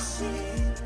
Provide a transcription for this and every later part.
1, 2, 3.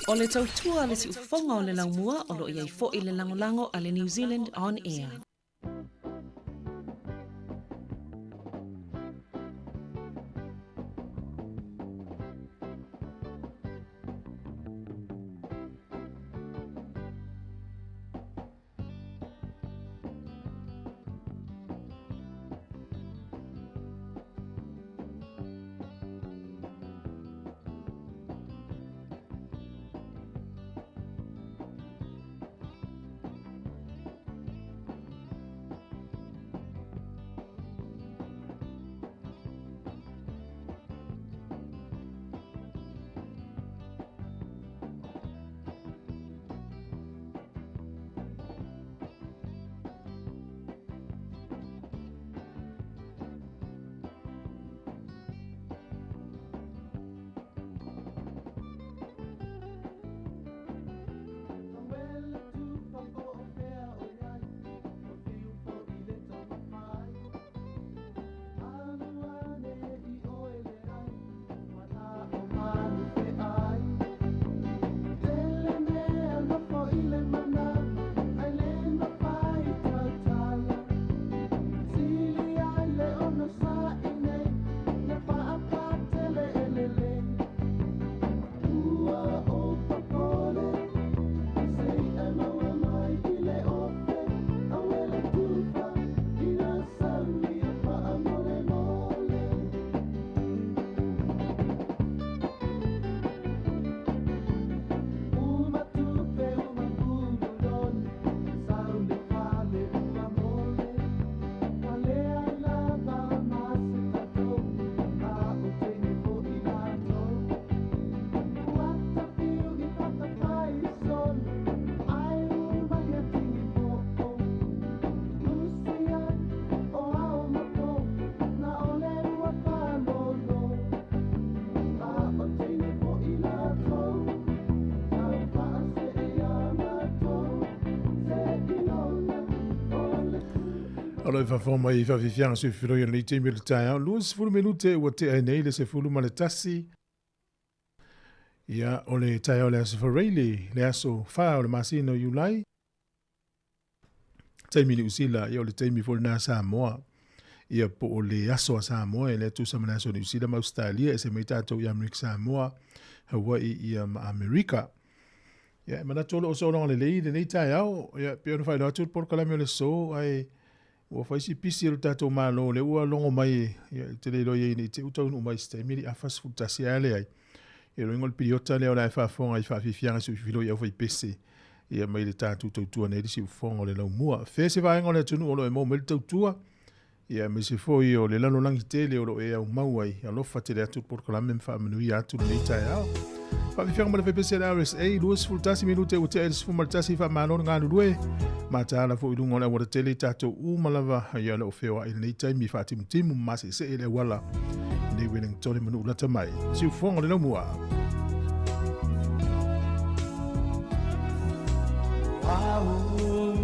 O le tautua le siufofoga o le laumua o lo iai foi le lagolago a le New Zealand On Air. O lo e mai i whawhiwhianga su whiro i nei te mele taeao. 20 minute ua te ai nei le 11. Ia o le taeao le aso whareile, le aso wha o le masina o Iulai. Taimi ni usila, ia o le taimi fo le nā Samoa. Ia po o le aso a Samoa, e le atu sa mana aso ni usila ma Australia, e se mai tātou i Amerika Samoa, Hawaii ia ma Amerika. Ia, e mana tolo o soolonga le lei, le nei taeao, ia, pe ona whailo atu, por kalame o le so, ai, ua faisi pisi o tātou malo le ua longo mai ia te le loia nei te utau nu mai ste miri afas fu tasi ale ai e lo ngol piriota le ola e faafofoga i faafiafiaga siufiloi au faipese ia mai le tatou tautua nei le siufofoga o le laumua fe se vaega o le atunuu o lo e maua mai le tautua ia me se foi o le lalolagi tele o lo e aumau ai alofa tele atu le polokalame ma faamanuia atu lenei taeao faafiafiaga ma le faipese le RSA 21 minute ua tea i le 11 faamalo le galulue mataala foi i luga o le auala tele i tatou uma lava ia le o feoai lenei taimi faatimutimu ma masesee le auala nei Wellington manu lata mai siufofoga o le laumua.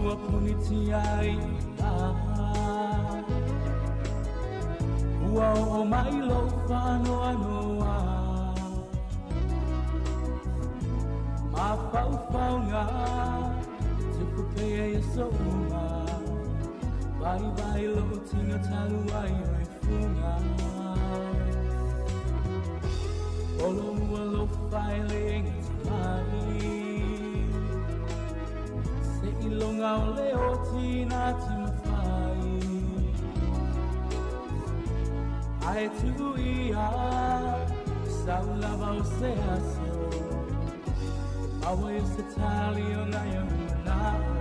Ua punitia i ua o mai lo whanoanoa Ma whauwhaunga Tupu pea i sounga Vai vai lo tinga talu ai oi funga Olo mua lo whailinga tamai Se ilonga o le o tina timawhai Ai tuia Saulava o se aso Awa i se tali o ngai o manao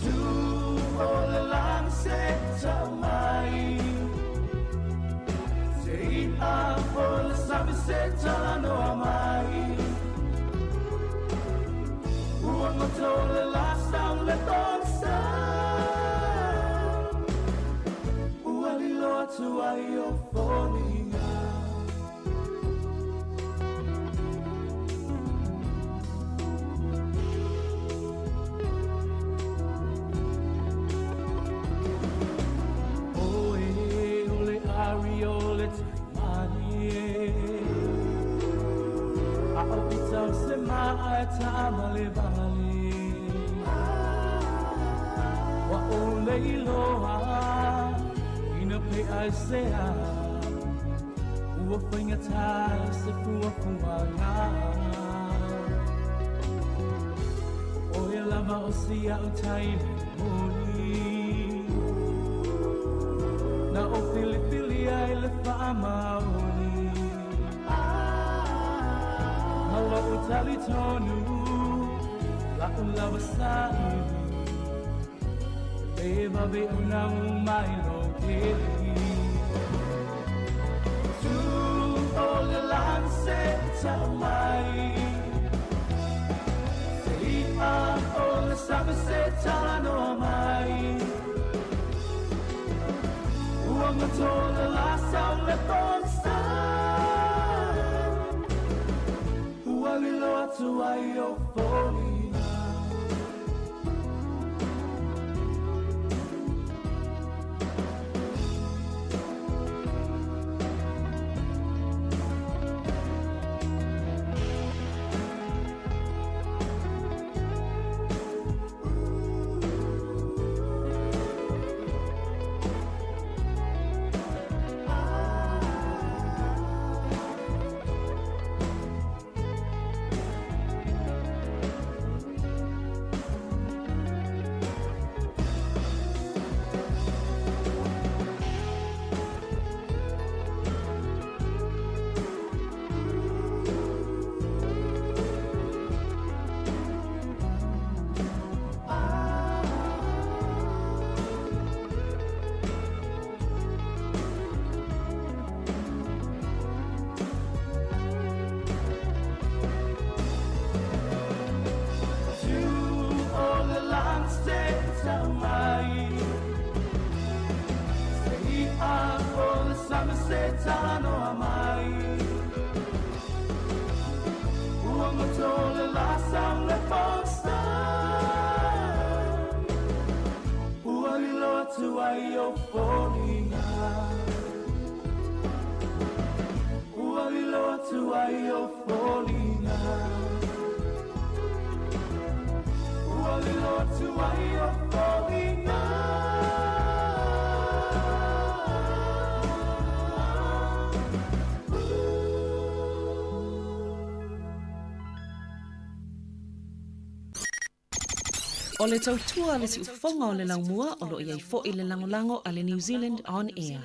Tu o le lang se tau mai Te ia o le sabi se talanoa mai Ua ngoto o le la sau le tongsa Ua lilo atu ai o foliga Oe o le ari o le taimani e Ae taʻavalevale Ua ou leiloa Ina pe aisea Ua faigata se fuafuaga ʻO oe lava o si aʻu taimi moni Na ou filifili ai le faamaoni Ma loʻu talitonu Laʻu lava saili E vave ona mai lou keiki Tu o le lani se tau mai Se iʻa o le sami se talanoa mai Ua goto le lā sau le pogisa Ua lilo atu ai ou foliga. Tu o le lani se tau mai Se iʻa o le sami se talanoa mai Ua goto le lā sau le pogisa Ua lilo atu ai ou foliga Ua lilo atu ai ou foliga Ua lilo atu ai ou foliga. O le tautua a le siufofoga o le laumua o lo o i ai foi le lagolago a le New Zealand On Air.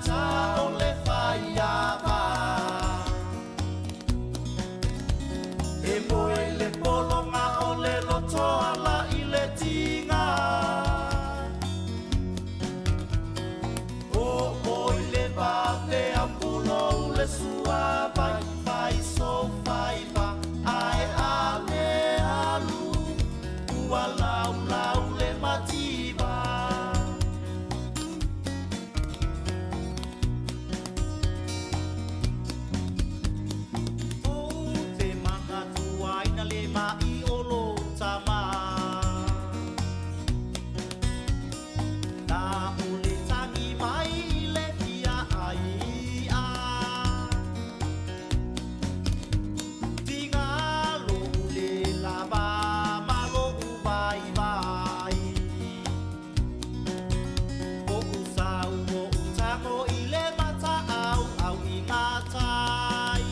faigata o le faiava. E moe le pologa o le loto ala i le tiga. O oi le vave au pulou le suavai fai so faiva ae a le alu ua laulau le mativa. Ou te manatuaina le mai o lou tama. Na o le tagi mai i le fia ai a. Tiga lou le lava ma lou vaivai. O usau o utago i le mata au au i ngā tai.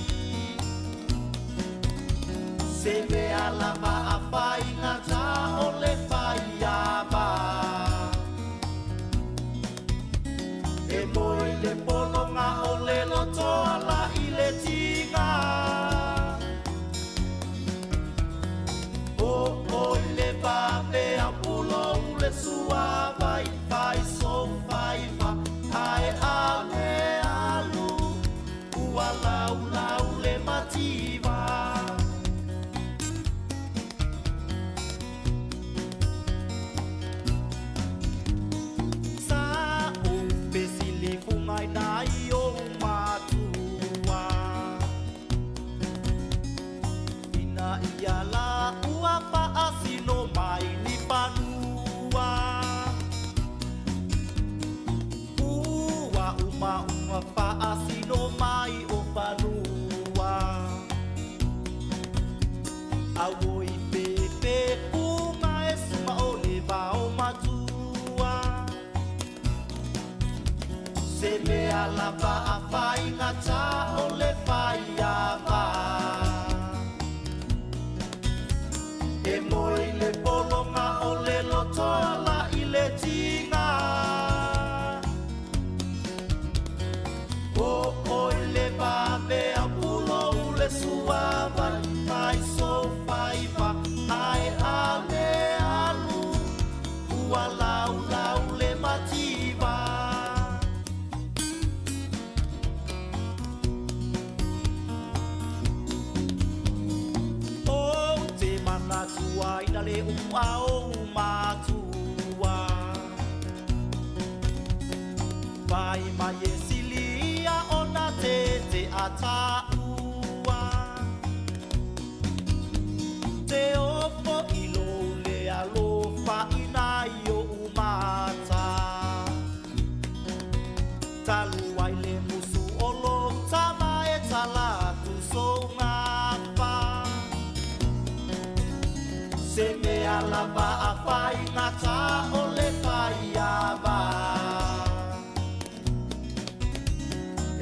Se mea lava a faigata o le faiava. E moe le pologa o le loto ala i le tiga. O oi le vave au pulou le suavai fai so faiva ae a le alu ua laulau le mativa. Sa o fesili fungai nai o matua. Ina ia la ua faasino mai ni fanua. Ua uma uma faasino mai o fanua. Au oi pepe funga e suma o le vao matua. Se mea lava a faigata o le faiava. E moe le pologa o le loto ala i le tiga. O oi le vave au pulou le suavai fai so faiva ae a le alu ua laulau le mativa. O te manatuaina le ua o matua. Vai mai e silia o na te te ataua. Te ofo i lo le alofa ina i o umata. Talu ai le musu o lo tama e talatu so ngapa. Se mea lava a faigata o le faiava.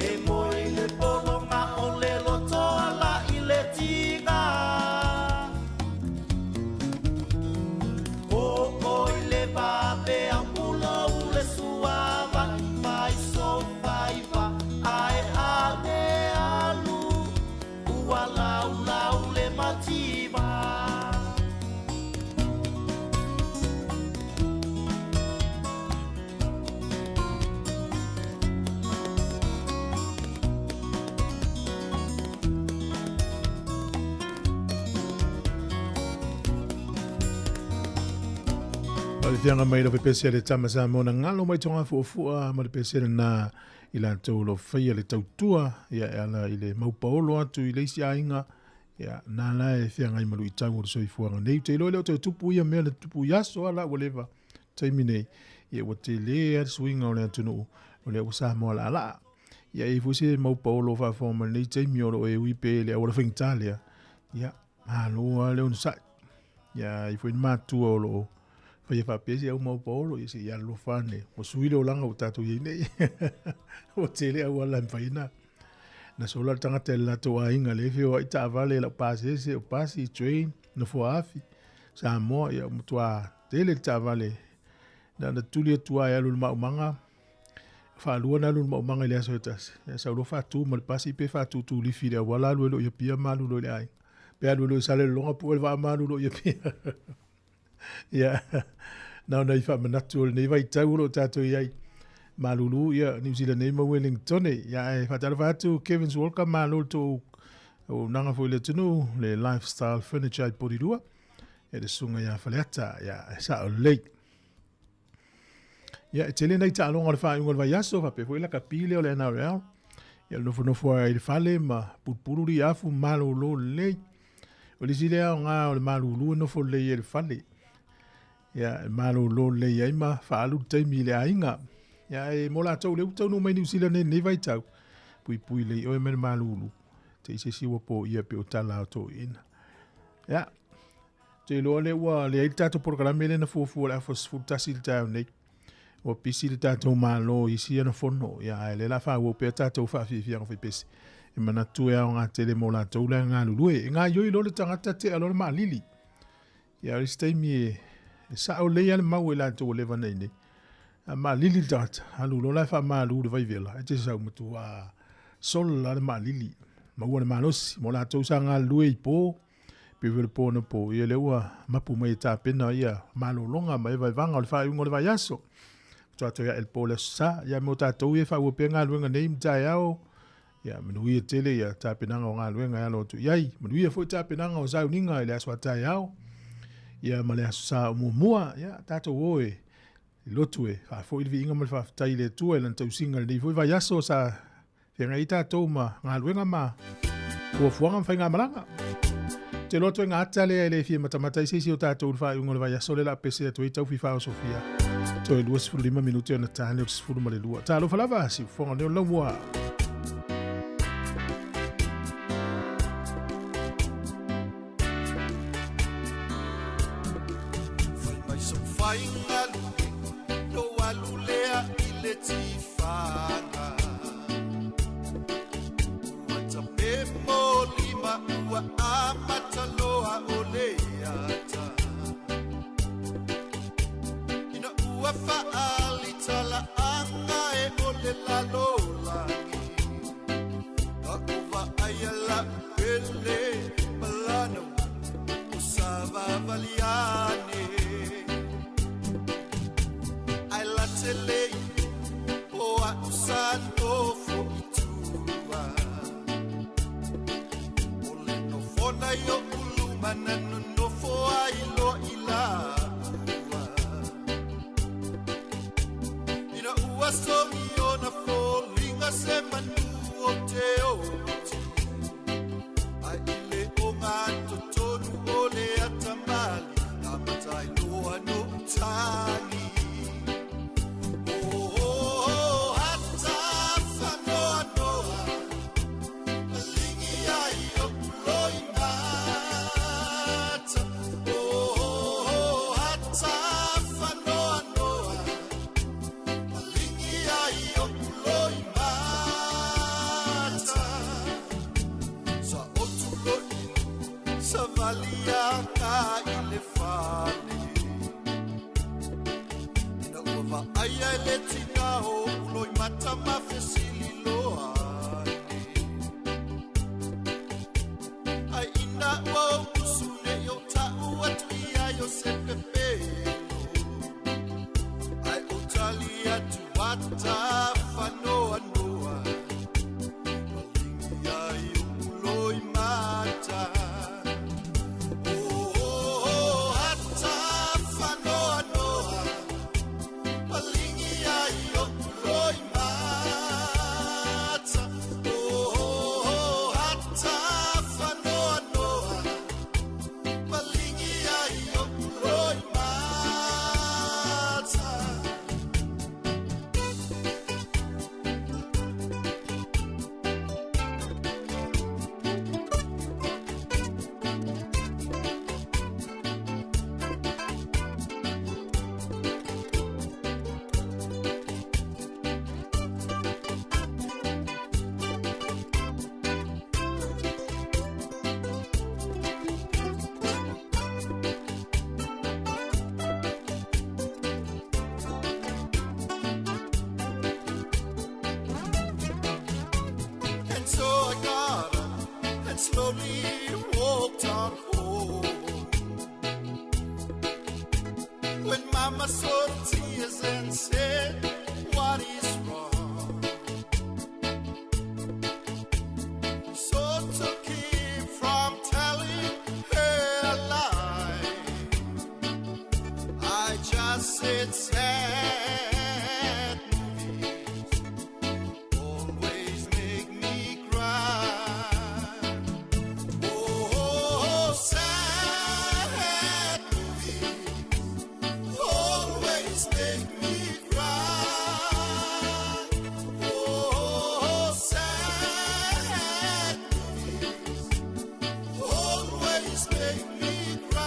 E moe le pologa o le loto ala i le tiga. O oi le vave au pulou le suava fai so faiva ae a le alu ua laulau le mativa. O le fianga mai lo pese le tama sa mona ngalo mai tonga fuafua ma le pese na i latou lo faia le tautua ia e ala i le maupaolo atu i le isi aiga ia nā la e feagai ma luitau o le soifuaga nei. Te iloa le o toe tupu ia mea le tupu i aso ala ua leva taimi nei ia ua tele a le suiga o le atunuu o lea ua Samoa laalaa. Ia e foi se maupaolo faafofoga ma lenei taimi o loo e ui pe le auala faigata lea ia malo a le onosai. Ia i foi ni matua o loo faia faapea se au maupaolo ia se i alolofa ane ua sui le olaga ua tatou iai nei. Ua tele auala e mafai ona na sola le tagata i le latou aiga le feoai taavale i lau pasese o pasi train nofoa afi Samoa ia ua matua tele le taavale na na tuli atu ai alu i le maumaga Faalua ona alu i le maumaga i le aso e tasi. Ia sau loa faatu ma le pasi pe faatutu lifi i le auala alu ai loa i Apia ma alu loa i le aiga. Pe alu loa i Salelologa pue le vaa ma alu loa i Apia. Ia, na ona i faamanatu o lenei vaitau o lo o tatou i ai. Malulu, ia, Niu Sila nei ma Wellingtone. Ia, ae faatalofa atu, Kevin's Walker, malo le tou auaunaga foi i le atunuu, le Lifestyle Furniture i Porirua, e le susuga ia Faleata, ia, e sao lelei. Ia, e tele nai taaloga o le faaiuga o le vaiaso, faapea foi lakapi lea o le NRL. Ia, le nofonofo ai i le fale ma pulupulu liafu malolo lelei. O le isi lea aoga o le malulu e nofo lelei ai i le fale. Ia, e malolo lelei ai ma faaalu le taimi i le aiga. Ia, ae mo latou lea ua taunuu mai Niu Sila nei i lenei vaitau, puipui lelei oe mai le malulu. Te i se isi ua poia pei o tala a toeaiina. Ia, ou te iloa lea ua leai le tatou polokalame lea na fuafua o le afa 11 i le taeao nei. Ua pisi le tatou Malo i isi ana fono, ia ae lea la faaauau pea tatou faafiafiaga faipese. E manatu e aoga tele mo latou la e galulue. E gaoioi loa le tagata tea loa le maalili. Ia o le isi taimi e, e sao lelei lava le mau a i latou ua leva ona i inei. A maalili le tagata, alu loa la e faamalu i le vaivela, e te sau matua sola le maalili, maua le malosi. Mo latou sa galulue i po, pei foi o le po anapo, ia lea ua mapu mai e tapena ia malologa ma evaevaga o le faaiuga o le vaiaso. Faatoa toe ae le po o le Aso Sa. Ia mo tatou ia e faaauau pea galuega nei ma taeao, ia manuia tele ia tapenaga o galuega e alo atu i ai. Manuia foi tapenaga o sauniga i le aso a taeao, ia ma le Aso Sa o muamua. Ia tatou o e lotu e faafoi le viiga ma le faafetai i le Atua i lana tausiga i lenei foi vaiaso sa Feagai ai tatou ma galuega ma fuafuaga ma faigamalaga. Ou te iloa ituaiga ata lea e le fia matamata ai se isi o tatou i le faaiuga o le vaiaso lea o le a pese atu ai Taufifao Sofia. Toe 25 minute ona ta lea o le 12. Talofa lava, siufofoga leo laumua. Fai mai sou faiga lou alu lea i le tifaga Ua tape molima ua amata loa o le ata Ina ua faalita laaga e o le lalolagi Ka u vaaia la'u pele malana o savavali ane Ae late lei o a'u sa nofo i tua O le nofona i o'u luma na nonofo ai loa i laua Ina ua sogi ona foliga se manu o te oti Ai i le ogatotonu o le atamali Amata ai loa no'u tagi Oh, oh, oh, ata faanoanoa Maligi ai o'u loimata Oh, oh, oh, ata faanoanoa Maligi ai o'u loimata Sa ou tuloi savali aga i le fale Ina ua vaaia e le tina o uloimata ma fesili loa ane Ai ina ua ou usu nei o ta'u atu ia i o se pepelo Ai o tali atu ata faanoanoa Malingi ai o'u loimata Oh, oh, oh, ata faanoanoa Malingi ai o'u loimata. Said sad movies always make me cry. Oh, sad movies always make me cry. Oh, sad movies always make me cry.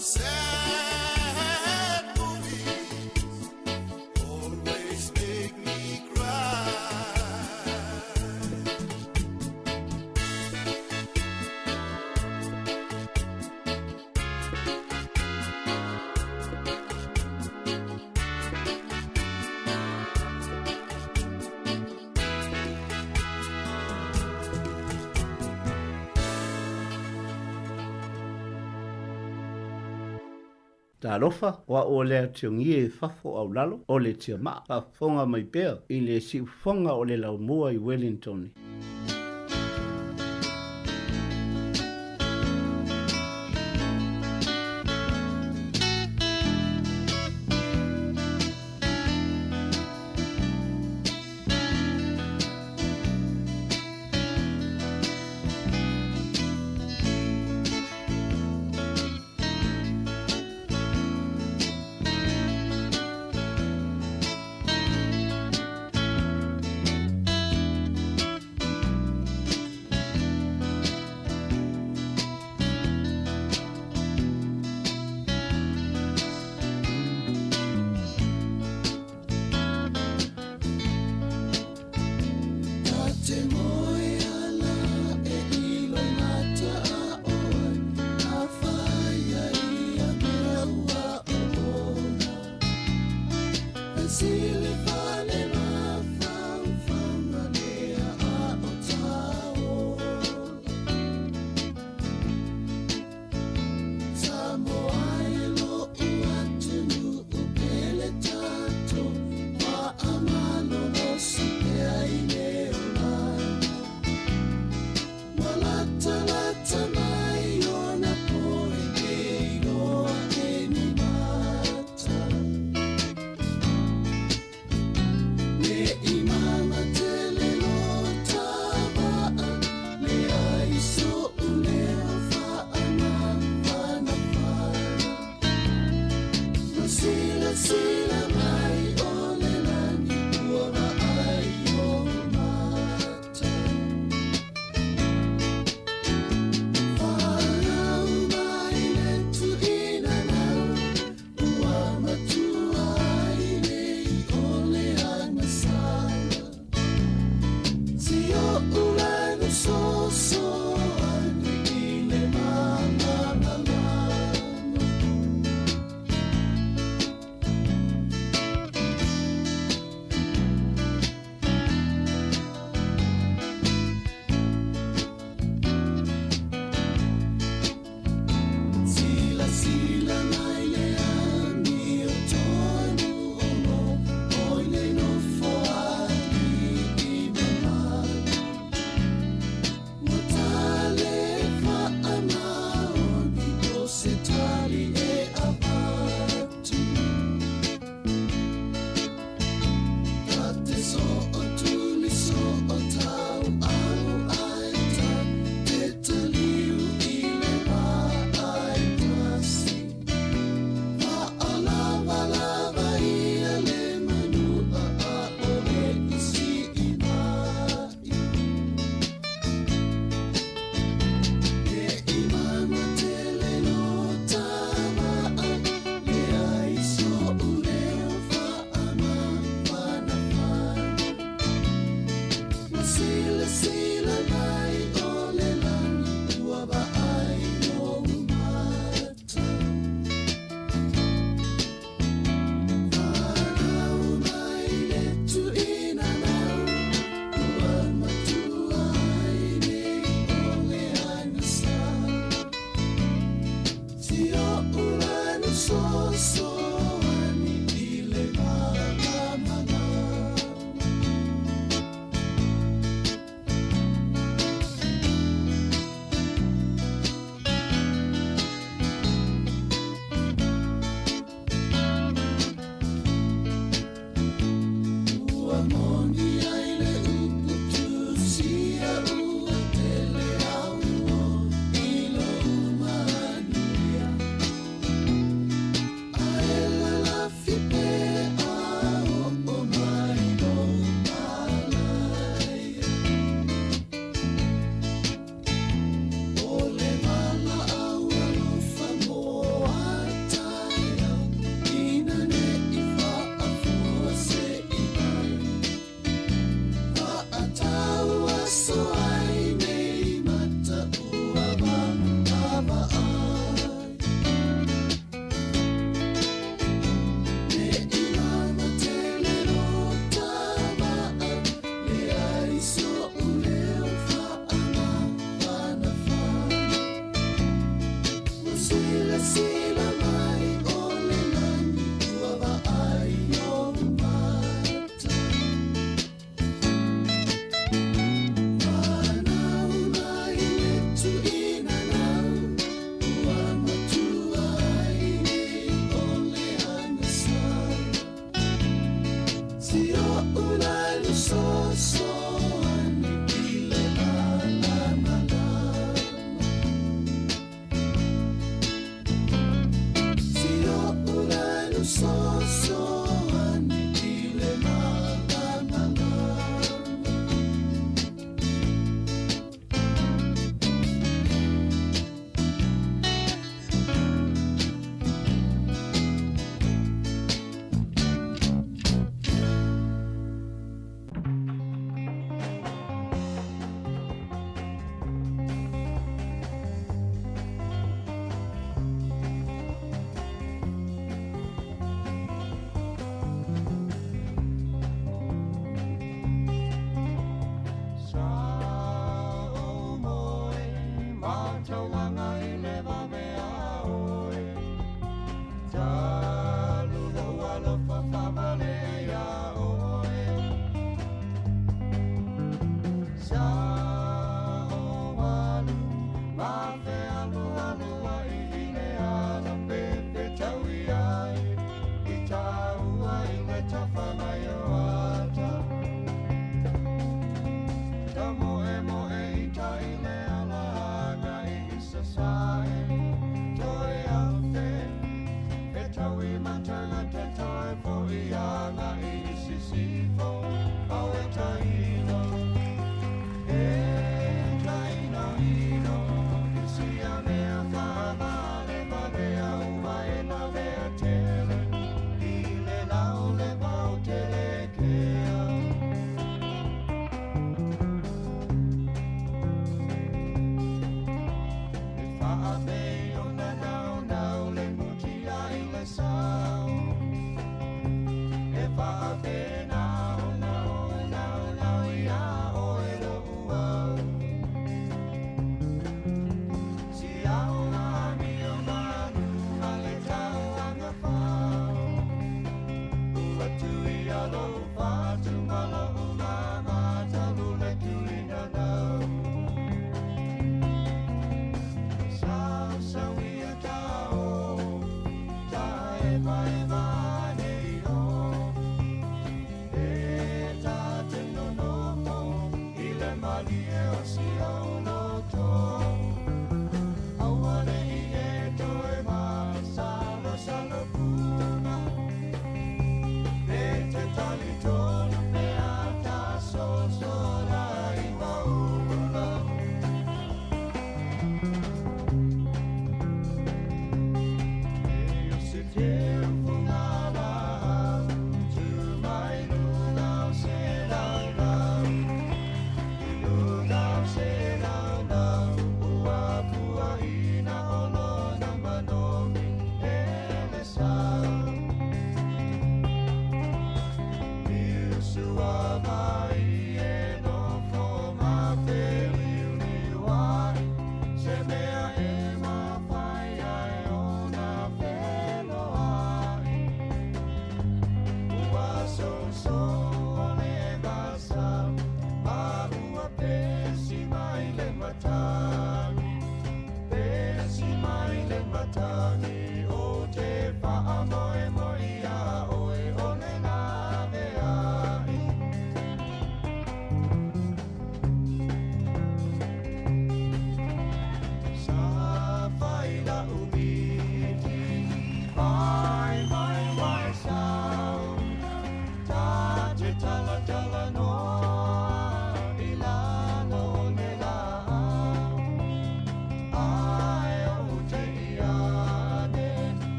Sad movies always make me cry. Talofa, o a'u o le atiogie i fafo a o lalo o le tiamaa, faafofoga mai pea i le siufofoga o le laumua i Wellington.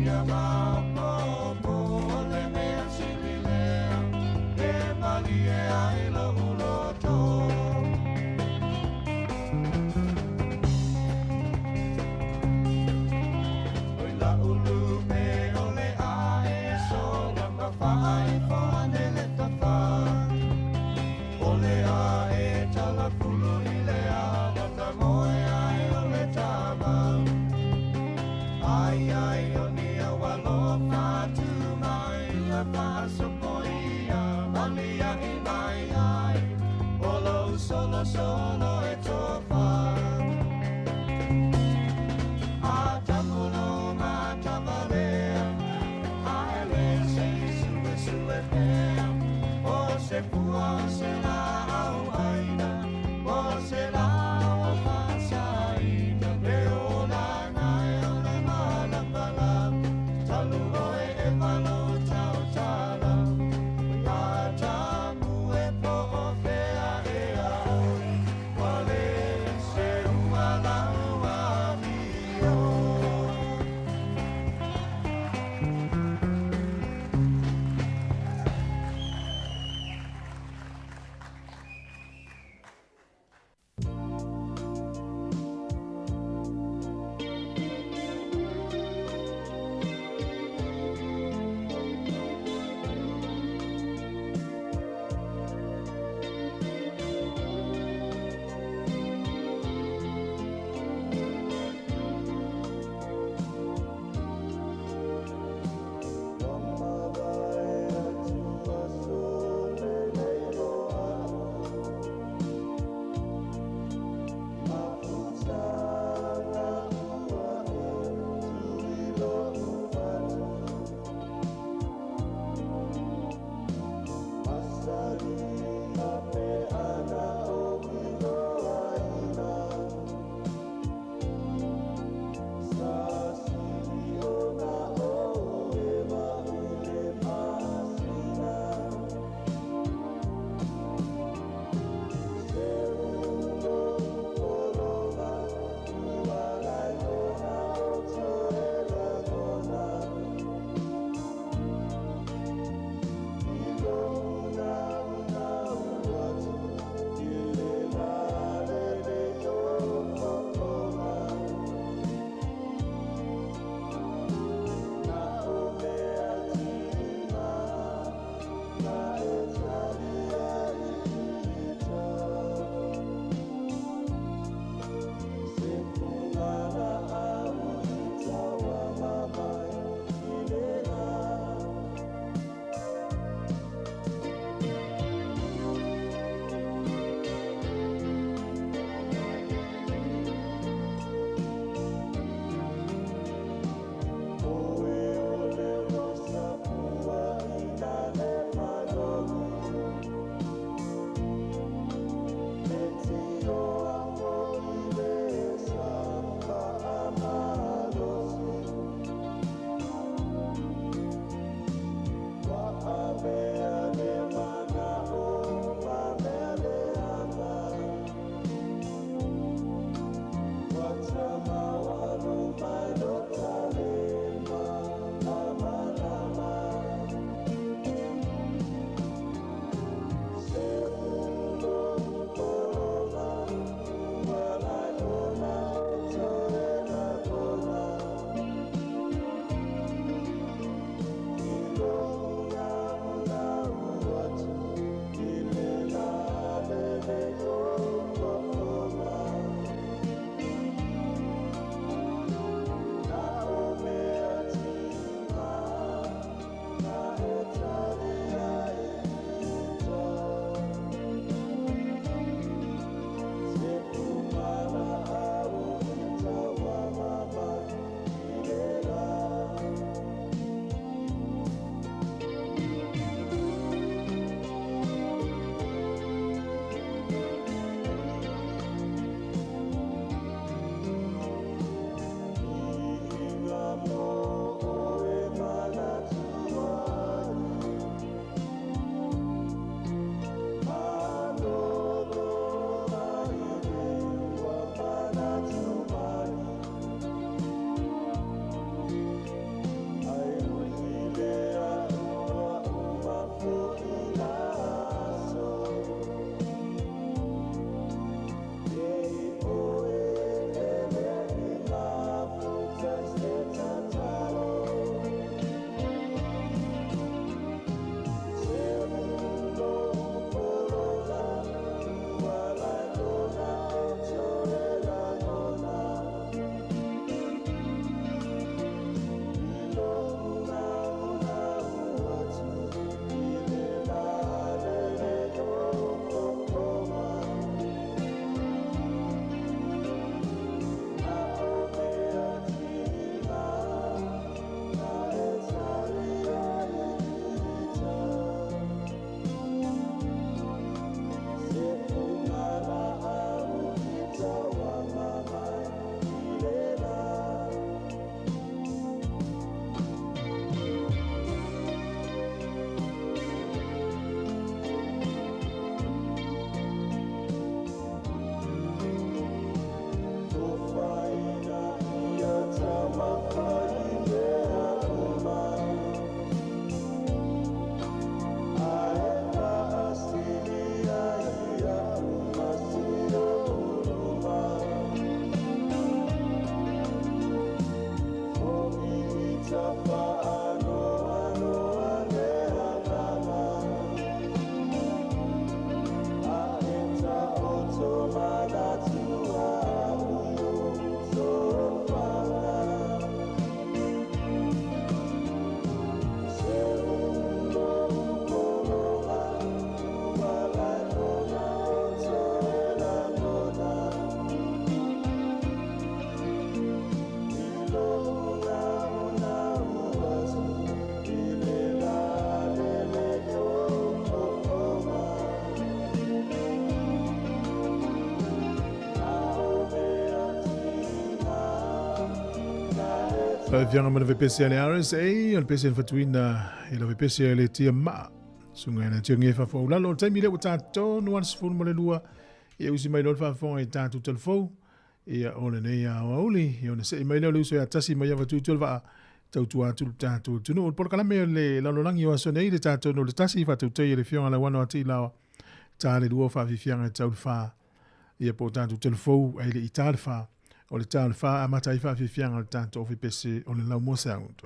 Ia ai o ni au alofa tu mai e whaasopoia Malia i mai ai O lou solo solo e tofa A tapulo ma tavalea A ele se sue sue pea O se pua o se la au aina O se la o whasaina Le o la nai o le malapala Talu oe e Afioga ma le vepese a le RSA, o le pese na fatuina i le vepese a le tia maa. Sunga e le tiongi e fafo ulalo, o le taimi lea ua tatonu a le 12, ia usi mai loa le faafofoga i tatou telefou, ia o lenei aoauli, ia ona sei mai lea o le uso ia tasi mai avatu i le vaa, tautua atu le tatou atunuu. O le polokalame o le lalolagi o aso nei, le tatou no le tasi, faatautai e le Afioga Lauano a Tiilaoa, ta le lua o faafiafiaga e tau le fa, ia po o tatou telefou ai le i ta le fa, o le ta o le fa amata ai faafiafiaga o le tatou ofipese o le Laumua Sound.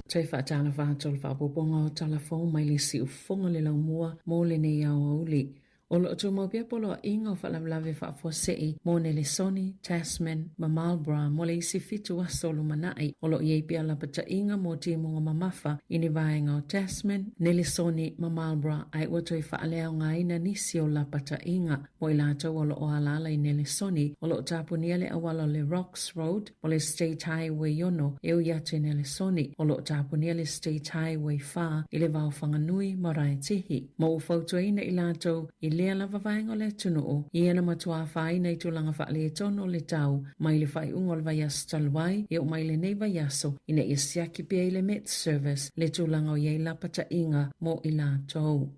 Toe faatalofa atu o le faaopoopoga o tala fou mai le siufofoga o le laumua mo lenei aoauli. O lo o tumau pea poloaiga o faalavelave faafuasei mo Nelesoni, Tasman ma Marlborough mo le isi 7 aso lumanai. O lo o i ai pea lapataiga mo timuga mamafa i ni vaega o Tasman, Nelesoni ma Marlborough ae ua toe faaleaogaina nisi o lapataiga. Mo i latou o lo o alaala i Nelesoni, o lo o tapunia le auala o le Rocks Road o le State Highway 6 e ui atu i Nelesoni, o lo o tapunia le State Highway 4 i le va o Whanganui ma Raetihi. Ma ua fautuaina i latou i lea lava vaega o le atunuu, ia na matua afaina i tulaga faaletonu o le tau mai le faaiuga o le vaiaso talu ai e oo mai lenei vaiaso ina ia siaki pea i le Met Service le tulaga o i ai lapataiga mo i latou.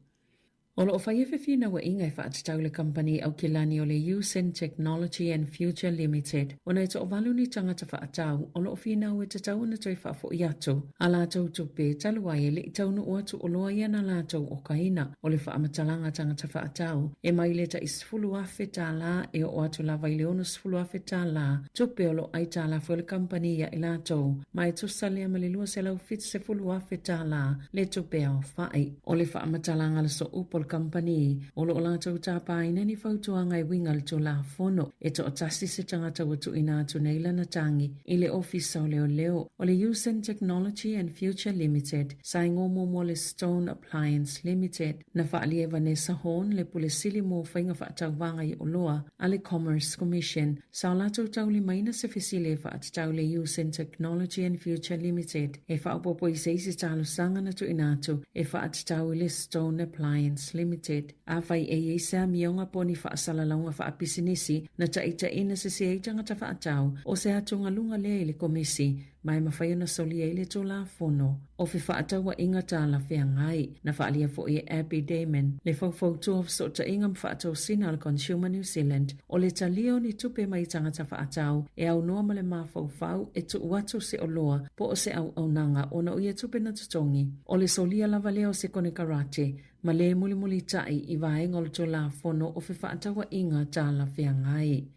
O lo o fai e fefinauaiga e faatatau le kamupani Aukilani o le Usen Technology and Future Limited ona e toavalu ni tagata faatau o lo o finau e tatau ona toe faafoi atu a latou tupe talu ai e le i taunuu atu oloa ia na latou okaina. O le faamatalaga tagata faatau e mai le tai $10,000 e oo atu lava i le $60,000 tupe o lo o aitalafu e le kamupani ia i latou ma e tusa lea ma le $270,000 le tupe aofai. O le faamatalaga le sooupu o le kamupani, o lo o latou tapaina ni fautuaga e uiga i le Tulafono e toatasi se tagata ua tuuina atu nei lana tagi i le Ofisa o Leoleo o le Usen Technology and Future Limited sa igoa muamua le Stone Appliance Limited. Na faaalia e Vanessa Horne le Pule Sili mo Faiga Faatauvaga i Oloa a le Commerce Commission sa o latou taulimaina se fesili e faatatau i le Usen Technology and Future Limited e faaopoopo i se isi talosaga na tuuina atu e faatatau i le Stone Appliance Limited. Afai e i ai se amioga po o ni faasalalauga faapisinisi na taitaiina sese ai tagata faatau, o se atugaluga lea i le Komisi ma e mafai ona solia ai le Tulafono o Fefaatauaiga Talafeagai. Na faaalia foi e Abby Damon le faufautua o fesootaiga ma faatosina a le Consumer New Zealand o le talia o ni tupe mai tagata faatau e aunoa ma le mafaufau e tuu atu se oloa po o se auaunaga ona o ia tupe na totogi. O le solia lava lea o se konekarate ma le mulimulitai i vaega o le Tulafono o Fefaatauaiga Talafeagai.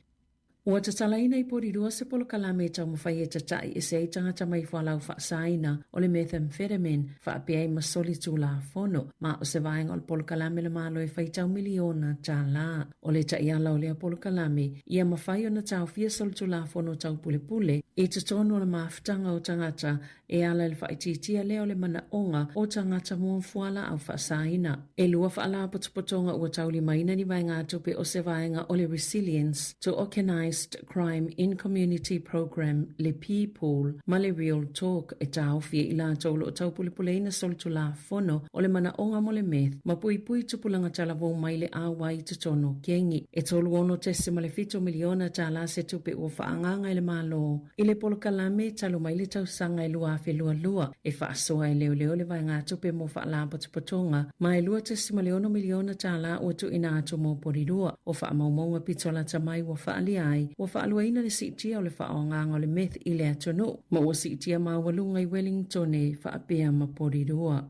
Ua tatalaina i Porirua se polokalame e taumafai e tata'i ese ai tagata mai fualau faasaina o le methamphetamine faapea ai ma soli tulafono, ma o se vaega o le polokalame le Malo e faitau miliona tālā. O le taiala o lea polokalame, ia mafai ona taofia solitulafono taupulepule i totonu o le mafutaga o tagata e ala i le faaitiitia lea o le manaoga o tagata mo fualaau faasaina. E lua faalapotopotoga ua taulimaina ni vaegatupe o se vaega o le Resilience to Organised Crime in Community Programme le P-Pool ma le Real Talk e taofi ai i latou o lo o taupulepuleina solitulafono o le manaoga mo le meth ma puipui tupulaga talavou mai le auai i totonu o kengi. E $36.7 miliona tālā se tupe ua faaagaaga e le Malo i le polokalame talu mai le tausaga e 2022 e faasoa e leoleo le vaegatupe mo faalapotopotoga ma e $2.6 miliona tālā ua tuuina atu mo Porirua. O faamaumauga pito lata mai ua faaalia ai. ai, ua faaluaina le siitia o le faaaogaga o le meth i le atunuu, ma ua siitia maualuga i Wellingtone faapea ma Porirua.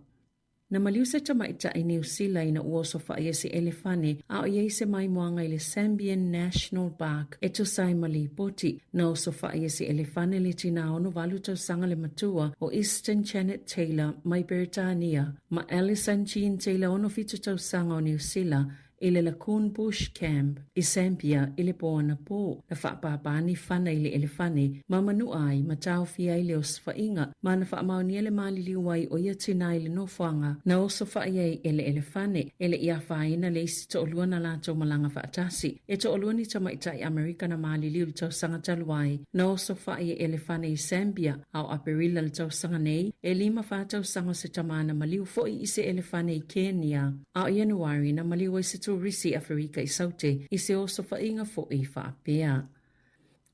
Na maliu se tamaitai Niu Sila ina ua osofai e se elefane a o i ai se maimoaga i le Sambian National Park e tusa ai ma lipoti. Na osofai e se elefane le tinā 68 tausaga le matua o Easton Janet Taylor mai Beretania ma Alison Jean Taylor 67 tausaga o Niu Sila i le Lacoon Bush Camp i Sambia i le po anapō. Na faapāpā ni fana i le elefane ma manua ai ma taofia ai le osofaiga ma na faamaonia le maliliu ai o ia tinā i le nofoaga na osofa'i ai e le elefane. E le i afaina le isi to'alua na latou malaga faatasi. E to'alua ni tamaitai Amerika na maliliu i le tausaga talu ai na osofa'i e elefane i Sambia a o Aperila le tausaga nei, e 54 tausaga o se tamā na maliu fo'i i se elefane i Kenia. A o Ianuari, na maliu ai se turisi Aferika i Saute i se osofaiga foʻi faapea.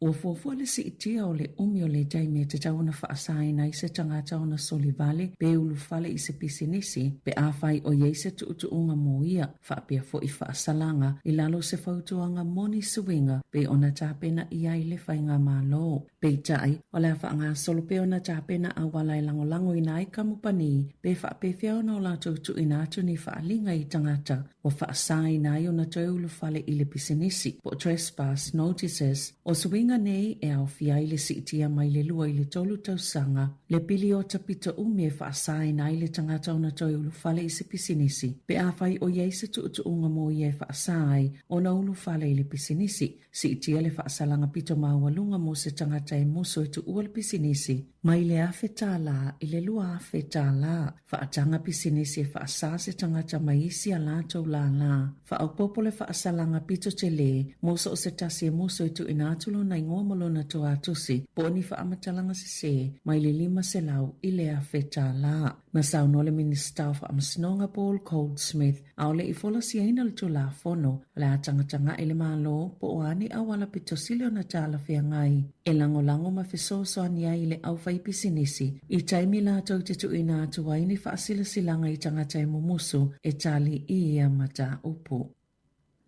Ua fuafua le siitia o le umi o le taimi e tatau ona faasaina ai se tagata ona solivale pe ulufale i se pisinisi pe afai o i ai se tuutuuga mo ia, faapea foʻi faasalaga i lalo o se fautuaga moni suiga pei ona tapena i ai le Faigamalo. Peitai, o le a faagasolo pea ona tapena auala e lagolagoina ai kamupani pe faapefea ona o latou tuuina atu ni faaaliga i tagata ua faasaina ai ona toe ulufale i le pisinisi, po o trespass notices. O suiga nei e aofia ai le siitia mai le 2 i le 3 tausaga, le piliota pito umi e faasaina ai le tagata ona toe ulufale i se pisinisi, pe afai o i ai se tuutuuga mo ia e faasa ai ona ulufale i le pisinisi. Siitia le faasalaga pito maualuga mo se tagata e musu e tuua le pisinisi mai le $1,000 i le $2,000. Faataga pisinisi e faasā se tagata mai isi a latou lālā. Faaopoopo le faasalaga pito telē mo so o se tasi e musu e tuuina atu lona igoa ma lona toatusi po o ni faamatalaga sesē mai le $500 i le $1,000. Na saunoa le Minisita o Faamasinoga Paul Goldsmith ʻAʻole i folasiaina le Tulafono, o le a tagatagaʻi le Malo po o a ni auala pito sili ona talafeagai e lagolago ma fesoasoani ai i le aufaipisinisi i taimi latou te tuuina atu ai ni faasilasilaga i tagata e mumusu e tali i ia mataupu.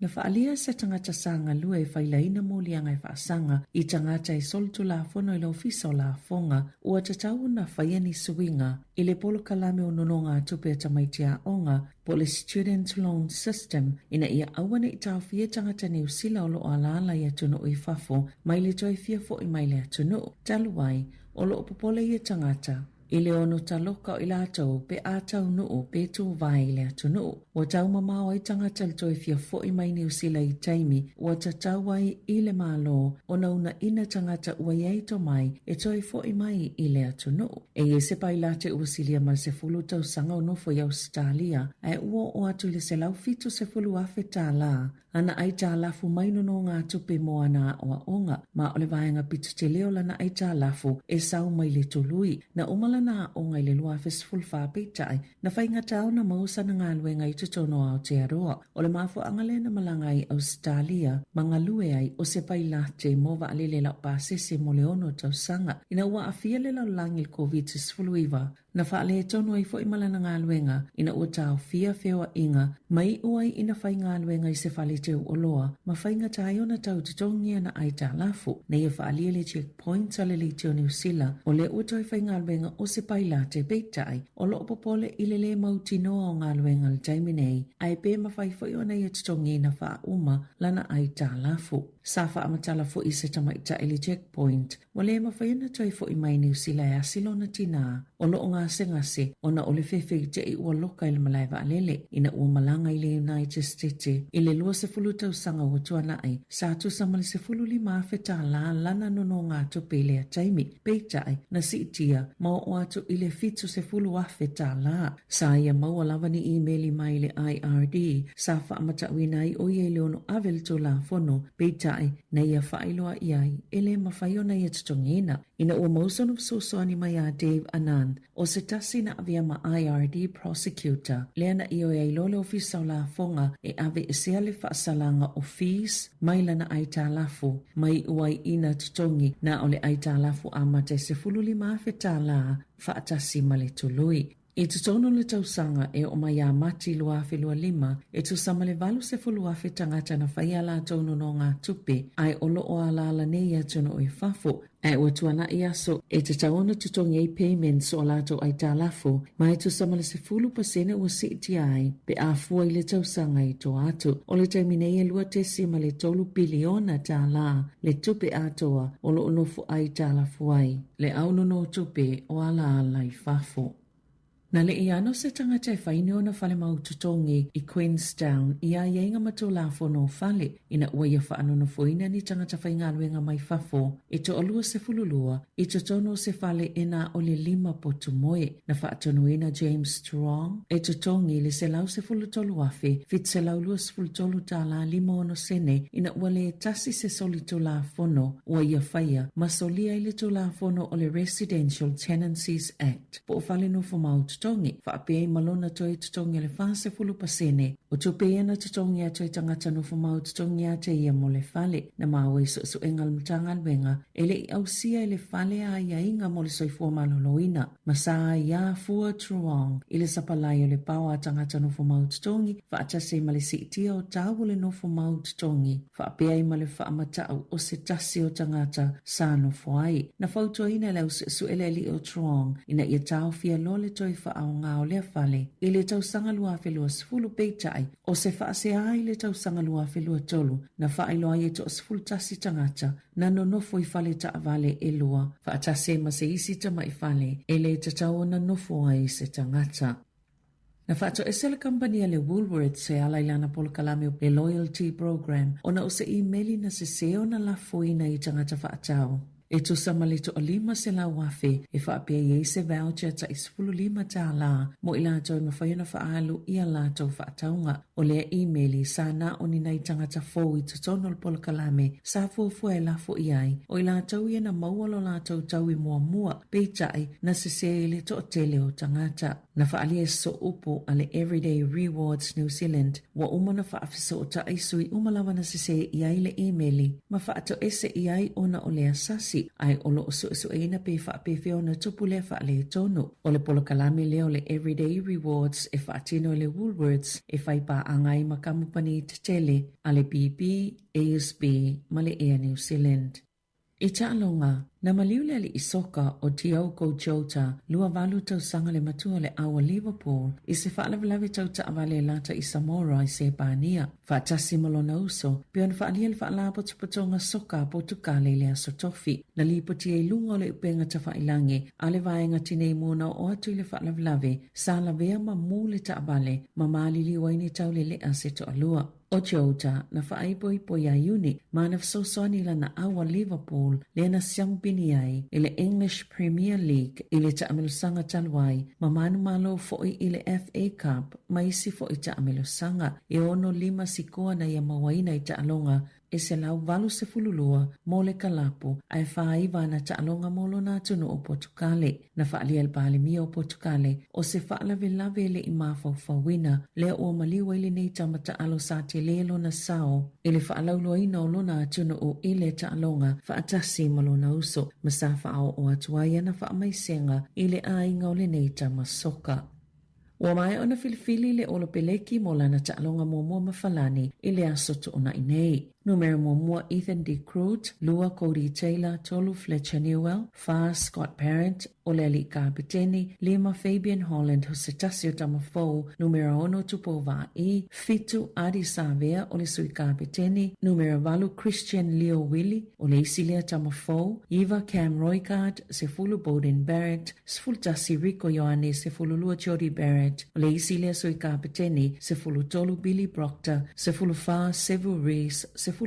Na faaalia se tagata sa galue e failaina moliaga e faasaga i tagata e solitulafono i le Ofisa o Lafoga ua tatau ona faia ni suiga i le polokalame o nonogatupe a tamaiti aoga po o le Student Loan System ina ia aua ne i taofia tagata Niu Sila o lo o alaala i atunuu i fafo mai le toe fia foʻi mai le atunuu. Talu ai, o lo o popole ia tagata i le ono taloka o i latou pe a taunuu pe tuvae i le atunuu. Ua taumamao ai tagata i le toe fia foʻi mai Niu Sila i taimi ua tatau ai i le Malo ona uunaina tagata ua i ai tomai e toe foʻi mai i le atunuu. E i ai se pailate ua silia ma le 10 tausaga o nofo i Ausetalia, ae ua oo atu i le $170,000 ana aitalafu mai nonogatupe mo ana aoaoga, ma o le vaega pito tele o lana aitalafu e sau mai le tului. Na uma lana aoga i le 2014 peitai, Na faigata ona maua sana galuega i totonu o Aotearoa. O le mafuaaga lea na malaga ai i Ausetalia ma galue ai o se pailate mo vaalele laupasese mo le ono tausaga. Ina ua aafia le lalolagi i le Koviti-19, na faaletonu ai foi ma lana galuega ina ua taofia feoaiga ma iu ai ina faigaluega i se fale teu oloa ma faigata ai ona tau totogi ana aitalafu. Na ia faaalia le check Point a le Leitio Niu Sila, o lea ua toe faigaluega o se pailate, peitai, o lo o popole i le lē mautinoa o galuega i le taimi nei, ae pe mafai foi ona ia totogiina faauma lana aitalafu. Sa faamatala foi se tamaitai i le Check Point, ua lē mafai ona toe foʻi mai Niu Sila e asi lona tinā, o lo o gasegase ona o le fefeiteʻi ua loka i le malae vaalele ina ua malaga i le United States i le 20 tausaga ua tuanaʻi. Sa tusa ma le $15,000 lana nonogatupe i lea taimi, peitai, na siitia ma oo atu i le $70,000. Sa ia maua lava ni imeli mai le IRD sa faamatauina ai ʻo ia i le ono ave le Tulafono, peitai, na ia faailoa i ai e lē mafai ona ia totogiina. Ina ua maua sona fesoasoani mai iā Dave Anand, o se tasi na avea ma IRD Prosecutor, lea na ioe ai loa le Ofisa o Lafoga e aveesea le faasalaga o fees mai lana aitalafu, ma iu ai ina totogi na o le aitalafu amata e $15,000 faatasi ma le tului. I totonu o le tausaga e oo mai ia Mati 2025, e tusa ma le 80,000 tagata na fai a latou nonogatupe ae o lo o alaala nei i atunuu i fafo, ae ua tuanai aso e tatau ona totogi ai payments o a latou aitalafu, ma e tusa ma le 10% ua siitia ai pe a fua i le tausaga i tua atu. O le taimi nei e $2.3 piliona tālā le tupe atoa o lo o nofo aitalafu ai le au nonotupe o alaala i fafo. Na leʻi ano se tagata e fai ni ona fale mau totogi i Queenstown i aiaiga ma Tulafono o Fale ina ua ia faanonofoina ni tagata faigaluega mai fafo e toalua 12 i totonu o se fale e na o le lima potu moe. Na faatonuina James Strong e totogi i le $113,723 tālā 56 sene ina ua lē tasi se soli Tulafono ua ia faia ma solia ai le Tulafono o le Residential Tenancies Act po o fale nofo mau totogi, faapea ai ma lona toe totogi o le 40% o tupe ia na totogi atu e tagata nofo mau totogi ia te ia mo le fale. Na maua i suesuega a le Matagaluega e le i ausia e le fale aiaiga mo le soifua maloloina ma sa ai fua Truong i le sapalai o le pao a tagata nofo mau totogi faatasi ai ma le siitia o tau o le nofo mau totogi faapea ai ma le faamatau o se tasi o tagata sa nofo ai. Na fautuaina e le au suesue le alii o Truong ina ia taofia loa le toe faaaoga o lea fale i le tausaga 2020 peitai o se faasea i le tausaga 2023 na faailoa ai e toa 11 tagata na nonofo i fale taavale e lua faatasi ai ma se isi tamai fale e lē tatau ona nofo ai se tagata. Na faatoese le kamupani a le Woolworths e ala i lana polokalame o le Loyalty Program ona o se imeli na sesē ona lafoina i tagata faatau e tusa ma le toa 500,000 e faapea i ai se voucher taʻi $15 mo i latou e mafai ona faaalu i a latou faatauga. O lea imeli sa na o ni nai tagata fou i totonu o le polokalame sa fuafua e lafo i ai, o i latou ia na maua lo latou taui muamua, peitai na sesē i le toatele o tagata. Na faaalia e sooupu a le Everyday Rewards New Zealand ua uma ona faafesootai sui uma lava na sesē i ai le imeli ma faatoese i ai ona o lea sasi, ae o lo o suesueina pe faapefea ona tupu lea faaletonu. O le polokalame lea o le Everyday Rewards e faatino e le Woolworths e fai paaga ai ma kamupani tetele a le BP, ASB ma le Air New Zealand. I taaloga, na maliu le alii soka o Diogo Jota, 28 tausaga le matua o le au a Liverpool, i se faalavelave tau taavale e lata i Samora i Sepania, faatasi ma lona uso, pei ona faaalia le Faalapotopotoga Soka a Potukale i le Aso Tofi. Na lipotia i luga o le upega tafailangi a le vaega tinei mu na oo atu i le faalavelave, sa lavea ma mu le taavale ma maliliu ai ni taulelea se toalua. ʻO Jota na faaipoipo iā Iuni ma na fesoasoani i lana au a Liverpool lea na siamupini ai i le English Premier League i le taamilosaga talu ai ma manumalo foʻi i le FA Cup ma isi foʻi taamilosaga e 6 sikoa na ia mauaina i taaloga e 182 mo le kalapu ae 49 ana taaloga mo lona atunuu o Potukale. Na faaalia e le Palemia o Potukale o se faalavelave e le i mafaufauina lea ua maliu ai lenei tama taalo sa tele lona sao i le faalauloaina o lona atunuu i le taaloga faatasi ma lona uso ma sa faaoo atu ai ana faamaisega i le aiga o lenei tama soka. Ua maea ona filifili le Olopeleki mo lana taaloga muamua ma Falani i le aso Toonai nei. Numera muamua Ethan De Groot, lua Cody Taylor, tolu Fletcher Newell, fa Scott Parent, o le alii kapeteni, lima Fabian Holland o se tasi o tama fou, numera ono Tupou Vaa'i, fitu Ardie Savea o le sui kapeteni, numera valu Christian Leo Willie o le isi lea tama fou, iva Cam Roigard, 10 Beauden Barrett, 11 Rieko Ioane, 12 Jordie Barrett, o le isi lea sui kapeteni, 13 Billy Proctor, 14 Sevu Reece, 15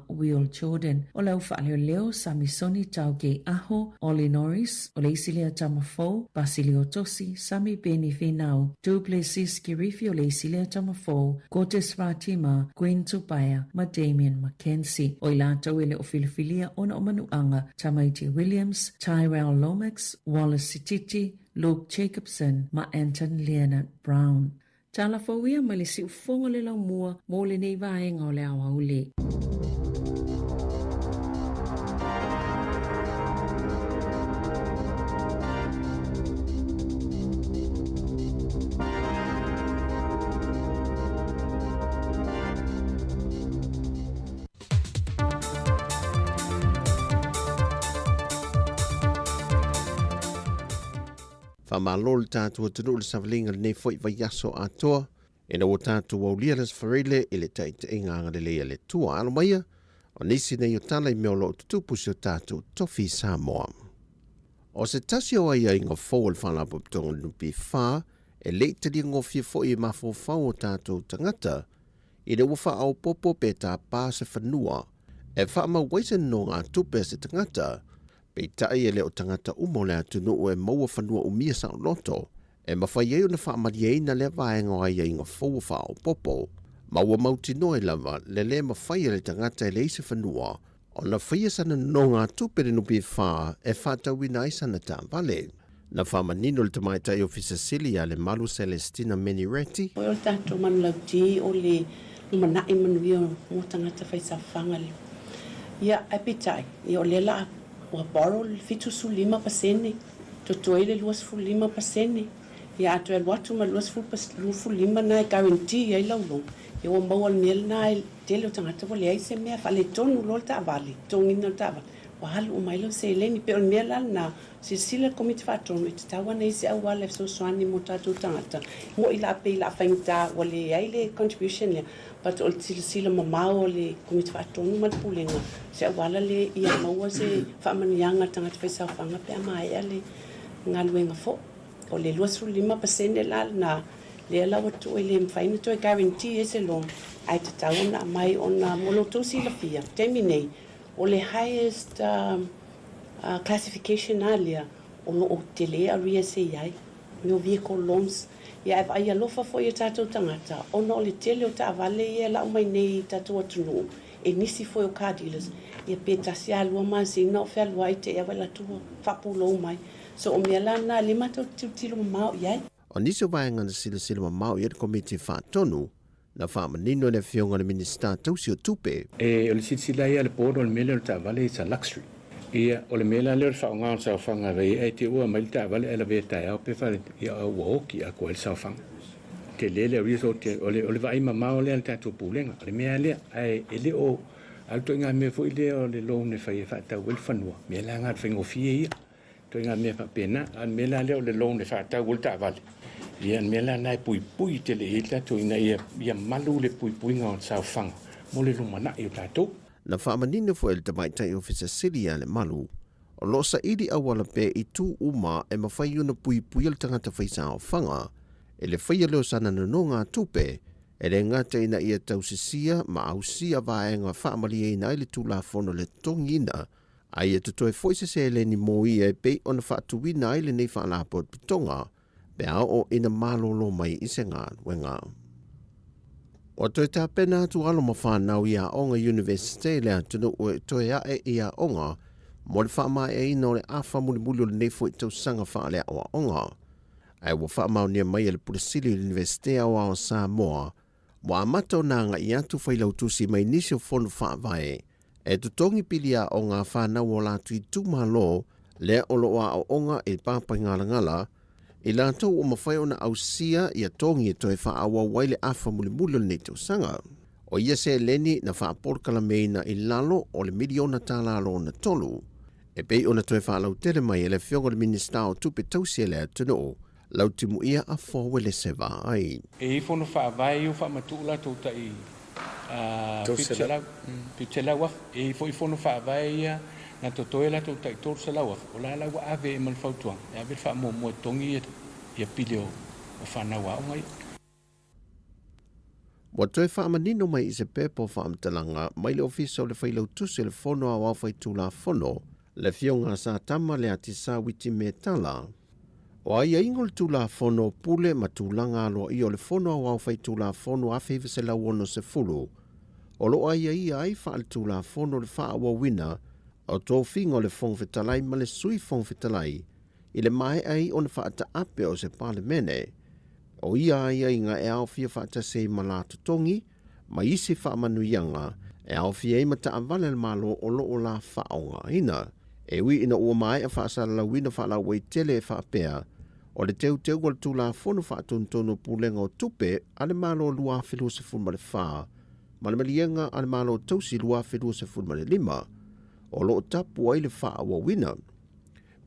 Will Jordan. O le au faaleoleo, Samisoni Taugei Aho, Ollie Norris, o le isi lea tama fou, Basilio Tosi, Sami Beni Finau, Du Plessis Kirifi o le isi lea tama fou, Cortez Ratima, Quinn Tupaea ma Damian McKenzie. O i latou e le o filifilia ona o manuaga, Tamaiti Williams, Tyrell Lomax, Wallace Sititi, Luke Jacobson ma Anton Lienert-Brown. Tala fou ia mai le siufofoga o le laumua mo lenei vaega o le aoauli. Faamalo le tatou atunuu i le savaliga i lenei foi vaiaso atoa, ina ua tatou aulia le Aso Faraile i le taitaiga agalelei a le Atua. Alo maia, o nisi nei o tala i mea o lo o tutupu i si o tatou tofi i Samoa. O se tasi o aiaiga fou a le Faalapotopotoga o le NPF, e le i taliagofie foi e mafaufau o tatou tagata, ina ua faaopoopo pe tapa se fanua e faamau ai se nonogatupe a se tagata, peitai e le o tagata uma o le atunuu e maua fanua umia saoloto e mafai ai ona faamalieina lea vaega o aiaiga fou ua faaopoopo, ma ua mautinoa ai lava le le mafai e le tagata e leai se fanua ona faia sana nonogatupe i le NPF e faatauina ai sana taavale. Na faamanino le Tamaitai Ofisa Sili ia Lemalu Celestina Menireti. O le tatou manulauti o le lumanai manuia mo tagata faisaofaga le ia ae peitai ia o lea la ua borrow le 75% totoe le 25% ia a toe alu atu ma le 25 na e guarantee ai lau loan ia ua maua le mea lena e tele o tagata ua leai se mea faaletonu loa le taavale totogiina o le taavale ua alu uma ai lau seleni pei o le mea la lena. Silasila le Komiti Faatonu e tatau ana i se auala e fesoasoani mo tatou tagata. Mo'i la pei la faigata ua leai le contribution lea but o le silasila mamao a le Komiti Faatonu ma le Pulega se auala lea ia maua se faamanuiaga a tagata faisaofaga pe a maea le galuega foi. O le 25% la lena lea la ua tuu e le mafai ona toe guarantee ai se loan ae tatau ona aumai ona mo lo outou silafia taimi nei o le highest classification a lea o lo o tele arrears e i ai, mea o vehicle loans, ia ae vaai alofa foi i o tatou tagata ona o le tele o taavale ia e lau mai nei i tatou atunuu e nisi foi o car dealers, ia pe tasi a lua masina o fealuai te i a wai latou ua faapulou mai. So o mea la na lea matou te tilotilo mamao i ai. O nisi o vaega na silasila mamao i ai le Komiti Faatonu Na faamanino e le Afioga i le Minisita Tausi o Tupe. E, o le silasila ia a le board o le mea lea o le taavale it's a luxury. Ia, o le mea la lea o le faaaoga o le saofaga e ai te ua aumai le taavale ae lavea taeao pe fale, ia ua oti atoa ai le saofaga. Tele le resort, o le, o le vaai mamao lea a le tatou Pulega, o le mea lava lea. Ae e le o, a o le ituaiga mea foi lea o le loan e fai e faatau ai le fanua, mea la na o le faigofie ia. Ituaiga mea faapena. A o le mea la lea o le loan e faatau ai le taavale, ia o le mea la lena e puipui tele i ai tatou ina ia, ia malu le puipuiga o le saofaga mo le lumanai o tatou. Na faamanino foi e le Tamaitai Ofisa Sili ia Lemalu, o lo o saili auala pea i itu uma e mafai ona puipuia le tagata faisaofaga i le faia lea o sana nonogatupe, e le gata ina ia tausisia ma ausia vaega faamalieina ai le Tulafono le totogiina A ia totoe foi se seleni mo ia e pei ona faatuina ai lenei faalapotopotoga pe a oo ina malolo mai i se galuega. Ua toe tapena atu alo ma fanau i aoga Iunivesite i le atunuu e toe ae i aoga mo le faamaeaina o le afa mulimuli o lenei foi tausaga faaleaoaoga. Ae ua faamaonia mai e le Pule Sili o le Iunivesite Aoao o Samoa Ua amata ona agai atu failautusi mai nisi o fono faavae e totogi pili aoga a fanau o latou itumalo lea o lo o aoaoga i le Papaigalagala, i latou ua mafai ona ausia ia togi e toe faaauau ai le afa mulimuli o lenei tausaga. O ia seleni na faapolokalameina i lalo o le miliona tala lona tolu, e pei ona toe faalautele mai e le Afioga i le Minisita o Tupe Tausi a le atunuu, Lautimuia a Fouele se vaai. E i ai fono faavae ia ua faamatuu latou tai 700,000. E i ai foi fono faavae ia na totoe latou tai 300,000, o la la ua ave ai ma le fautuaga e ave le faamuamua e totogi ia pili o fanau aoga ia. Ua toe faamanino mai i se pepa o faamatalaga mai le Ofisa o le Failautusi o le Fono Aoao Faitulafono, le Afioga a Satama Leatisa Witimetala. O aiaiga o le Tulafono o Pule ma Tulaga Aloaia o le Fono Aoao Faitulafono 1960, o lo o aiaia ai faaletulafono le faaauauina o tofiga o le Fofoga Fetalai ma le Sui Fofoga Fetalai i le maea ai ona faataape o se Palemene. O ia aiaiga e aofia faatasi ai ma la totogi ma isi faamanuiaga e aofia ai ma taavale a le Malo o lo o la faaaogaina. E ui ina ua maea faasalalauina faalauaitele e faapea, o le teuteuga o le Tulafono Faatonutonu o Pulega o Tupe a le Malo 2024 ma le Maliega a le Malo Tausi 2025, o lo o tapu ai le faaauauina.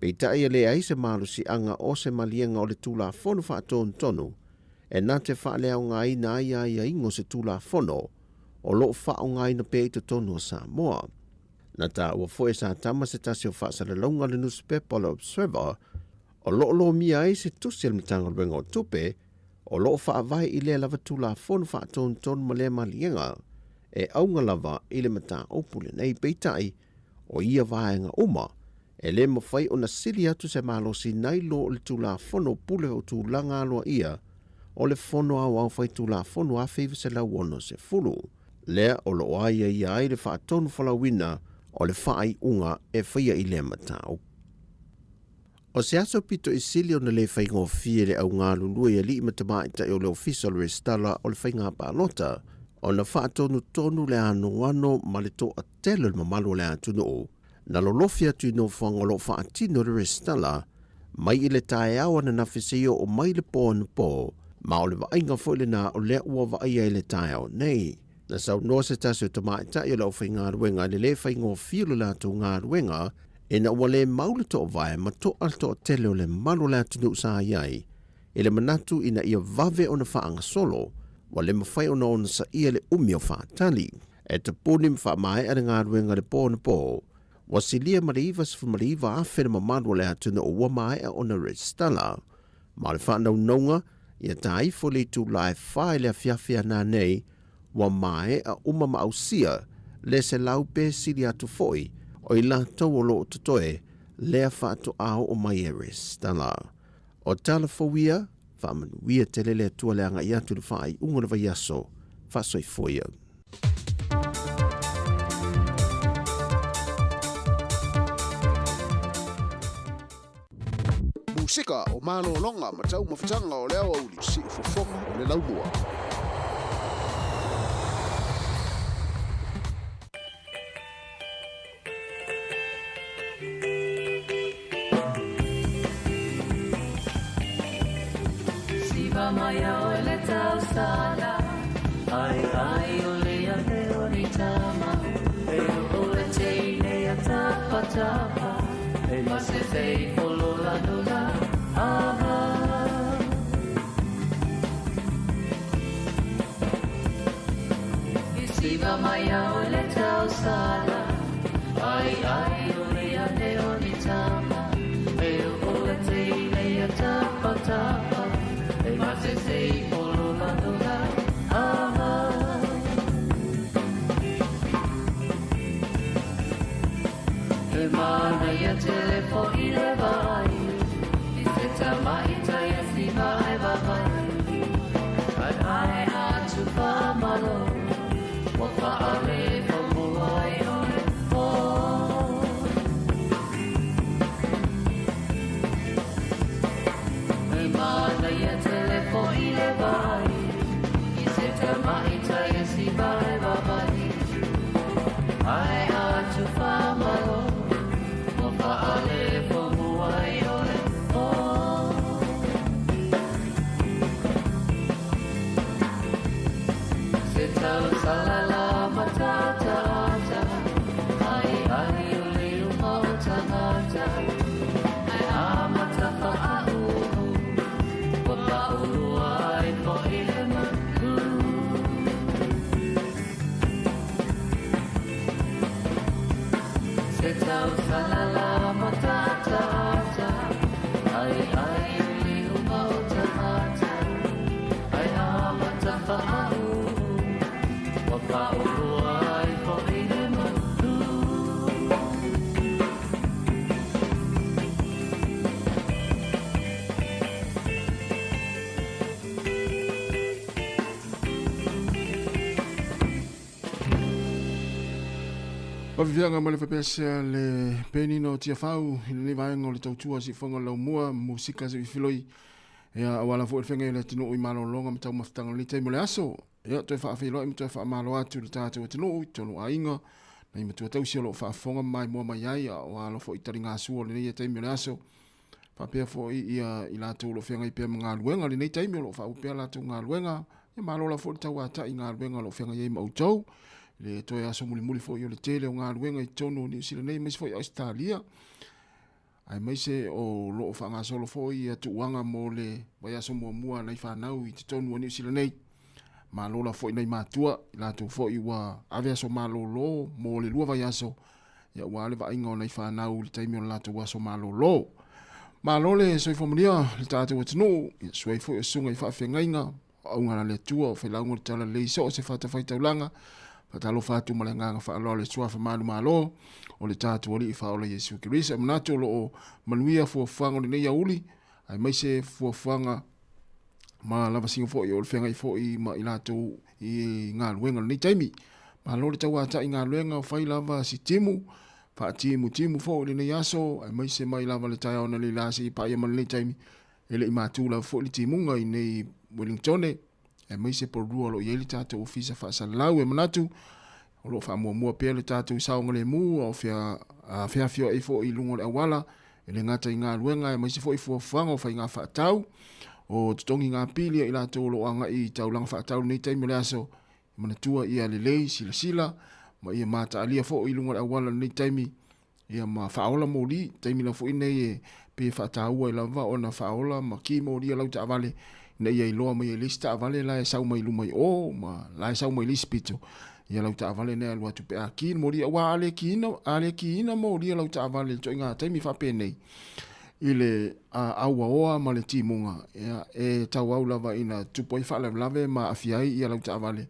Peitai e leai se malosiaga o se maliega o le Tulafono Faatonutonu e na te faaleaogaina ai aiaiga o se Tulafono o lo o faaaogaina pea i totonu o Samoa. Na taua foi e Satama se tasi o faasalalauga a le nusipepa o le Observer o lo o lomia ai se tusi a le Matagaluega o Tupe o lo o faavae i lea lava Tulafono Faatonutonu ma lea maliega e auga lava i le mataupu lenei. Peitai, o ia vaega uma, e le mafai ona sili atu se malosi nai lo o le Tulafono Pule o Tulaga Aloaia o le Fono Aoao Faitulafono 1960, lea o lo o aiaia ai le faatonufolauina o le faaiuga e faia i lea mataupu. O se aso pito i sili ona le faigofie le au galulue i alii ma tamaitai o le Ofisa o le Resitala o le Faiga Palota ona faatonutonu le anoano ma le toatele o le mamalu o le atunuu na lolofi atu i nofoaga o lo o faatino le resitala mai i le taeao ananafi seia oo mai le po anapo, ma o le vaaiga foi lena o lea ua vaaia i le taeao nei. Na saunoa se tasi o tamaitai o le aufaigaluega i le le faigofie o le latou galuega ina ua le mau le toovae ma toa le toatele o le mamalu o le atunuu sa i ai i le manatu ina ia vave ona faagasolo, ua le mafai ona onosaia le umi o faatali. E tapuni ma faamaea le galuega i le po anapo, ua silia ma le 99,000 le mamalu o le atunuu ua maea ona resitala. Ma o le faanaunauga, ia ta ifo i le itula e fa i le afiafi a nanei, ua maea uma ma ausia le 100 pe sili atu foi o i latou o lo o totoe lea faatoa oo mai e resitala. O tala fou ia, faamanuia tele le Atua le agai atu i le faaiuga o le vaiaso. Faasoifua ia. Musika o malologa ma taumafataga o le aoauli, siufofoga o le laumua. Siva mai au e le tausala Ai ai o le a te o ni tama E o le teine a tapa tapa E ma se fei folola nola Aha I siva mai au e le tausala Ai ai o le a te o ni tama E o le teine a tapa tapa E ma se fei folola nola Aha He manaia tele fo'i le vaai I se tamaita ia siva ai vavai Ai ai atu whaamalo Ua whaale whamua ai oe Oh He manaia tele fo'i le vaai I se tamaita ia siva ai vavai Ai atu whaamalo Ua whaale whamua ai oe Oh Se tau salala matata ata Ai ai o le uma o tangata Ai a matafa a uhu Ua paulua ai fo'i le manu Se tau salala matata ata Ai ai o le uma o tangata Ai a matafa a uhu Ua paulua ai fo'i le manu Faafefiaga ma le faapea le penina o Tiafau i lenei vaega o le tautua siufofoga o le laumua, musika se filoi ia auala foi le feagai o le atunuu i malologa ma taumafataga o lenei taimi o le aso. Ia toe faafeiloai ma toe faamalo atu i le tatou atunuu i totonu o aiga, nai matua tausi o lo o faafofoga ma maimoa mai ai, a o alo foi i taligasua o lenei taimi o le aso. Faapea foi ia i latou o lo o feagai pea ma galuega i lenei taimi o lo o faauu pea latou galuega. Ia malo lava foi le tauatai i galuega o lo o feagai ai ma outou. Le toe aso mulimuli foi o le tele o galuega i totonu o Niu Sila nei aemaise foi Ausetalia. Aemaise o lo o faagasolo foi ia tuuaga mo le vaiaso muamua a nai fanau i totonu o Niu Sila nei. Malo la foi nai matua, i latou foi ua ave aso malolo mo le 2 vaiaso, ia ua le vaaiga o nai fanau i le taimi o le latou aso malolo. Malo le soifua manuia le tatou atunuu, ia suai foi o susuga i faafeagaiga, o auga a le Atua, o failauga o le talalelei i so o se fatafaitaulaga. Faatalofa atu ma le agaga faaaloalo i suafa manumalo o le tatou Alii Faaola Iesu Keriso. E manatu o lo o manuia fuafuaga o lenei aoauli, aemaise fuafuaga ma lavasiga foi o le feagai foi ma i latou i galuega o lenei taimi. Malo le tauatai i galuega o fai lava si timu, faatimutimu foi i lenei aso, aemaise mai lava le taeao analeila seia paia ma lenei taimi. E le i matu lava foi le timuga i nei Wellingtone, aemaise Porirua o lo o i ai le tatou ofisa faasalalau. E manatu o lo o faamuamua pea le tatou saogalemu a o feafioai foi i luga o le auala, e le gata i galuega aemaise foi fuafuaga o faiga faatau, o totogi pili a i latou o lo o agai i taulaga faatau i lenei taimi o le aso. E manatua ia lelei silasila ma ia mataalia foi i luga o le auala i lenei taimi, ia ma faaola moli. Taimi la foi nei e pei e faataua ai lava ona faaola ma ki moli a lau taavale ina ia iloa mai ai le isi taavale la e sau mai luma i o ma la e sau mai le isi pito ia lau taavale nei alu atu pe a ki le moli, aua a le kiina, a le kiina moli a lau taavale i le ituaiga taimi faapenei i le auaoa ma le timuga, ia, e tauau lava ina tupu ai faalavelave ma aafia ai ia lau taavale,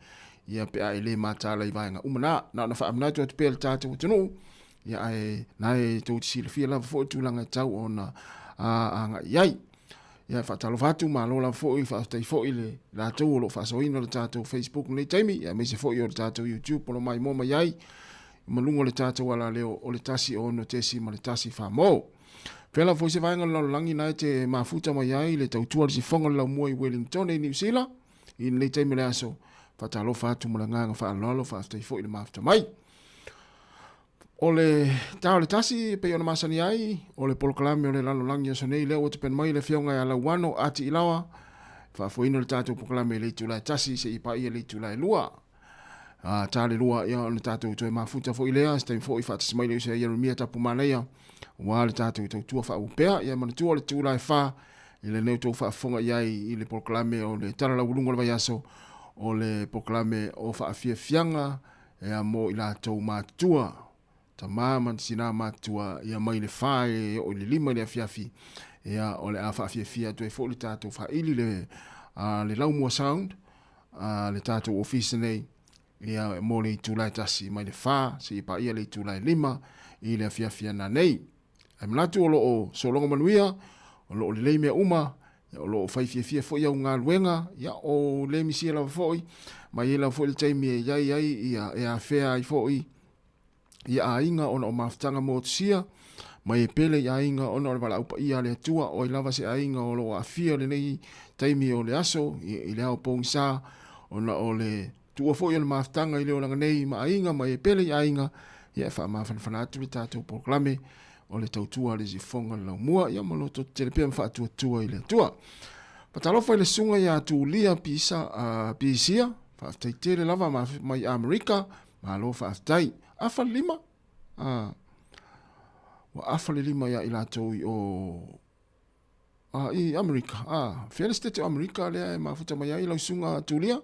ia pe a e le mataala i vaega uma na. Na ona faamanatu atu pea i le tatou atunuu, ia ae na e tou te silafia lava foi le tulaga e tau ona agai i ai. Ia faatalofa atu, malo lava foi, faafetai foi le latou o lo o faasoaina le tatou Facebook i lenei taimi, ia aemaise foi o le tatou YouTube o lo o maimoa mai ai ma luga o le tatou alaleo o le 1 6.1 Famo. Fea lava foi se vaega o le lalolagi na e te mafuta mai ai le tautua le sifoga o le laumua i Wellington i Niu Sila i lenei taimi o le aso. Faatalofa atu ma le agaga faaaloalo, faafetai foi le mafuta mai. O le ta o le 1, e pei ona masani ai, o le polokalame o le lalolagi aso nei lea ua tapena mai le afioga ia Lauano Ati Ilaoa, faafoeina le tatou polokalame i le itula e 1 seia paia i le itula e 2. A ta le 2, ia ona tatou toe mafuta foi lea, se taimi foi faatasi mai le uso ia Ieremia Tapumanaia, aua le tatou tautua faaupea. Ia manatua o le itula e 4 i lenei outou faafofoga i ai i le polokalame o le Tala Laualuga o le Vaiaso, o le polokalame o faafiafiaga Ea mo i latou matutua, tama ma tina matutua, ia mai le 4 e oo i le 5 i le afiafi, ia o le a faafiafia atu ai foi le tatou faaili le, le Laumua Sound, le tatou ofisa nei, ia mo le itula e 1 mai le 4 seia paia le itula e 5 i le afiafi ana nei. Ae manatu o lo o sologa manuia, o lo o lelei mea uma, ia, o lo o fai fiafia foi au galuega, ia, o le misia lava foi, ma i ai lava foi le taimi e i ai ai, ia, e afea ai foi ia aiga ona o mafutaga motusia, ma e pele i aiga ona o le valaau paia a le Atua, o ai lava se aiga o lo o aafia lenei taimi o le aso, i le ao pogisa, ona o le tuua foi o le mafutaga i le olaga nei ma aiga, ma e pele i aiga, ia e faamafanafana atu le tatou polokalame o le tautua a le sifoga le laumua, ia ma loto tetele pea ma faatuatua i le Atua. Faatalofa i le susuga ia Tulia Pisa, Pisia, faafetai tele lava mai Amerika, malo faafetai. Afa le lima, ua afa le lima ia i latou i o i Amerika. Fea le state o Amerika lea e mafuta mai ai lau susuga Tulia?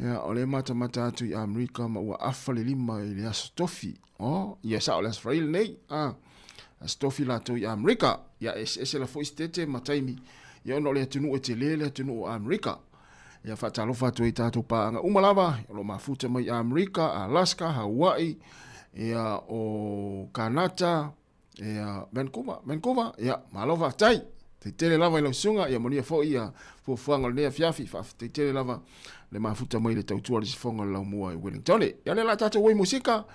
Ia, o lea e matamata atu i Amerika ma ua afa le lima i le aso tofi. Oh, ia sao le aso Faraile nei. Aso tofi latou i Amerika. Ia, eseese la foi state ma taimi. Ia, ona o le atunuu e tele le atunuu o Amerika. Ia, faatalofa atu ai tatou paaga uma lava, o lo o mafuta mai i Amerika, Alaska, Hawaii, ia, o Kanata, Ia, Vancouver, Vancouver, ia, malo faafetai. Faafetai tele lava i lau susuga, ia manuia foi ia fuafuaga o lenei afiafi. Faafetai tele lava le mafuta mai le tautua le sifoga o le laumua i Wellington. Ia lea la tatou oi musika.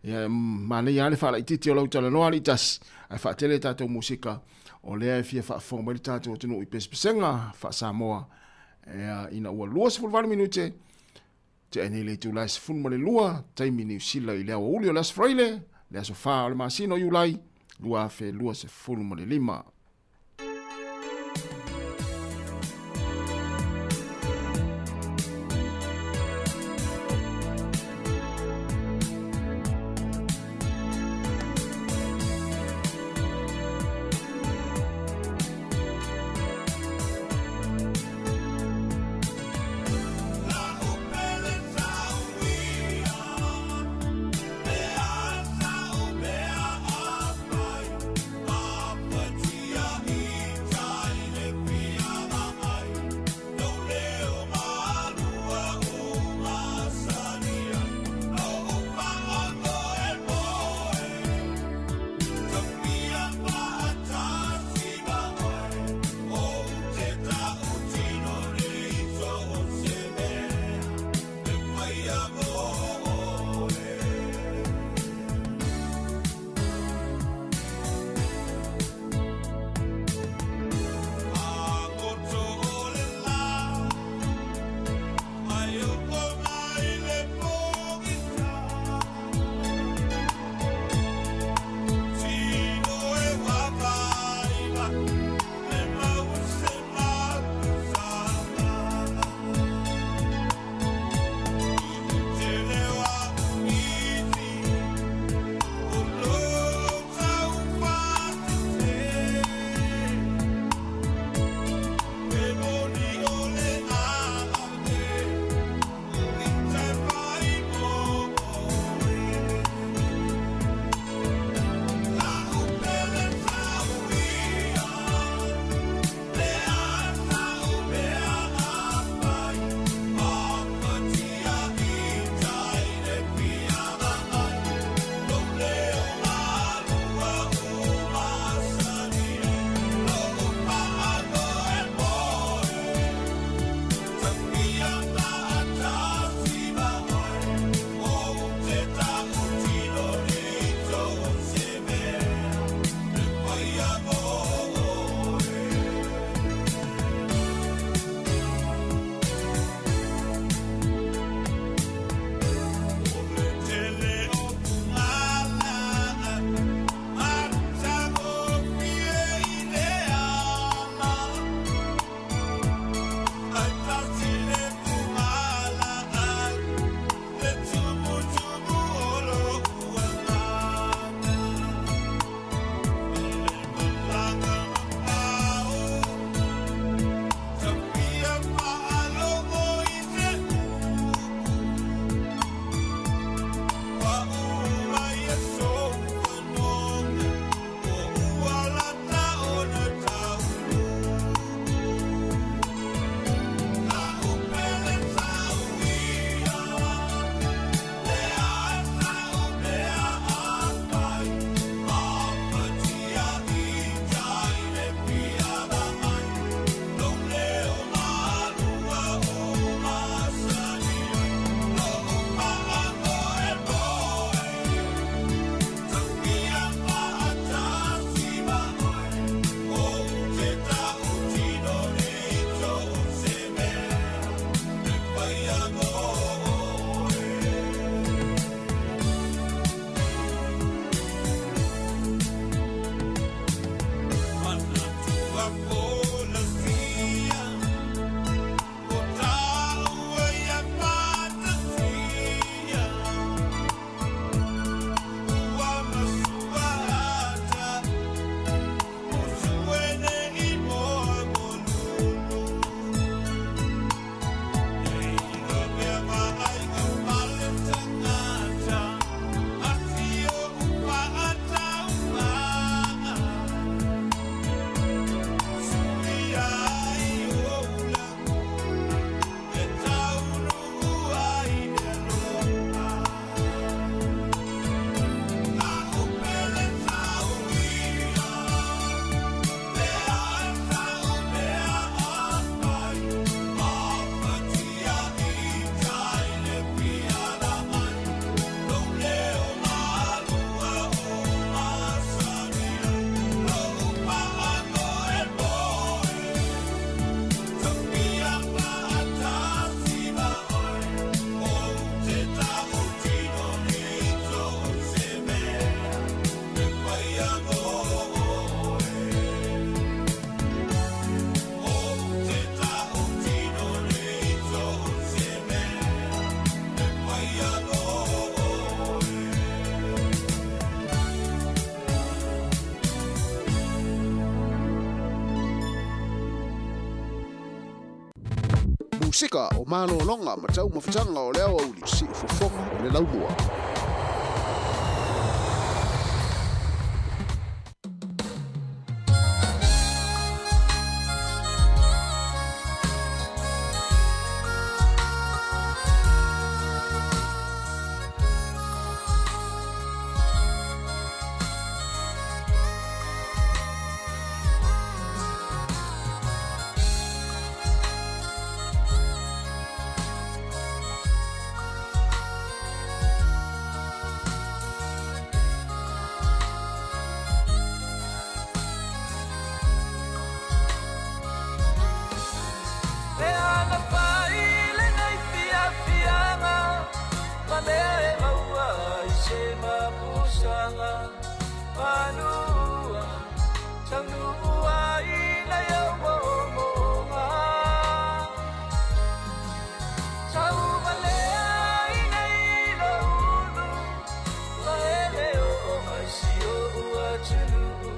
Ia manaia lava le faalaitiiti o lau talanoa alii tasi, ae faatele tatou musika o lea e fia faafofoga mai le tatou atunuu i pesepesega faa-Samoa. Ia, ina ua 28 minute Tea nei le itula e 12 taimi Niu Sila i le aoauli o le Aso Faraile, le aso 4 o le masina o Iulai 2025. Musika o malologa ma taumafataga o le aoauli, siufofoga o le laumua. Le ana fai lenei fiafiaga ma mea e maua ai se mapusaga manua taunuu ai nai ou moomooga. Tauvalea i nei lou ulu ma e le oo mai si o'u atunuu.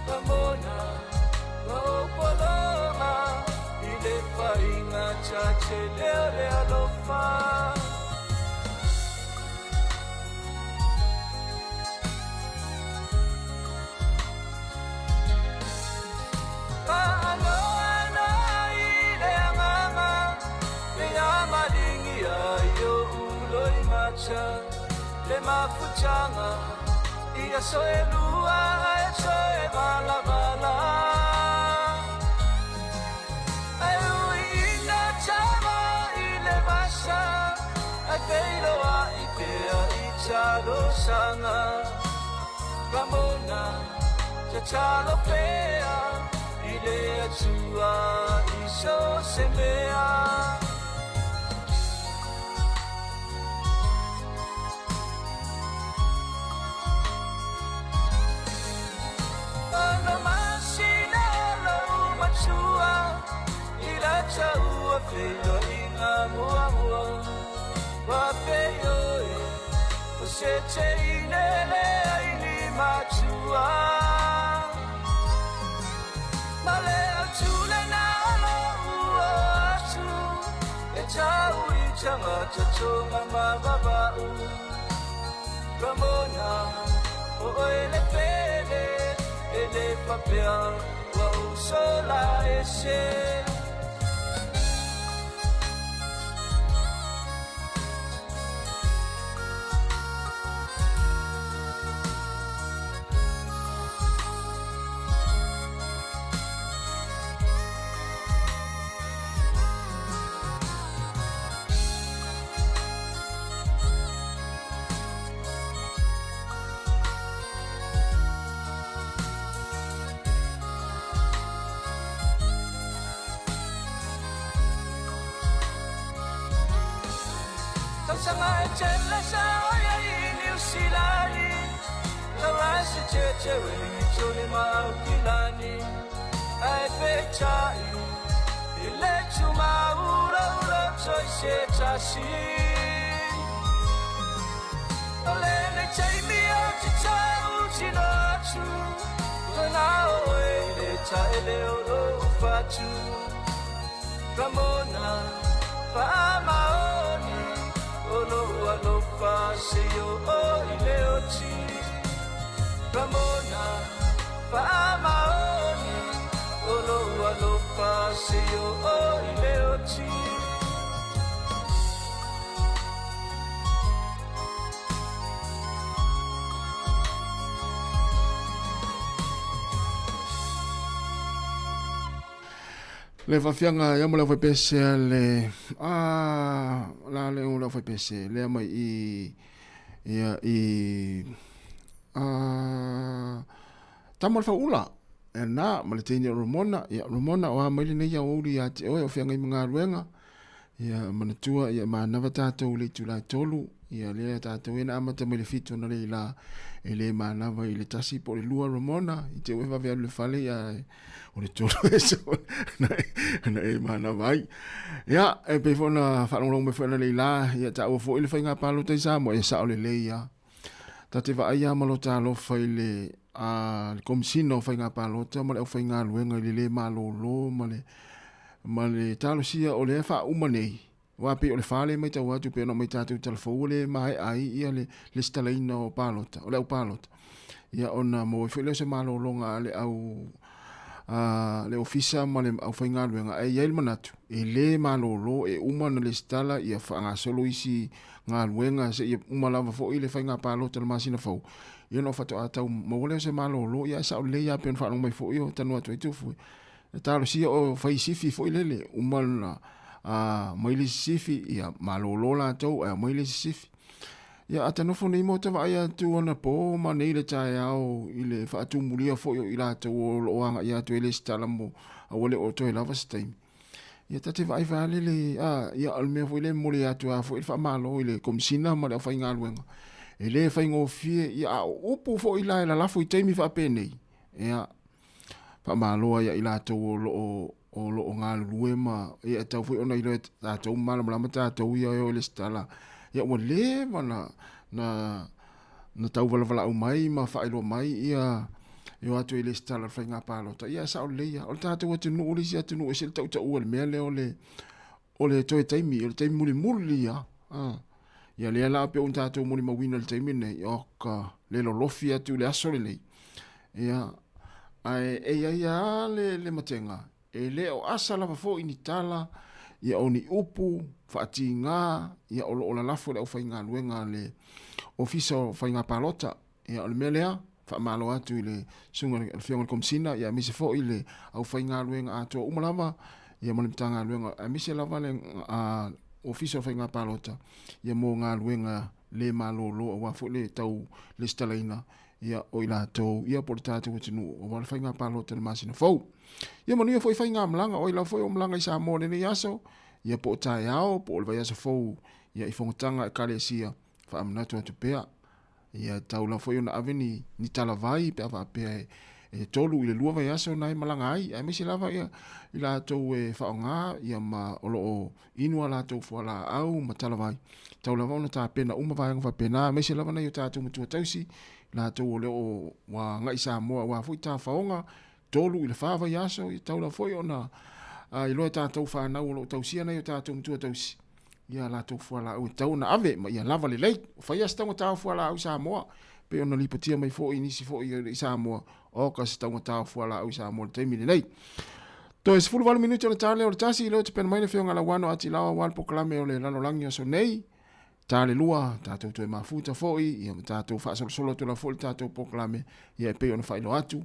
Ramona ma ou pologa i le faiga tatele o le alofa. Faanoanoa i le agaga le amaligia i o'u loimata le mafutaga i aso e lua ae toe valavala. Ae ui ina tama i le vasa ae feiloai pea i talosaga. Ramona tatalo pea i le Atua i so o se mea. Ono masina o lou matua i la taua feiloaiga muamua. Ua feioi o se teine leai ni matua. Ma le autule na o lou o atu e tau i tagata tonga ma vava'u. Ramona o oe le pele e le faapea ua ou sola ese. Tausaga e tele sa oi ai i Niu Silani, lau se tete Wellington ma Aukilani. Ae peitai i le tumaulaula toi se tasi. O lenei taimi ou te tautino atu, ua na oe i le taele o lou fatu. Ramona faamaoni o lou alofa seia oo i le oti. Ramona faamaoni o lou alofa seia oo i le oti. Le faafiaga ia mo le aufaipese a le a la le o le aufaipese lea mai i ia i a tama o le fauula e na ma le teine o Ramona ia Ramona o a mai lenei aoauli ia te oe o feagai ma galuega Ia manatua ia manava tatou i le itula e tolu, ia lea tatou e na amata mai le fitu ana le ila e le manava i le tasi po o le lua Ramona i te ue vave alu le fale ia o le tolu e so na e, na e manava ai. Ia e pei foi ona faalogologo mai foi ana le ila ia taua foi le faiga palota i Samoa ia sao lelei ia. Ta te vaai lava ma lo talofa i le a le Komesina o Faiga Palota ma le aufaigaluega i le le malolo ma le. Ma le talosia o lea faauma nei, aua pei o le fa lea e matau atu pei ona aumai tatou i talafou ua le maea ai ia le lesitalaina o palota, o le au palota. Ia ona maua ai foi lea o se malologa a le au a le ofisa ma le aufaigaluega, ae i ai le manatu e le malolo e uma ona lesitala ia faagasolo isi galuega seia uma lava foi le faiga palota i le masina fou, ia ona faatoa tau maua lea o se malolo. Ia ae sao lelei lava pei ona faalogo mai foi o talanoa atu ai Tufue, e talosia o fai sifi foi lele, uma ona aumai le isi sifi, ia malolo latou ae aumai le isi sifi. Ia a ta nofo nei ma ota vaai atu anapo ma nei le taeao i le faatumulia foi o i latou o lo o agai atu e lesitala mo a ua le o toe lava se taimi. Ia ta te vaai vaale le, a, ia o le mea foi lea e momoli atu a foi le faamalo i le Komesina ma le aufaigaluega. E le faigofie, ia a o upu foi la e lalafo i taimi faapenei, ia, faamalo ai ia i latou o lo o o lo o galulue ma ia e tatau foi ona iloa e tatou ma malamalama tatou ia e o i lesitala. Ia ua leva na na na tauvalavalau mai ma faailoa mai ia e o atu i lesitala le faiga palota. Ia e sao lelei lava. O le tatou atunuu le isi atunuu e ese le tautaua i le mea lea o le o le toe taimi, o le taimi mulimuli ia. Ia lea la pei ona tatou molimauina i le taimi lenei, oka, le lolofi atu i le aso lenei. Ia, ae e i ai lava le, le matega, e le o asa lava foi ni tala, ia o ni upu faatiga, ia o lo o lalafo i le aufaigaluega a le Ofisa o Faiga Palota. Ia, o le mea lea, faamalo atu i le susuga i le Afioga i le Komesina, ia aemaise foi le aufaigaluega atoa uma lava, ia ma le Matagaluega, aemaise lava le Ofisa o Faiga Palota, ia mo galuega le malolo aua foi le tau lesitalaina ia o i latou, ia po o le tatou atunuu aua le faiga palota i le masina fou. Ia manuia foi faigamalaga, o ai lava foi o malaga i Samoa i lenei aso, ia po o taeao, po o le vaiaso fou, ia i fonotaga a Ekalesia, faamanatu atu pea, ia tau lava foi ona ave ni, ni talavai pe a faapea e, e 3 i le 2 vaiaso na e malaga ai, aemaise lava ia i latou e faaaoga ia ma o lo o inu a latou fualaau ma talavai, tau lava ona tapena uma vaega faapena, aemaise lava nai o tatou matua tausi, latou o lea o ua agai i Samoa aua foi tafaoga, 3 i le 4 vaiaso, ia tau lava foi ona iloa e tatou fanau o lo o tausia nai o tatou matua tausi, ia latou fualaau e tatau ona ave ma ia lava lelei. Ua fai lava se taugata o fualaau i Samoa, pei ona lipotia mai foi i nisi foi i Samoa, oka se taugata o fualaau i Samoa i le taimi lenei. Toe 18 minute ona ta lea o le tasi, lea ou te pena mai le Afioga Lauano Atilao aua le polokalame o le lalolagi aso nei. Ta le lua, tatou toe mafuta foi, ia ma tatou faasolosolo atu lava foi le tatou polokalame, ia e pei ona faailoa atu,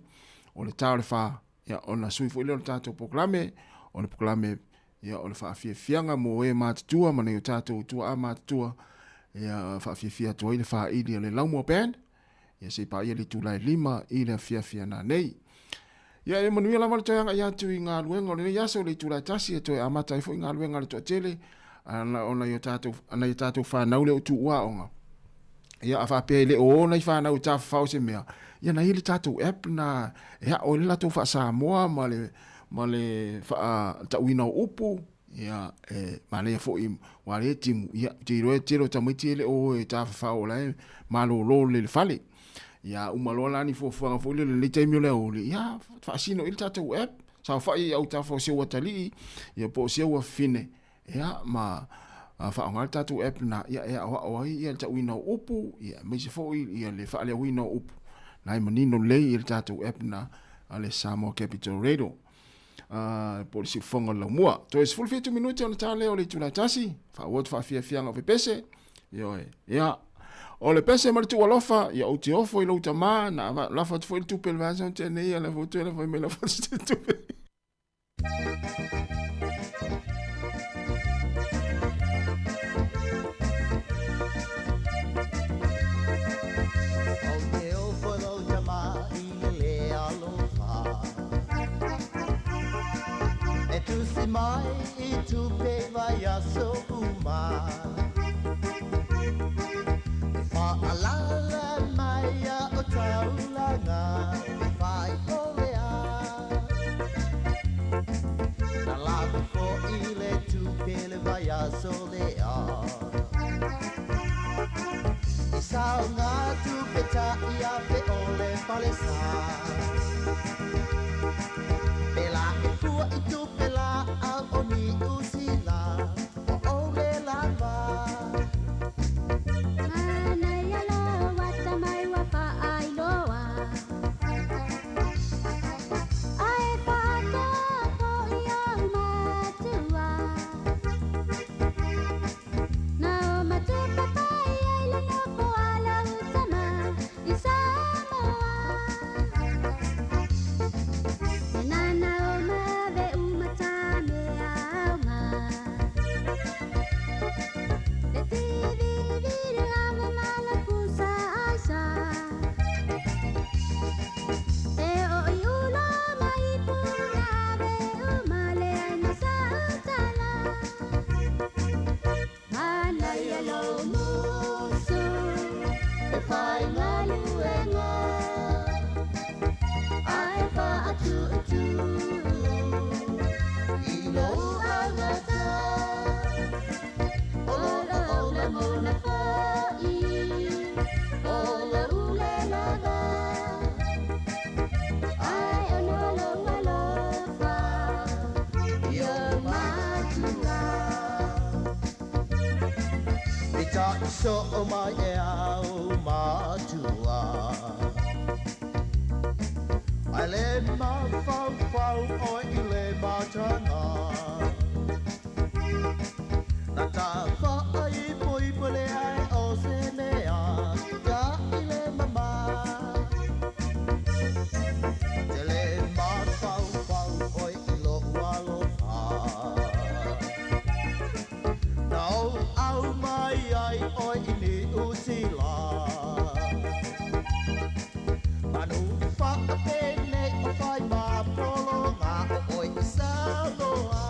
o le ta o le fa, ia ona sui foi lea o le tatou polokalame, o le polokalame ia o le faafiafiaga mo e matutua ma nai o tatou tuaa matutua, ia faafiafia atu ai le faili a le Laumua Band, ia se i paia le itula e 5 i le afiafi a nanei. Ia e manuia lava le toe agai atu i galuega o lenei aso i le itula e 1 e toe amata ai foi galuega a le toatele ona i o tatou, nai o tatou fanau lea o tuuaoga. Ia a faapea e le o o nai fanau e tafafao se mea, ia na i ai le tatou app na e ao ai le latou faa-Samoa ma le, ma le faatauina o upu, ia e manaia foi aua lea e timu, ia ou te iloa e tele o tamaiti e le o o e tafafao o la e malolo lelei i le fale. Ia uma loa la ni fuafuaga foi lele i lenei taimi o le aoauli, ia faasino i le tatou app, saofai i autafa o si ou atalii, ia po o si ou afafine, ia ma faaaoga le tatou app lena, ia e aoao ai ia le tauina o upu, ia aemaise foi ia le faaleoina o upu. Na e manino lelei ia le tatou app lena a le Samoa Capital Radio. Po o le siufofoga o le laumua. Toe 17 minute ona ta lea o le itula e tasi, faaauau atu faafiafiaga o pepese, ioe, ia. O le pese ma le tuualofa, ia ou te ofo i lou tamā, na lafo atu foi le tupe i le vaiaso na tea nei, ia lafo atu, lafo mai lafo atu le tupe. Ou te ofo i lou tamā i le le alofa E tusi mai i tupe vaiaso uma E faalala mai ia o taulaga E fai ole a Na lako foi le tupe le vaiaso lea I sao ngā tupe ta'i a pe o le falesa Pēlā e fua i tupe lāʻau. So o mai e au matua. Ai le mafaufau o i le matanga. Na ta whaai pui pule ai o se mea Ka i le mama. Te le mafaufau o i lo alofa. Na o au mai ai o i ni utila. Manu whaapene o whai ma polo ngā o oi i Samoa.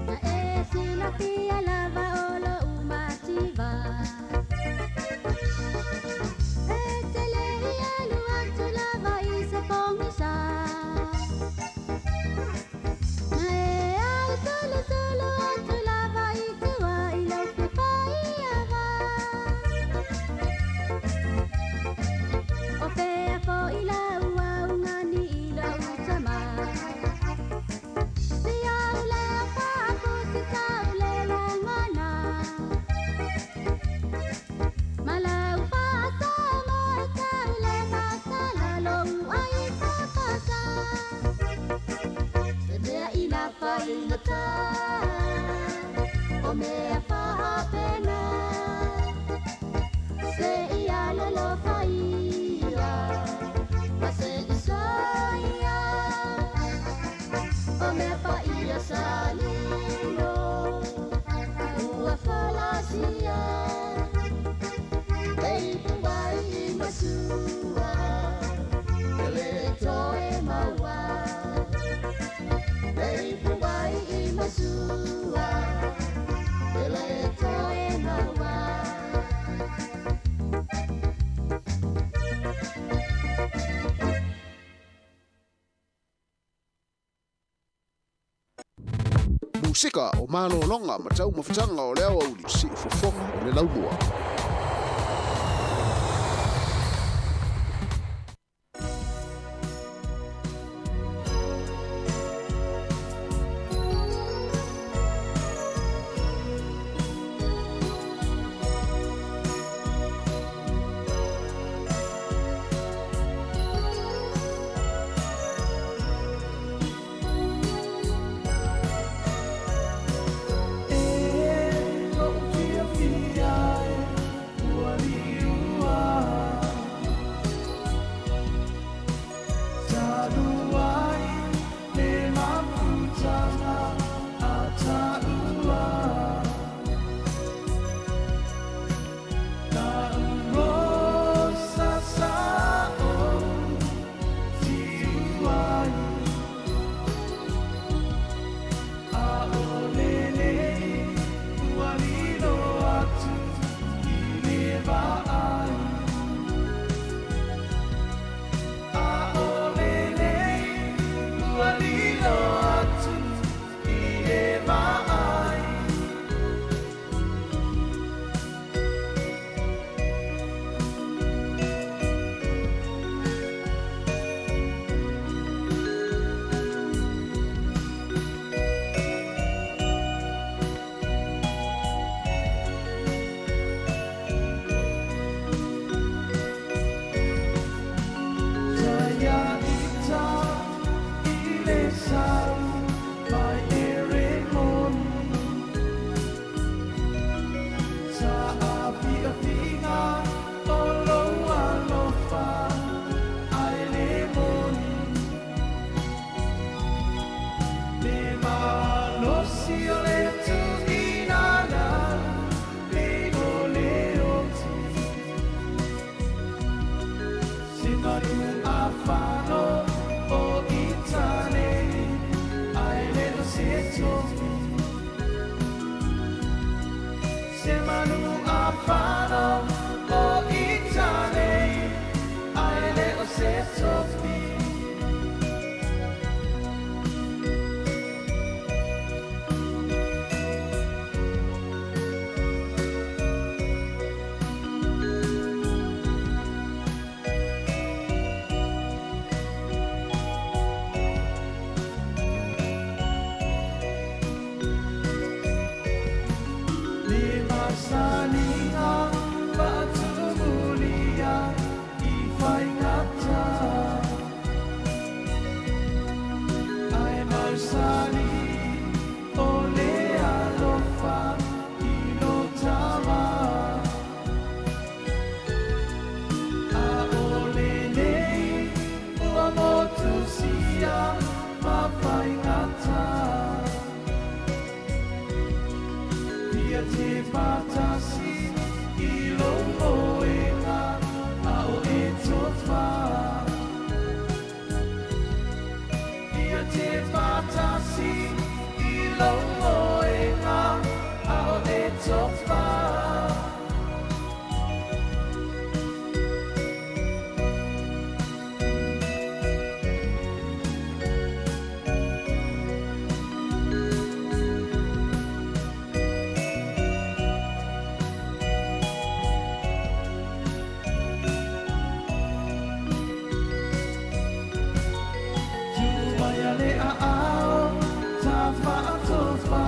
Na e silafia lava o lo umativa. E te le alu atu lava i se pongisa. Na e au solo solo atu lava i tua i lau fai ava. O pea fo i lau au ngani i lau tama. Si au le whaapu si tau le langana. Malau whaasa mo e tau le masala lo ai whapasa. Se mea ina whaingata, o mea whaapena. Se ia lolo whaia, ma se isaia. O mea whaia salino, ua falasia. Ei puai i masua, e le toe maua. Ei puai i masua, e le toe maua. Musika o malōloga ma taumafataga o le aoauli siufofoga o le laumua. Ia ita i le te faatasi i lou moega a o le tofa. Tu mai a le aao ta faatofa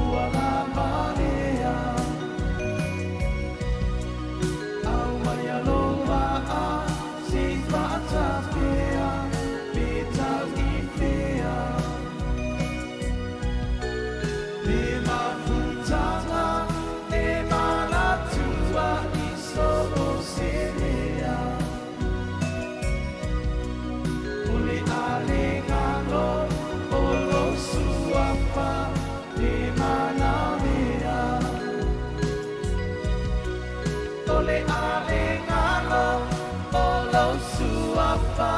ua lava lea. Au mai a lou vaa se i faatafea pe tau i fea. Le mafutaga e manatua i so o se mea. O le alegalo o lou suafa le manamea. O le alegalo o lou suafa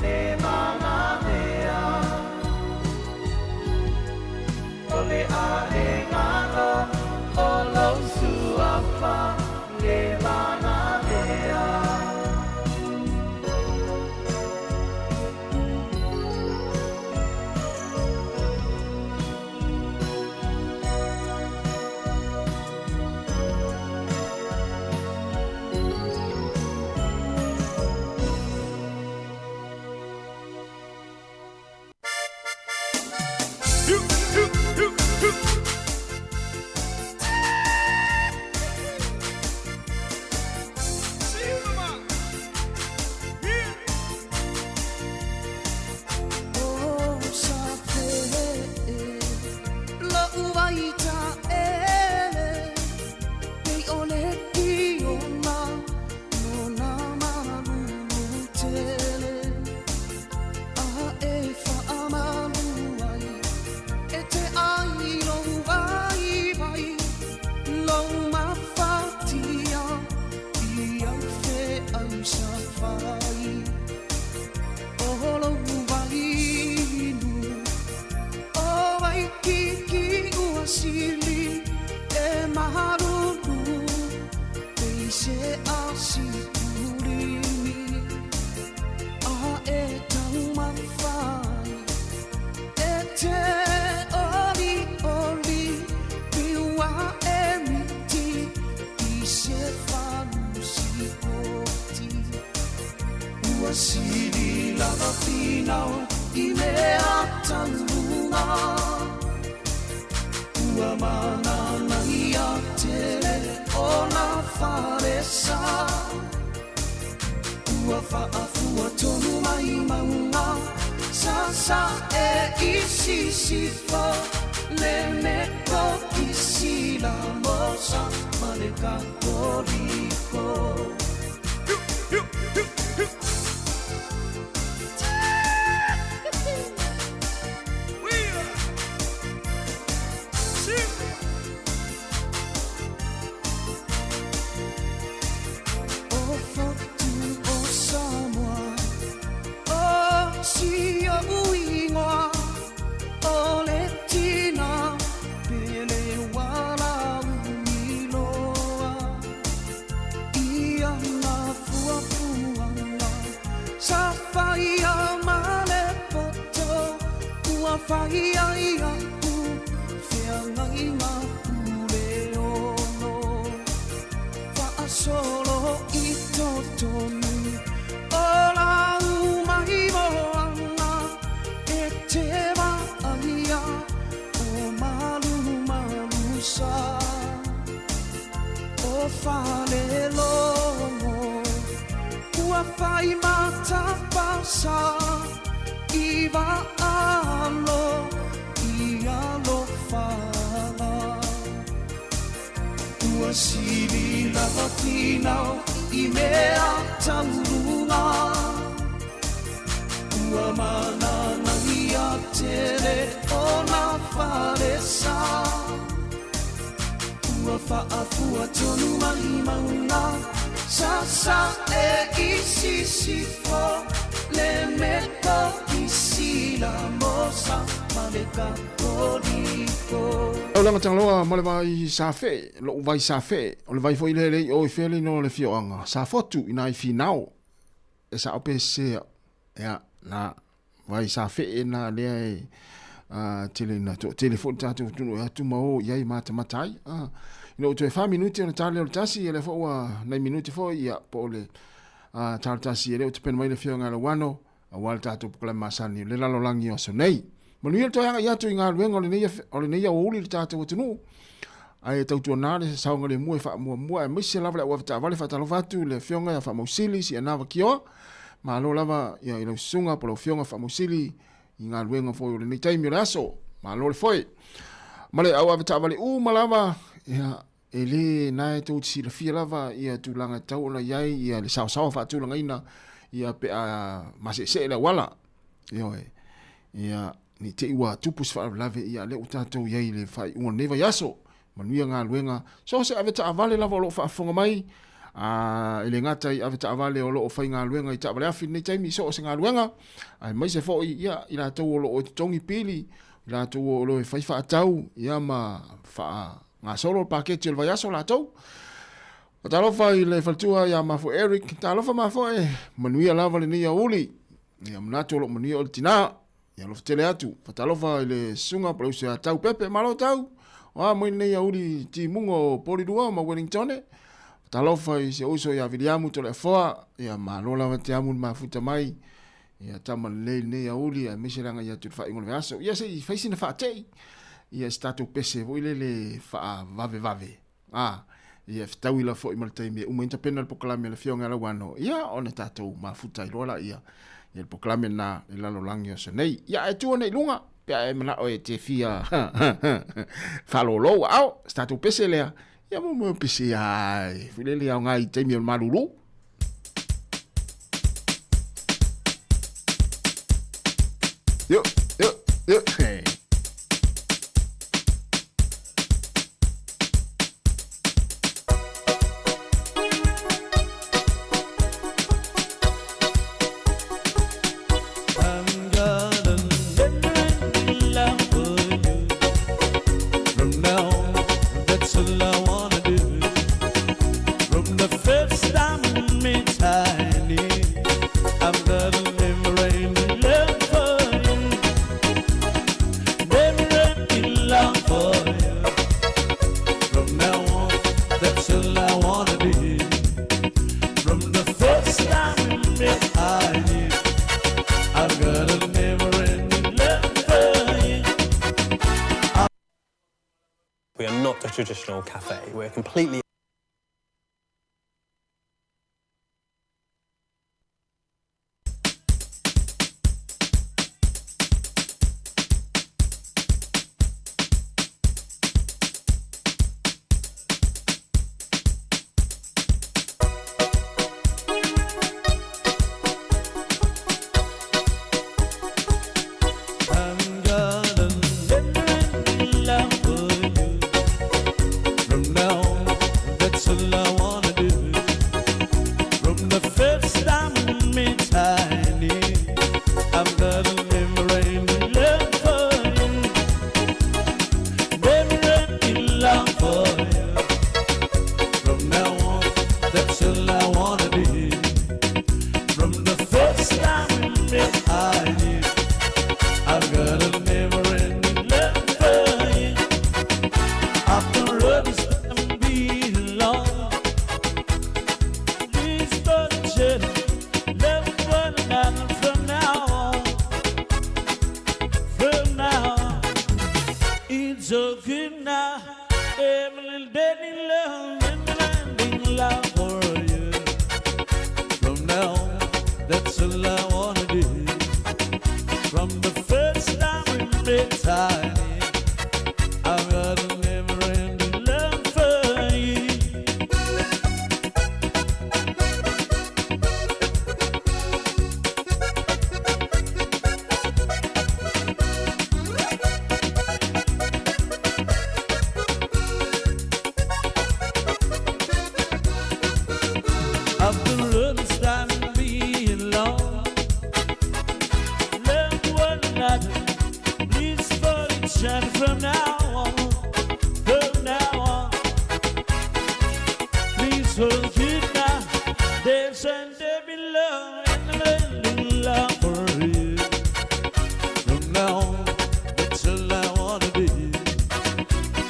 le manamea. O le alegalo o lou suafa le manamea. O sa pe Lo'u ai ta'ele Pei o le kiona No nā malulu tele A e fa'amalu ai E te ai lou vaivai Lou mafatia I au fe'au sa fai O lou vainu O Waikiki ua sili e malulu Pei se asikulimi A e taumafai E te oli oli Piua e miti I se falusikoti Ua sili lava finau i mea taluga Ua mananaia tele o nā falesa Ua fa'afua tonu mai mauga Sasa'e i sisifo Le Metokisi la mosa ma le Katoliko. O fotu o Samoa O si o'u igoa O le tina Pele ua laumiloa I ana fuafuaga Sa faia ma le poto Ua faia iaʻu Feagaiga puleono Fa'asolo i totonu O lau mai moana E te va'aia O malumalusa O falelogo Ua fai matapasa I va'alo I alofaga Ua sili lava finau i mea tauluga Ua mananaia tele o nā falesa Ua fa'afua tonu mai mauga Sasa'e i sisifo Le Metokisi. Isilamosa ma le Katoliko. Taulaga Tagaloa ma le vai Safe, lo'u vai Safe, o le vai foi lea e le i o i fea le inoa o le afioaga, Safotu i na i Finao, e sa'o pe sese a'u, ia, na, vai Safe'e na lea e a, tele ina to'atele foi le tatou atunuu e atu ma o i ai matamata ai. A, ina ua toe fa minute ona ta lea o le tasi, ia lea foi ua nai minute foi, ia, po o le a, ta o le tasi, e le o tapena mai le afioaga ia Lauano, aua le tatou polokalame masani o le lalolagi o aso nei. Manuia le toe agai atu i galuega o lenei, o lenei aoauli i le tatou atunuu. Ae tautuana le saogalemu e faamuamua aemaise lava le auave taavale faatalofa atu le afioga ia Faamausili Sianava Kioa. Malo lava ia i lau susuga po lau afioga Faamausili i galuega foi o lenei taimi o le aso. Malo le foe. Ma le auave taavale uma lava ia e lē na e tou te silafia lava ia tulaga e tatau ona i ai ia le saosaoa faatulagaina ia pe a maseesee le auala. Ioe. Ia ne i te i ua tupu se faalavelave ia lea ua tatou i ai i le faaiuga o lenei vaiaso. Manuia galuega. So se avetaavale lava o lo o faafofoga mai, a e le gata i avetaavale o lo o faigaluega i taavale afi i lenei taimi i so o se galuega, aemaise foi ia i latou o lo o totogi pili, i latou o lo o fai faatau ia ma faa Gasolo le paketi o le vaiaso latou. Talofa i le faletua ia Mafoe Eric. Talofa Mafoe, manuia lava lenei aoauli. Ia manatu o loo manuia oe le tina. Ia alofa tele atu. Fatalofa i le susuga po o le uso ia Tau Pepe. Malo Tau. O a mai lenei aoauli timuga o Polilua ma Wellingtone. Talofa i se uso ia Viliamu Toleafoa. Ia malo lava te amu le mafuta mai. Ia tama lelei lenei aoauli aemaise le agai atu i le faaiuga o le vaiaso. Ia se i fai sina faatei. Ia se tatou pese foi lele faavavevave. A, ia fetaui la foi ma le taimi e uma ai ona tapena le polokalame a le Afioga ia Lauano, ia ona tatou mafuta ai loa laia ia le polokalame lena i le lalolagi o aso nei. Ia ae tuu ane i luga pe a e manao e te fia faalōlō ua ao, se tatou pese lea, ia mo mea o pese a foi lele aoga i taimi o le malūlū. Yo, yo, yo. Hey. I'm gonna never love for you. From now on, that's all I wanna do. From the first time we met, I knew I've got a never-ending love for you. Never-ending love for you. From now on, that's all I wanna do. From the first time we met, I knew I've got a never-ending love for you. We are not a traditional cafe. We're completely I'm gonna never-ending love for you. From now on, that's all I wanna do. From the first time we met, I knew I've got a never-ending love for you. Never-ending love for you. From now on, that's all I wanna do. From the first time we met, I knew I've got a never-ending love for you. After understand being long, please touch it. Love one another from now on. From now on, it's so good now. Every day, love, never-ending love for you. From now on, that's all I wanna do. From the first time we met, I knew I've got a never-ending love for you. After understanding being long, love From now on, from now on. Please forgive now. There's an every love and a little love for you. From now on, that's all I wanna be.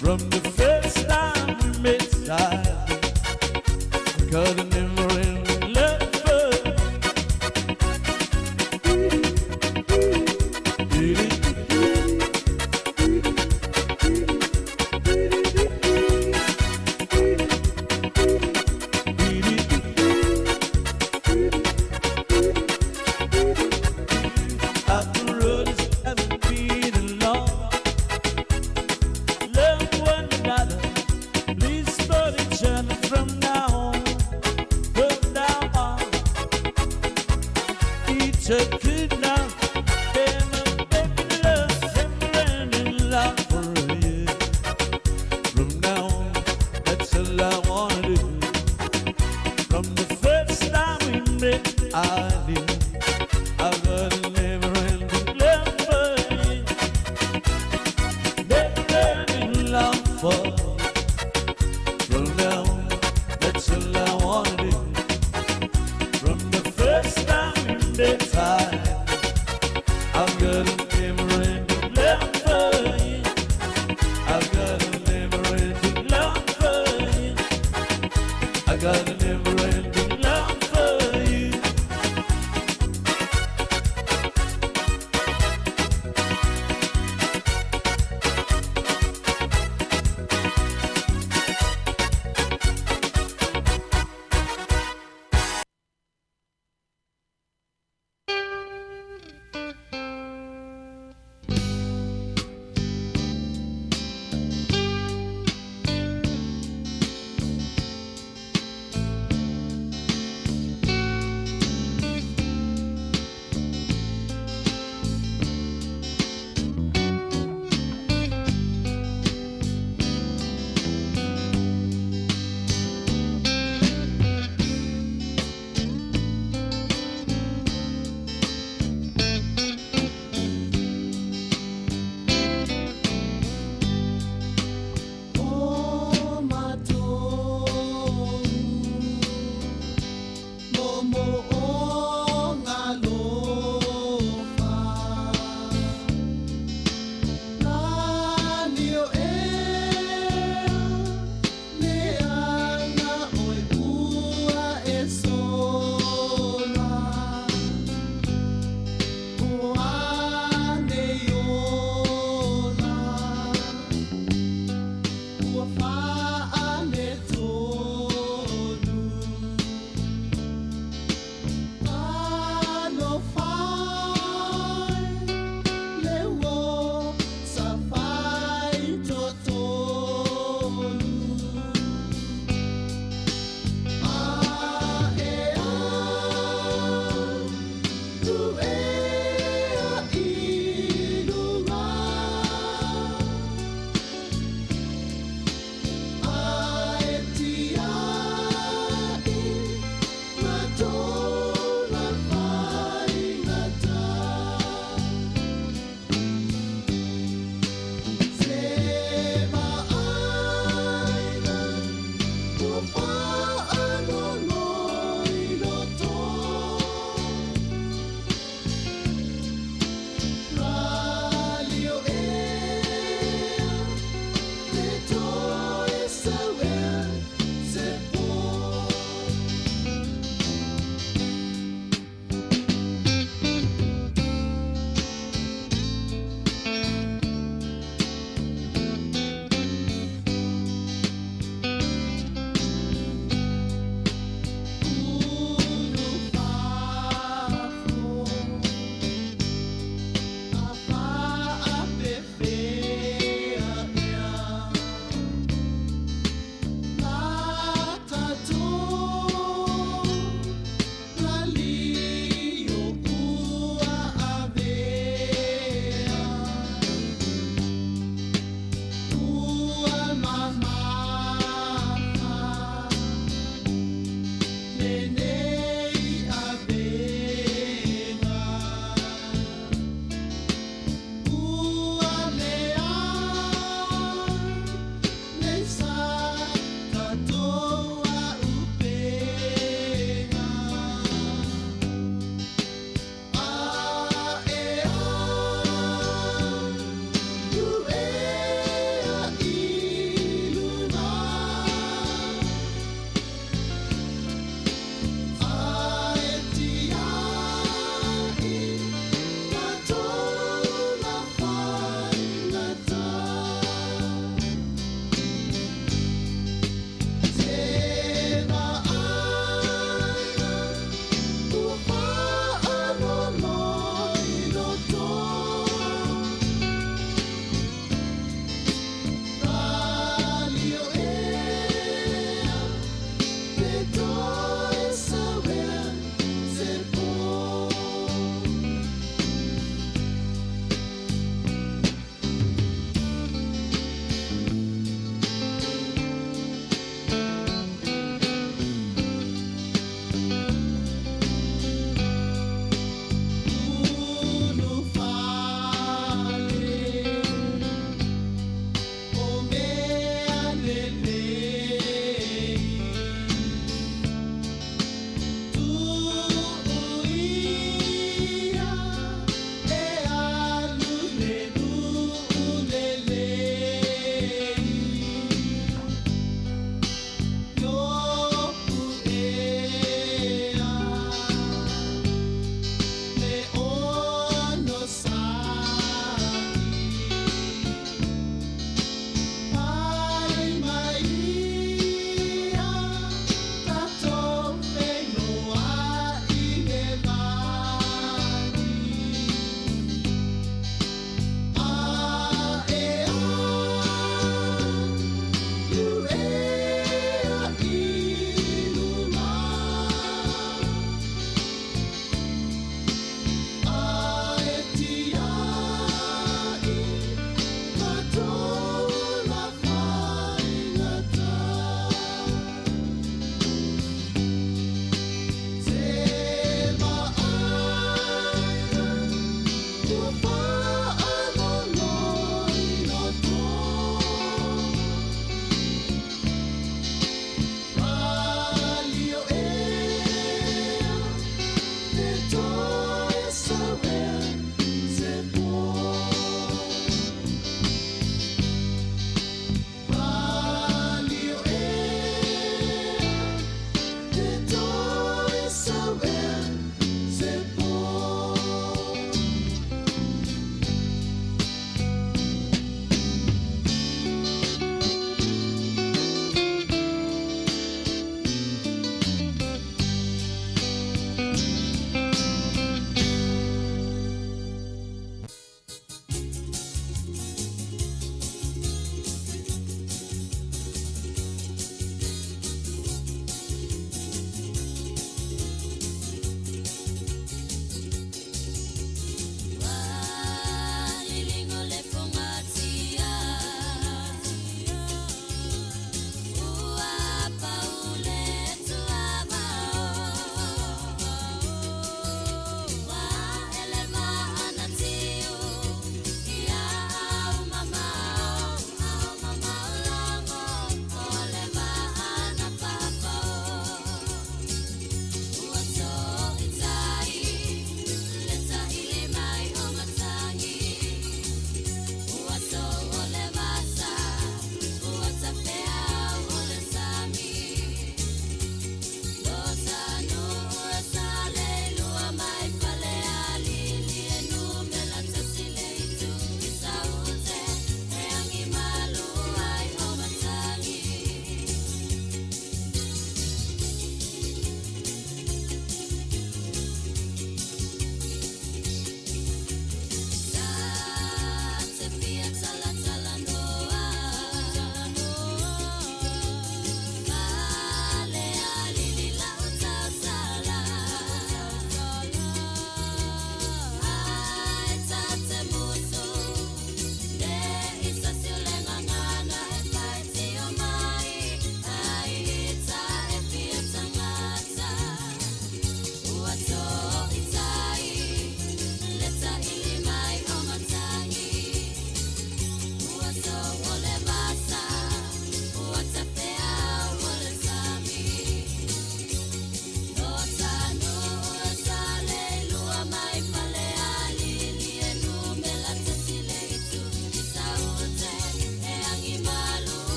From the first time we met, I got a never in love.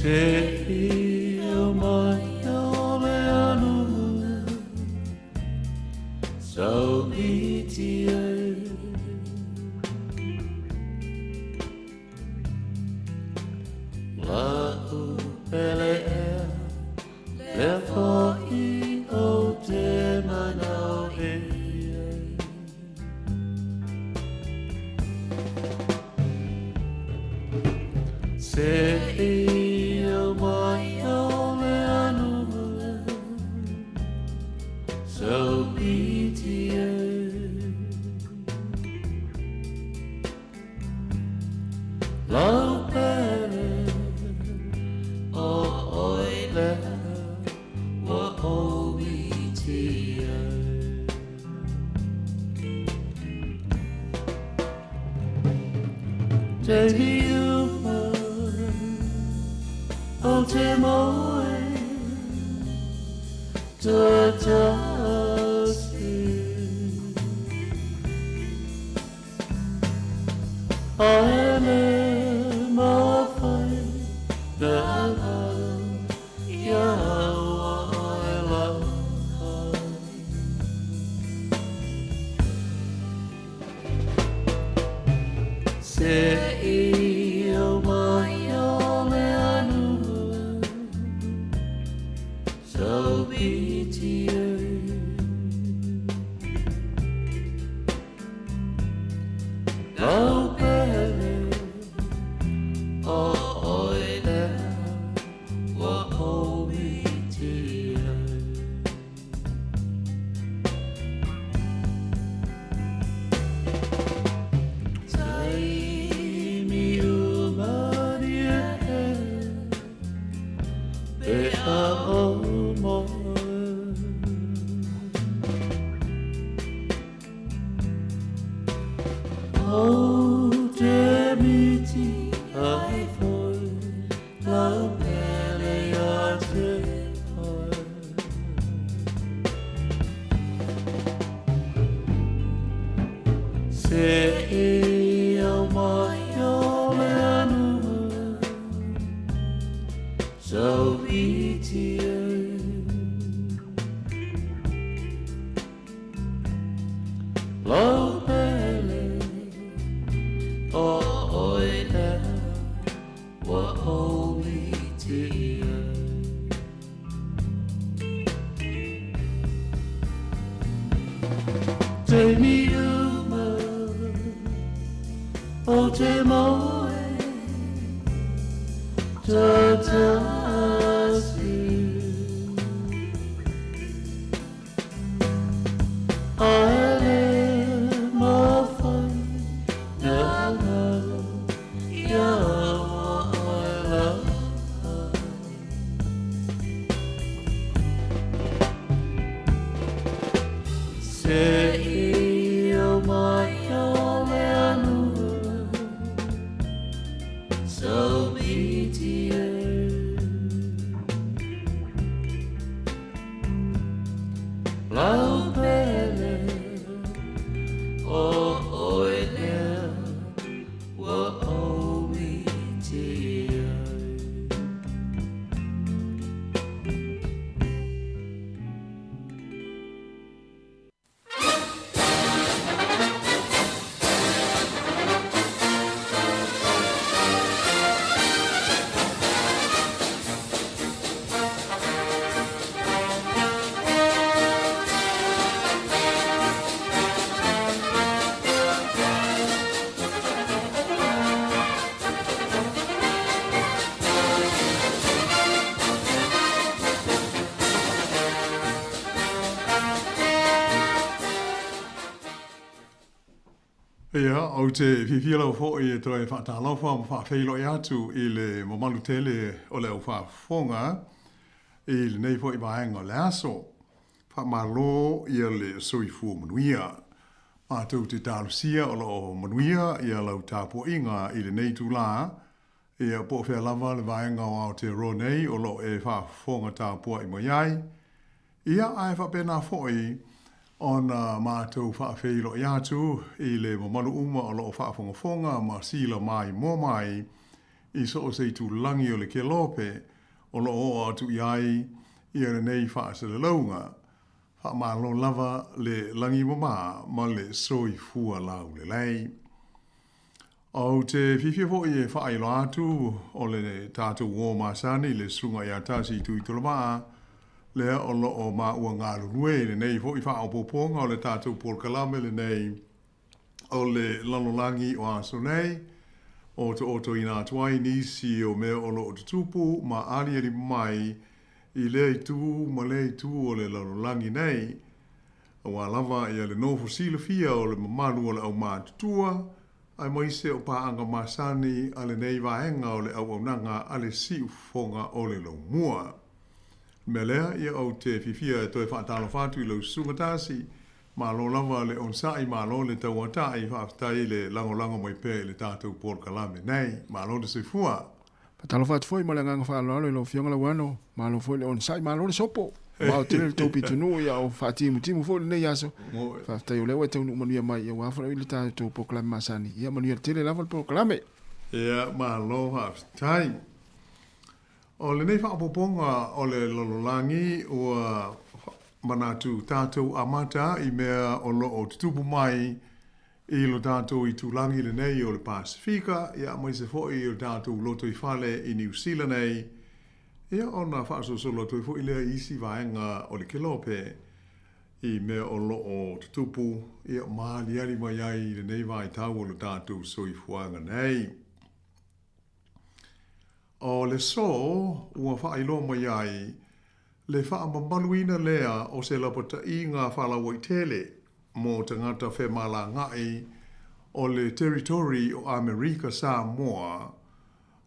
Se i mai o le anu Saumiti ai Lau pele ea Lea fo'i ou te manao e ai Se i mai o le anu Saumiti ai Lau pele o oe lea ua ou mitia ai. Taimi uma ou te moe tuatasi. Ae le mafai na au ia oe lava. Se i au mai o le anu Saumiti ai. Lau pele o oe lea ua ou mitia ai. Taimi uma ria e pe a o moe. Ou te miti ai foi lau pele ia te oe. Se i au mai o le anu Saumiti ai. Lau pele o oe lea ua ou mitia ai. Taimi uma ou te moe tuatasi. Ae le mafai na au ia oe lava. Se i au mai o le anu Saumiti ai. Lau pele o oe lea ua ou mitia ai. Ia, ou te fiafia lava foi e toe faatalofa ma faafeiloai atu i le mamalu tele o le au faafofoga i lenei foi vaega o le aso. Faamalo ia le soifua manuia. Matou te talosia o lo o manuia ia lau tapuaiga i lenei itulā, ia po o fea lava le vaega o Aotearoa nei o lo o e faafofoga tapuai mai ai. Ia, ae faapena foi ona matou faafeiloai atu i le mamalu uma o lo o faafogafoga ma sila maimoa mai. i so o se itulagi o le kelope o loo oo atu i ai ia lenei faasalalauga. Faamalo lava le lagi mamā ma le soifua laulelei. Ou te fiafia foi e faailoa atu o le tatou uo masani le Susuga ia Tasi Tuitolovaa lea o lo o maua galulue i lenei foi faaopoopoga o le tatou polokalame lenei o le lalolagi o aso nei, otootoina atu ai nisi o mea o lo o tutupu ma aliali mai i lea itu ma lea itu o le lalolagi nei, aua lava ia le nofo silafia o le mamalu o le aumatutua, aemaise o paaga masani a lenei vaega o le auaunaga a le siufofoga o le laumua. O le mea lea, ia ou te fiafia e toe faatalofa atu i lau Susuga Tasi, malo lava le onosai, malo le tauatai, faafetai i le lagolago mai pea i le tatou polokalame nei. Malo le soifua. Faatalofa atu foi ma le agaga faaaloalo i lau Afioga Lauano, malo foi le onosai, malo le sopo. Mamao tele le tou pitonuu ia o faatimutimu foi lenei aso. Faafetai o lea ua e taunuu manuia mai aua foi le tatou polokalame masani. Ia manuia tele lava le polokalame. Ia, malo faafetai. O lenei faaopoopoga o le lalolagi ua manatu tatou amata i mea o lo o tutupu mai i lo tatou itulagi lenei o le Pasefika, ia aemaise foi i lo tatou lotoifale i Niu Sila nei, ia ona faasolosolo atu ai foi lea i isi vaega o le kelope i mea o lo o tutupu ia ma aliali mai ai i lenei vaitau o lo tatou soifuaga nei. O le sō ua faailoa mai ai le faamamaluina lea o se lapataiga faalauaitele mo tagata femalagaai o le Territory o Amerika Samoa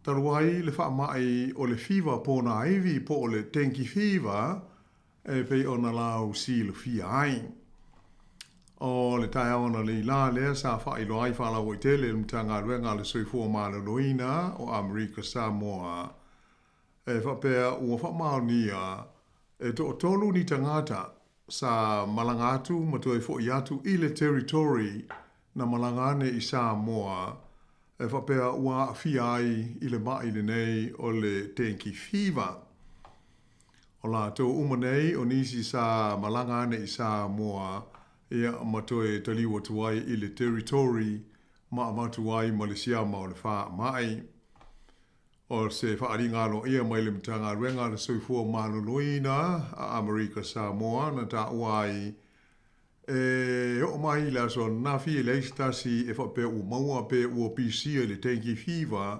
talu ai le faamai o le fiva pōnāivi po o le dengue fever e pei ona lau silafia ai. O le taeao analeila lea sa faailoa ai faalauaitele e le Matagaluega a le Soifua Maloloina o Amerika Samoa e faapea ua faamaonia e toatolu ni tagata sa malaga atu ma toe foi atu i le Territory na malaga ane i Samoa e faapea ua aafia ai i le maʻi lenei o le dengue fever. O latou uma nei o nisi sa malaga ane i Samoa ia ma toe taliu atu ai i le Territory ma avatu ai ma le siama o le faamai. O se faaaliga aloaia mai le Matagaluega a le Soifua Maloloina a Amerika Samoa na taua ai e oo mai i le aso ananafi e leai se tasi e faapea ua maua pe ua pisia i le dengue fever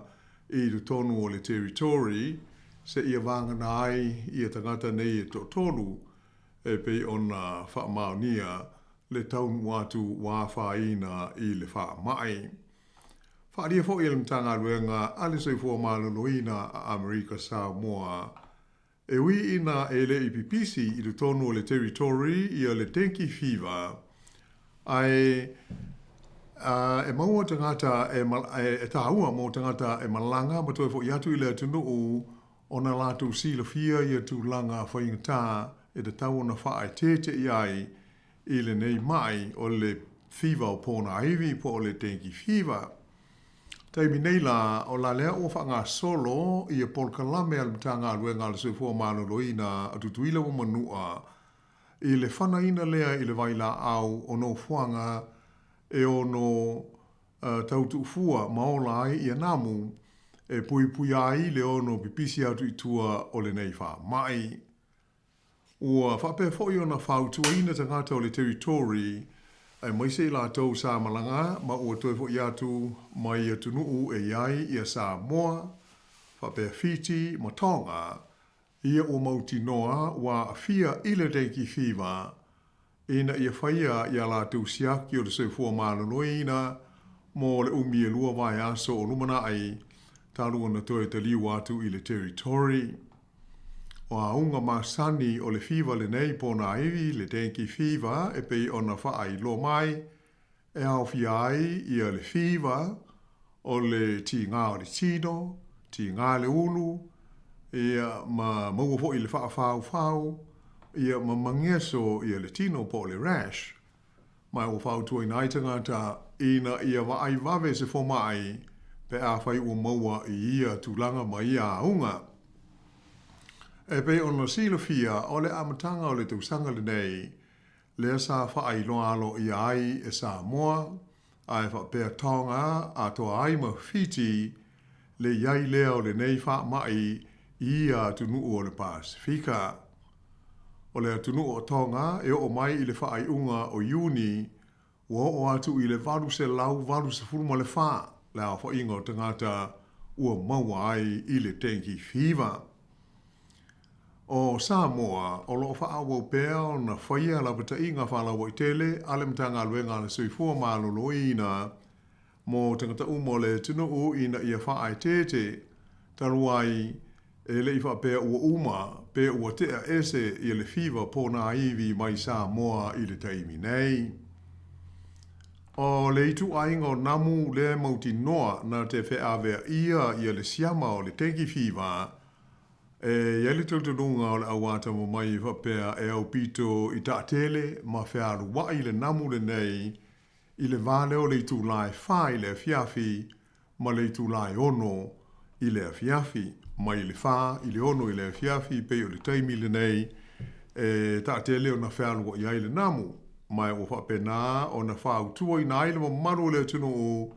i totonu o le Territory seia vagana ai ia tagata nei e toatolu e pei ona faamaonia le taunuu atu ua afaina i le faamai. Faaalia foi e le Matagaluega a le Soifua Maloloina a Amerika Samoa, e ui ina e le i pipisi i totonu o le Territory ia le dengue fever, ae e maua tagata e, e taua mo tagata e malaga ma toe foi atu i le atunuu ona latou silafia ia tulaga faigata e tatau ona faaeteete i ai i lenei maʻi o le fiva o pōnāivi po o le dengue fever. Taimi nei la, o la lea ua faagasolo ia polokalame a le Matagaluega a le Soifua Maloloina a Tutuila ma Manua i le fanaina lea i le vailaau o nofoaga e ono tau tuufua ma ola ai ia namu e puipuia ai le ono pipisi atu i tua o lenei faamai. Ua faapea foi ona fautuaina tagata o le Territory, aemaise i latou sa malaga ma ua toe foi atu mai atunuu e i ai ia Samoa, faapea Fiti ma Tonga, ia ua mautinoa ua aafia i le dengue fever ina ia faia i a latou siaki o le soifua maloloina mo le umi e lua vaiaso o lumanai talu ona toe taliu atu i le Territory. O auga masani o le fiva lenei pōnāivi, le dengue fever e pei ona faailoa mai, e aofia ai ia le fiva, o le tigā o le tino, tigā le ulu, ia ma maua foi le faafāufau, ia ma mageso ia le tino po o le rash. Ma ua fautuaina ai tagata ina ia vaai vave se fomai pe afai ua maua i ia tulaga ma ia auga. E pei ona silafia, o le amataga o le tausaga lenei, lea sa faailoa aloaia ai e Samoa, ae faapea Tonga atoa ai ma Fiti, le i ai lea o lenei faamai i ia atunuu o le Pasefika. O le atunuu o Tonga e oo mai i le faaiuga o Iuni, ua oo atu i le 884 le aofaiga o tagata ua maua ai i le dengue fever. O Samoa, o lo o faaauau pea ona faia lapataiga faalauaitele a le Matagaluega a le Soifua Maloloina mo tagata uma o le atunuu ina ia faaeteete, talu ai e le i faapea ua uma pe ua tea ese ia le fiva ponaivi mai Samoa i le taimi nei. O le ituaiga o namu lea e mautinoa na te feaveaia ia le siama o le dengue fever, e i ai le talitonuga o le auatamamai faapea e aupito i taatele ma fealuai le namu lenei i le va lea o le itula e 4 i le afiafi ma le itula e 6 i le afiafi. Mai le 4 i le 6 i le afiafi pei o le taimi lenei e taatele ona fealuai ai le namu, ma ua faapena ona fautuaina ai le mamalu o le atunuu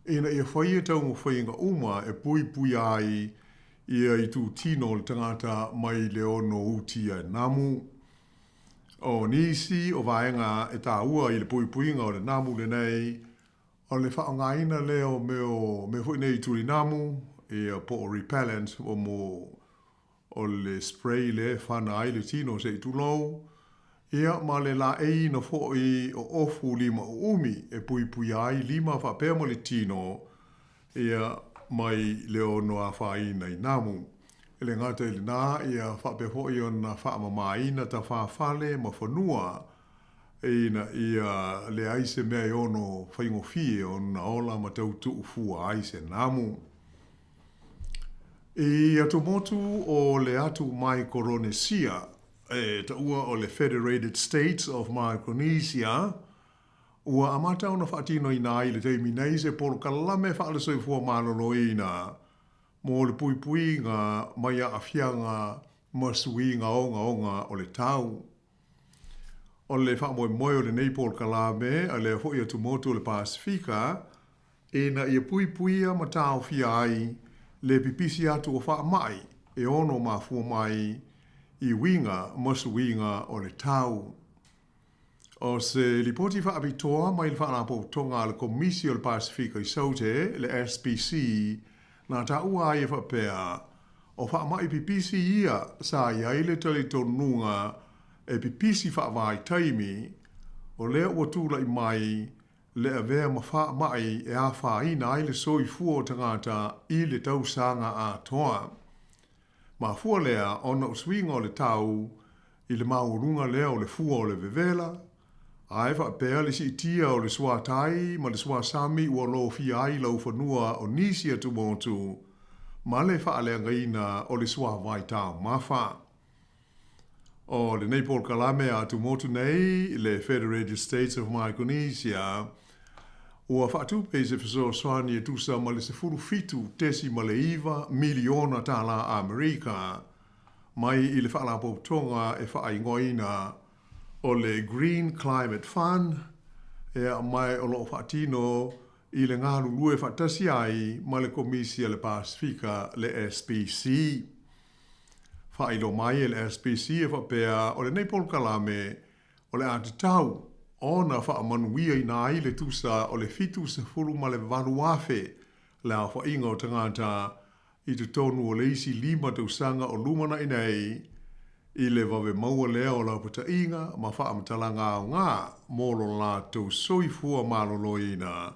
ina ia faia taumafaiga uma e puipuia ai ia itutino o le tagata mai le ono utia e namu. O nisi o vaega e taua i le puipuiga o le namu lenei, o le faaaogaina lea o mea o mea foi nei tuli namu, ia po o repellent o mo o le spray lea e fana ai le tino se i tulou, ia ma le laeiina foi o ofu lima uumi e puipuia ai lima faapea ma le tino, ia mai le ono afaina i namu. E le gata i lena, ia faapea foi ona faamamaina tafafale ma fanua ina ia leai se mea e ono faigofie ona ola ma tautuu fua ai se namu. I atumotu o le atu Maikoronesia, e taua o le Federated States of Micronesia, ua amata ona faatinoina ai i le taimi nei se polokalame faale-soifua maloloina mo le puipuiga mai aafiaga ma suiga ogaoga o le tau. O le faamoemoe o lenei polokalame a lea foi atumotu o le Pasefika, ina ia puipuia ma taofia ai le pipisi atu o faamai e ono mafua mai i uiga ma suiga o le tau. O se lipoti faapitoa mai le Faalapotopotoga a le Komisi o le Pasefika i Saute, le SPC, na taua ai e faapea, o faamai pipisi ia sa i ai le talitonuga e pipisi faavaitaimi, o lea ua tulai mai le avea ma faamai e afaina ai le soifua o tagata i le tausaga atoa. Mafua lea ona o suiga o le tau i le maualuga lea o le fua o le vevela, ae faapea le siitia o le suatai ma le suasami ua lofia ai laufanua o nisi atumotu ma le faaleagaina o le suavai taumafa. O lenei polokalame a atumotu nei, le Federated States of Micronesia, ua faatupe i se fesoasoani e tusa ma le $17.9 miliona tālā Amerika mai i le Faalapotopotoga e faaigoaina o le Green Climate Fund, ea mai o lo o faatino i le galulue faatasi ai ma le Komisi a le Pasefika, le SPC. Faailoa mai e le SPC e faapea o lenei polokalame o le a tatau ona faamanuiaina ai le tusa o le 78,000 le aofaiga o tagata i totonu o le isi 5 tausaga o lumanai nei i le vave maua lea o laupataiga ma faamatalaga aoga mo lo latou soifua maloloina,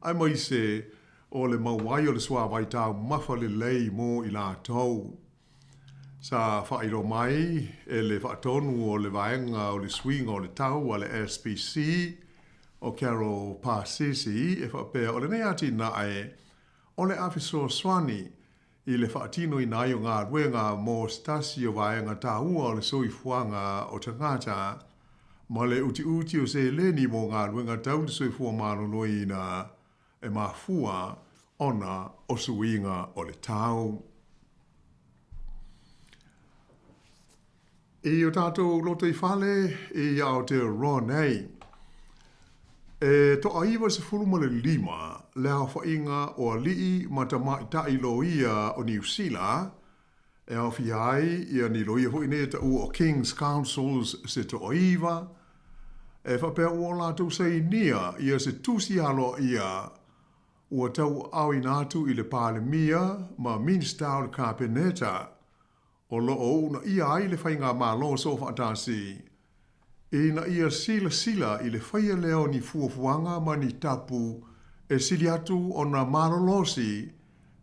aemaise o le mau ai o le suavai taumafa lelei mo i latou. Sa faailoa mai e le faatonu o le vaega o le suiga o le tau a le SPC, o Carol Pasisi, e faapea o lenei atinae o le a fesoasoani i le faatinoina ai o galuega mo se tasi o vaega taua o le soifuaga o tagata ma le utiuti o seleni mo galuega tau le soifua maloloina e mafua ona o suiga o le tau. I o tātou lotoifale i Aotearoa nei, e toa-95 le aofaiga o alii ma tamaitai loia o Niu Sila, e aofia ai ia ni loia foi nei e taua o King's Counsels se toaiva, e faapea ua o latou sainia ia se tusi aloaia ua tauaaoina atu i le Palemia ma Minisita o le Kapeneta o lo o uunaia ai le Faigamalo Soofaatasi ina ia silasila i le faia lea o ni fuafuaga ma ni tapu e sili atu ona malolosi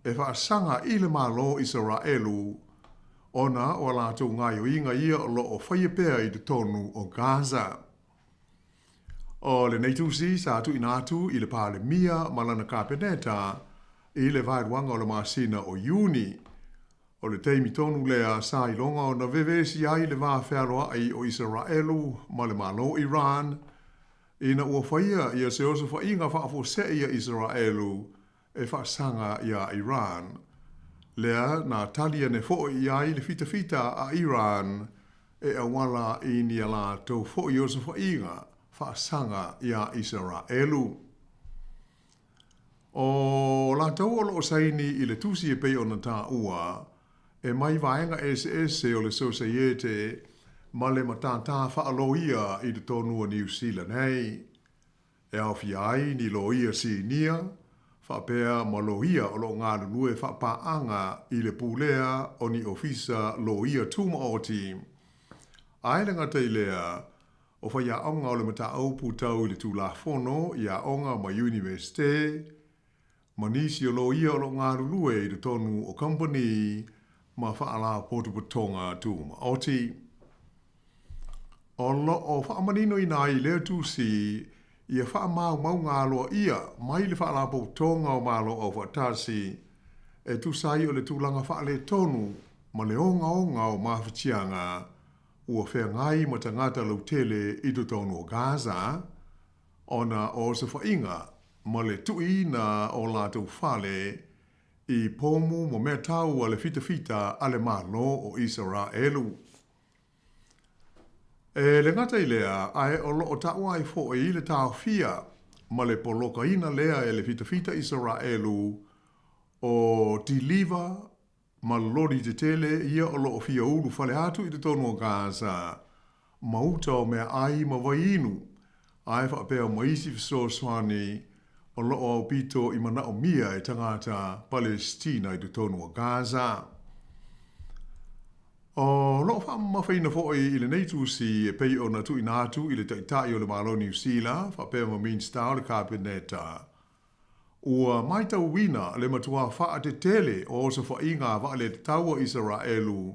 e faasaga i le Malo o Isaraelu ona o a latou gaoioiga ia o lo o faia pea i totonu o Gaza. O lenei tusi sa tuuina atu i le Palemia ma lana Kapeneta i le vaeluaga o le masina o Iuni. O le taimi tonu lea sa iloga ona vevesi ai le va fealoaʻi o Isaraelu ma le Malo o Iran, ina ua faia ia se osofaiga faafuasei a Isaraelu e faasaga iā Iran. Lea na tali ane foi i ai le fitafita a Iran e auala i ni a latou foi osofaiga faasaga iā Isaraelu. ʻO latou o lo o saini i le tusi e pei ona taua, e mai vaega eseese o le Sosaiete ma le matātā faaloia i totonu o Niu Sila nei. E aofia ai ni loia sinia, faapea ma loia o lo o galulue faapaaga i le pulea o ni ofisa loia tumaoti. A e le gata i lea, O faiaoga o le mataupu tau i le Tulafono i aoga ma Iunivesite, ma nisi o loia o lo o galulue i totonu o kamupani ma faalapotopotoga tumaoti. O lo o faamaninoina ai i lea tusi ia faamaumauga aloaia mai le Faalapotopotoga o Malo Aufaatasi e tusa ai o le tulaga faaletonu ma le ogaoga o mafatiaga ua feagai ma tagata lautele i totonu o Gaza ona o osofaiga ma le tuuina o latou fale i pomu ma mea tau a le fitafita a le Malo o Isaraelu. E le gata i lea, ae o lo o taua ai foi le taofia ma le polokaina lea e le fitafita Isaraelu o Tiliva ma loli tetele ia o lo o fia ulu fale atu i totonu o Gaza, ma uta o meaai ma wai inu, ae faapea ma isi fesoasoani o lo o aupito i manaomia e tagata Palestina i totonu o Gaza. O lo o faamamafaina foi i lenei tusi e pei ona tuuina atu i le Taitai o le Malo o Niu Sila faapea ma Minisita o le Kapeneta, Ua matauina le matua faatetele o osofaiga a vaaleletaua Isaraelu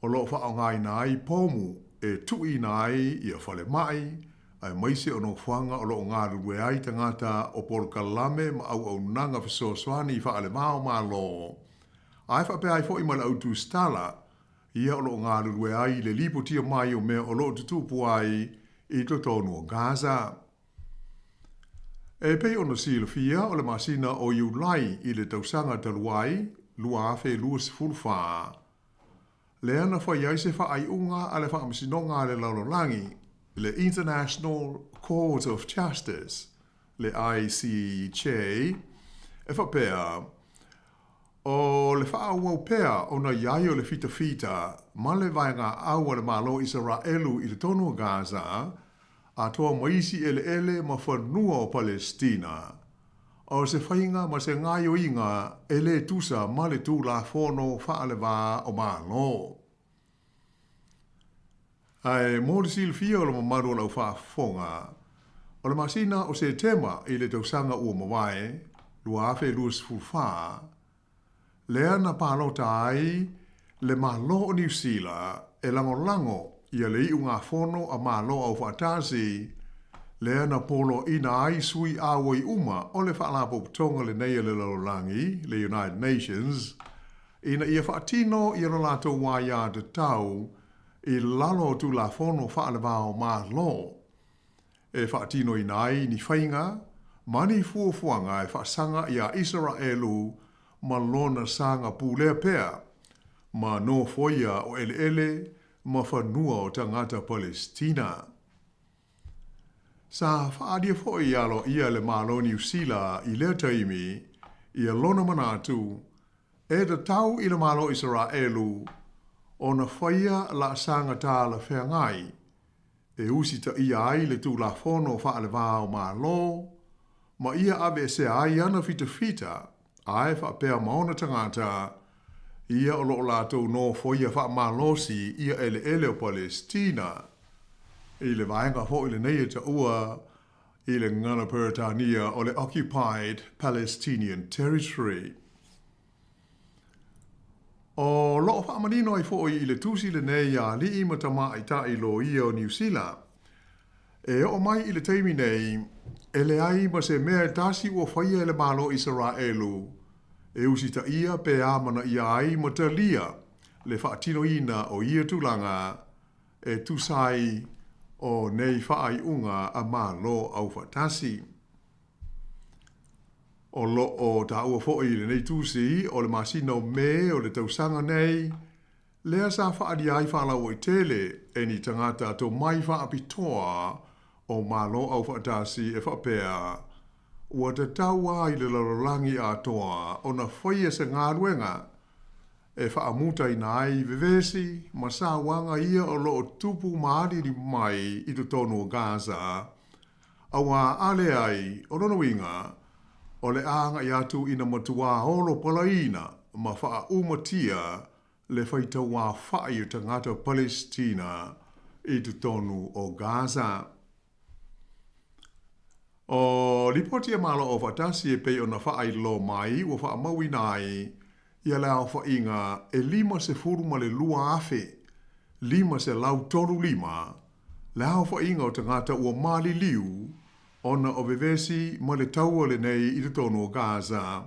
o lo o faaaogaina ai pomu e tuuina ai ia falemai aemaise o nofoaga o lo o galulue ai tagata o polokalame ma auaunaga fesoasoani faale-va-o-Malo, ae faapea ai foi ma le au tusitala ia o lo o galulue ai i le lipotia mai o mea o lo o tutupu ai i totonu o Gaza. E pei ona silafia, o le masina o Iulai i le tausaga talu ai, 2024, lea na fai ai se faaiuga a le Faamasinoga a le Lalolagi, le International Court of Justice, le ICJ, e faapea, o le faaauau pea ona i ai o le fitafita ma le vaegaau a le Malo o Isaraelu i totonu o Gaza, atoa ma isi eleele ma fanua o Palesitina, o se faiga ma se gaoioiga e le tusa ma le Tulafono Faalevā o Malo. Ae mo le silafia o le mamalu o lau faafofoga, o le masina o Setema i le tausaga ua mavae, 2024, lea na palota ai le Malo o Niu Sila e lagolago ia le iugafono a Malo Aufaatasi, lea na poloaina ai sui auai uma o le Faalapotopotoga lenei a le Lalolagi, le United Nations, ina ia faatino ia lo latou aiatatau i lalo o Tulafono Faalevao Malo e faatinoina ai ni faiga. ma ni fuafuaga e faasaga iā Isaraelu ma lona saga pulea pea ma nofoia o eleele ma fanua o tagata Palesitina. Sa faaalia foi aloaia e le Malo o Niu Sila i lea taimi ia lona manatu e tatau i le Malo o Isaraelu ona faia laasaga talafeagai e usitaia ai le Tulafono faale-va o Malo ma ia aveesea ai ana fitafita ae faapea ma ona tagata ia o lo o latou nofoia faamalosi ia eleele o Palesitina i le vaega foi lenei e taua i le gagana Peretania o le Occupied Palestinian Territory. O lo o faamanino ai foi i le tusi lenei a alii ma tamaitai loia o Niu Sila, e oo mai i le taimi nei, e leai ma se mea e tasi ua faia e le Malo o Isaraelu e usitaia pe amanaia ai ma talia le faatinoina o ia tulaga e tusa ai o nei faaiuga a Malo Aufaatasi. O lo o taua foi i lenei tusi o le masina o Me o le tausaga nei, lea sa faaalia ai faalauaitele e ni tagata tomai faapitoa o Malo Aufaatasi e faapea, ua tatau lava i le lalolagi atoa ona faia se galuega e faamutaina ai vevesi ma sauaga ia o lo o tupu ma aliali mai i totonu o Gaza, Auā a leai, o lona uiga, o le a agai atu ina matuā olo palaina ma faaumatia le faitauaofai o tagata Palesitina i totonu o Gaza. O lipoti a Malo Aufaatasi e pei ona faailoa mai ua faamauina ai ia le aofaiga e 52,535 le aofaiga o tagata ua maliliu ona o vevesi ma le taua lenei i totonu o Gaza,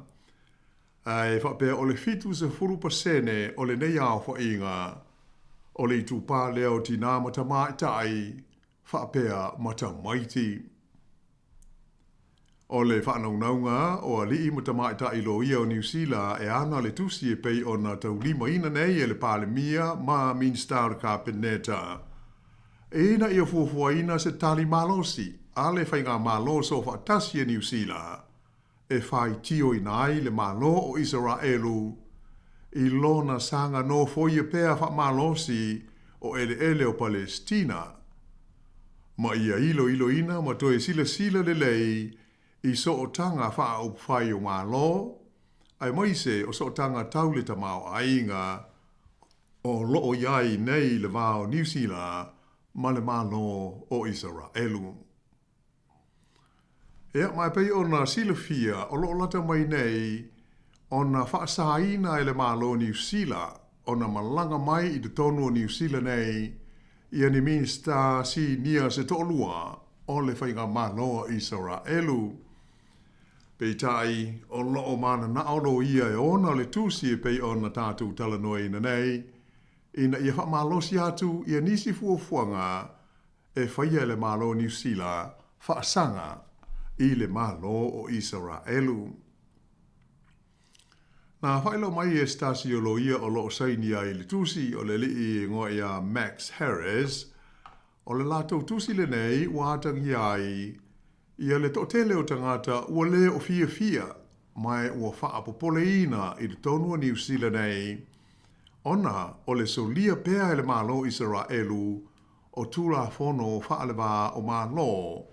ae faapea o le 70% o lenei aofaiga o le itupa lea o tinā ma tamaitai faapea ma tamaiti. O le faanaunauga o alii ma tamaitai loia o Niu Sila e ana le tusi e pei ona taulimaina nei e le Palemia ma Minisita o le Kapeneta ina ia fuafuaina se tali malosi a le Faigamalo Soofaatasi a Niu Sila e faitioina ai le Malo o Isaraelu i lona saga nofoia pea faamalosi o eleele o Palesitina, ma ia iloiloina ma toe silasila lelei i sootaga faaupufai o Malo, aemaise o sootaga tau le tamaoaiga o lo o i ai nei le va o Niu Sila ma le Malo o Isaraelu. Ia, ma e pei ona silafia, o lo o lata mai nei ona faasāina e le Malo o Niu Sila ona malaga mai i totonu o Niu Sila nei ia ni Minisita sinia se toalua o le Faigamalo a Isaraelu. Peitai, o lo o mananao loia e ona le tusi e pei ona tatou talanoaina nei, ina ia faamalosi atu ia nisi fuafuaga e faia e le Malo o Niu Sila faasaga i le Malo o Isaraelu. Na faailoa mai e se tasi o loia o lo o saini ai le tusi o le alii e igoa ia Max Harris, o le latou tusi lenei ua atagia ai ia le toatele o tagata ua le o fiafia ma e ua faapopoleina i totonu o Niu Sila nei ona o le solia pea e le Malo o Isaraelu o Tulafono faale-va o Malo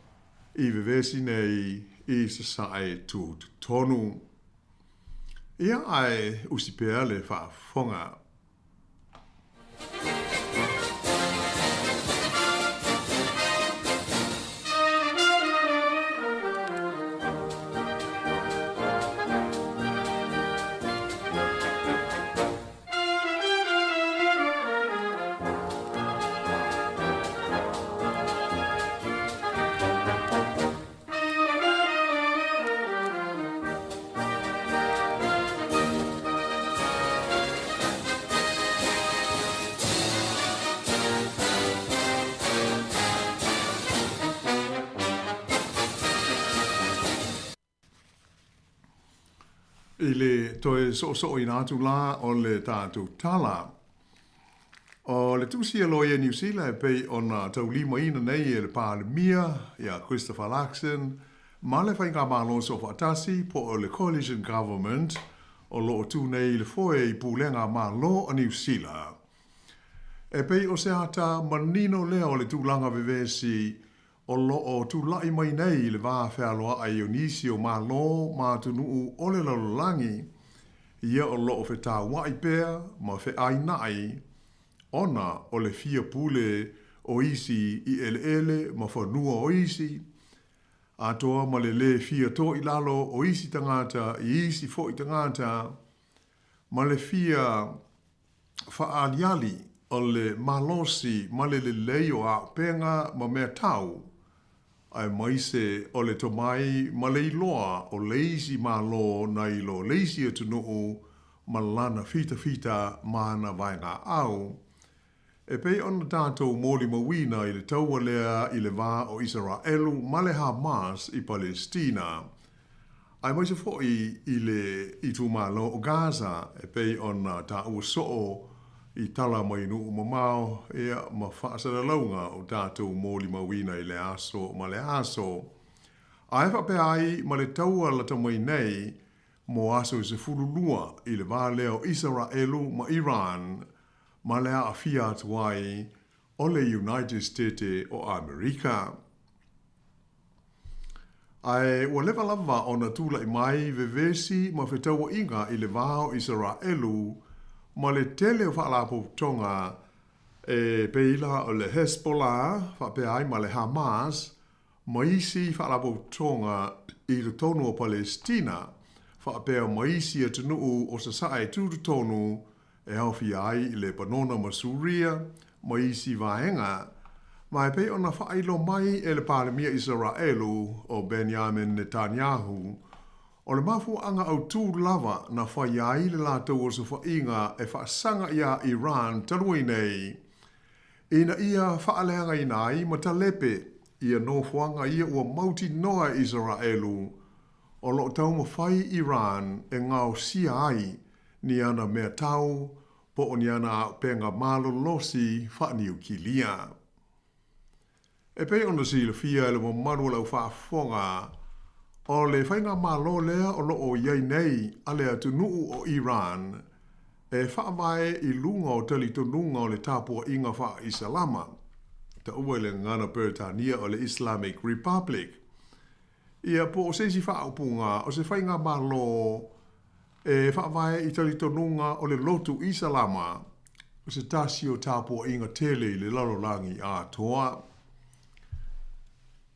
i vevesi nei i Sasae tutotonu. Ia ae usi pea le faafofoga. I le toe soosooina atu la o le tatou tala. O le tusi a Loia Niu Sila e pei ona taulimaina nei e le Palemia ia Christopher Luxon ma le Faigamalo Soofaatasi po o le Coalition Government o lo o tū nei i le foe i pulega Malo a Niu Sila. E pei o se ata manino lea o le tulaga vevesi o lo o tulai mai nei i le va fealoaʻai o nisi o Malo ma atunuu o le lalolagi, ia o lo o fetauaʻi pea ma feʻainaʻi ona o le fia pule o isi i ʻeleʻele ma fanua o isi, atoa ma le lē fia tō i lalo o isi tagata i isi foʻi tagata, ma le fia faaaliali o le malosi ma le lelei o auupega ma mea tau, aemaise o le tomai ma le iloa o le isi Malo nai lo le isi atunuu ma lana fitafita ma ana vaegaau. E pei ona tatou molimauina i le taua lea i le va o Isaraelu ma le Hamas i Palestina, aemaise foi i le itumalo o Gaza e pei ona taua soo i tala mai nuu mamao ia ma faasalalauga o tatou molimauina i le aso ma le aso. Ae faapea ai ma le taua lata mai nei mo aso e 12 i le va lea o Isaraelu ma Iran ma le aafia atu ai o le United Stete o Amerika. Ae ua leva lava ona tulai mai vevesi ma fetauaiga i le va o Isaraelu ma le tele o faalapotopotoga e pei la o le Hezbollah faapea ai ma le Hamas ma isi faalapotopotoga i totonu o Palestina faapea ma isi atunuu o sasae tutotonu e aofia ai Lepanona ma Suria ma isi vaega, ma e pei ona faailo mai e le Palemia Isaraelu o Benjamin Netanyahu, o le mafuaaga autū lava na fai ai le latou osofaiga e faasaga iā Iran talu ai nei, ina ia faaleagaina ai ma talepe ia nofoaga ia ua mautinoa e Isaraelu o lo o taumafai Iran e gaosia ai ni ana mea tau po o ni ana auupega malolosi faaniukilia. E pei ona silafia e le mamalu o le aufaafofoga, o le faigamalo lea o lo o i ai nei a le atunuu o Iran e faavae i luga o talitonuga o le tapuaiga faa-Isalama, taua i le gagana Peretania o le Islamic Republic, ia po o se isi faaupuga o se faigamalo E faavae i talitonuga o le lotu Isalama, o se tasi o tapuaiga tele i le lalolagi atoa.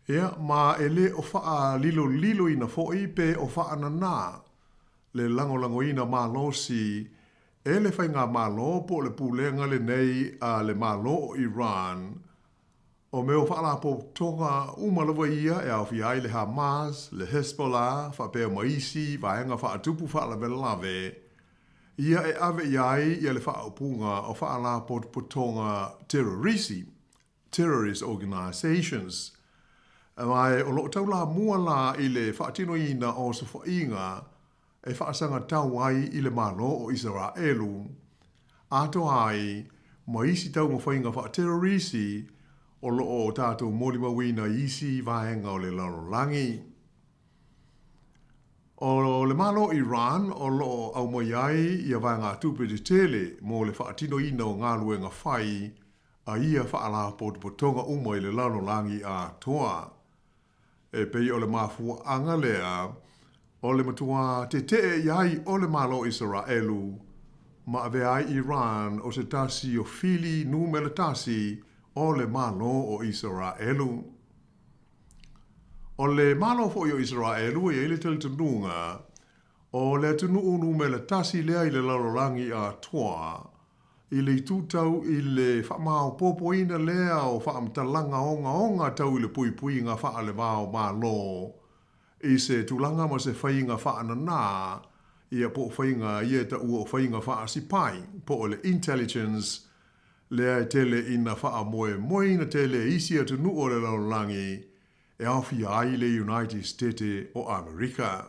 Ia, ma e le o faaliloliloina foi pe o faananā le lagolagoina malosi e le faigamalo po o le pulega lenei a le Malo o Iran O mea o faalapotopotoga uma lava ia e aofia ai le Hamas, le Hezbollah faapea ma isi vaega faatupu faalavelave ia e ave i ai ia le faaupuga o faalapotopotoga terorisi, terrorist organisations, ma o lo o taulamua la i le faatinoina o osofaiga e faasagatau ai i le Malo o Isaraelu, atoa ai ma isi taumafaiga faaterorisi o lo o tatou molimauina i isi vaega o le lalolagi. O le Malo o Iran o lo o aumai ai ia vaegatupe tetele mo le faatinoina o galuega fai a ia faalapotopotoga uma i le lalolagi atoa. E pei o le mafuaaga lea o le matuā tetee i ai o le Malo o Isaraelu ma avea ai Iran o se tasi o fili numera tasi o le Malo o Isaraelu. O le Malo foi o Isaraelu e i ai le talitonuga o le atunuu numera tasi lea i le lalolagi atoa i le itu tau i le faamaopoopoina lea o faamatalaga ogaoga tau i le puipuiga faalevao Malo i se tulaga ma se faiga faananā ia po o faiga ia e taua o faiga faasipai po o le intelligence lea e tele ina faamoemoeina tele e isi atunuu o le lalolagi e aofia ai le United Stete o Amerika.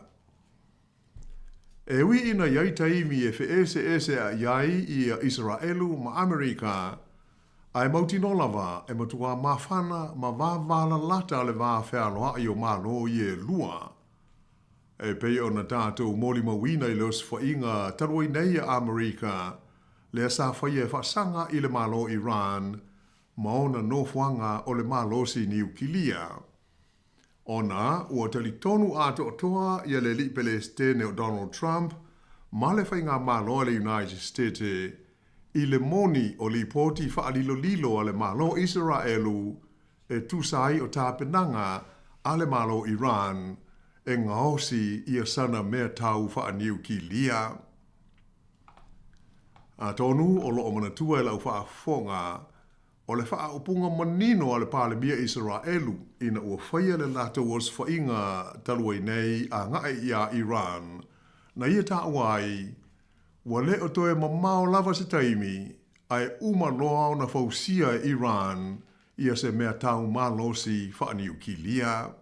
E ui ina i ai taimi e feʻeseʻeseaʻi ai ia Isaraelu ma ʻAmerika, a e mautinoa lava e matuā mafana ma vāvālalata le va fealoaʻi o Malo ia e lua. E pei ona tātou molimauina i le osofaiga talu ai nei a ʻAmerika, lea sa faia e faasaga i le Malo Iran ma ona nofoaga o le malosi niukilia. Ona ua talitonu atoatoa ia le Alii Pelesitene o Donald Trump ma le Faigamalo a le United States i le moni o lipoti faalilolilo a le Malo Isaraelu e tusa ai o tapenaga a le Malo Iran e gaosi ia sana mea tau faaniukilia. Atonu o loo manatua e lau faafofoga O le faaupuga manino a le Palemia Isaraelu ina ua faia le latou osofaiga talu ai nei agai iā Iran, na ia taua ai, ua le o toe mamao lava se taimi ae uma loa ona fausia e Iran ia se mea tau malosi faaniukilia.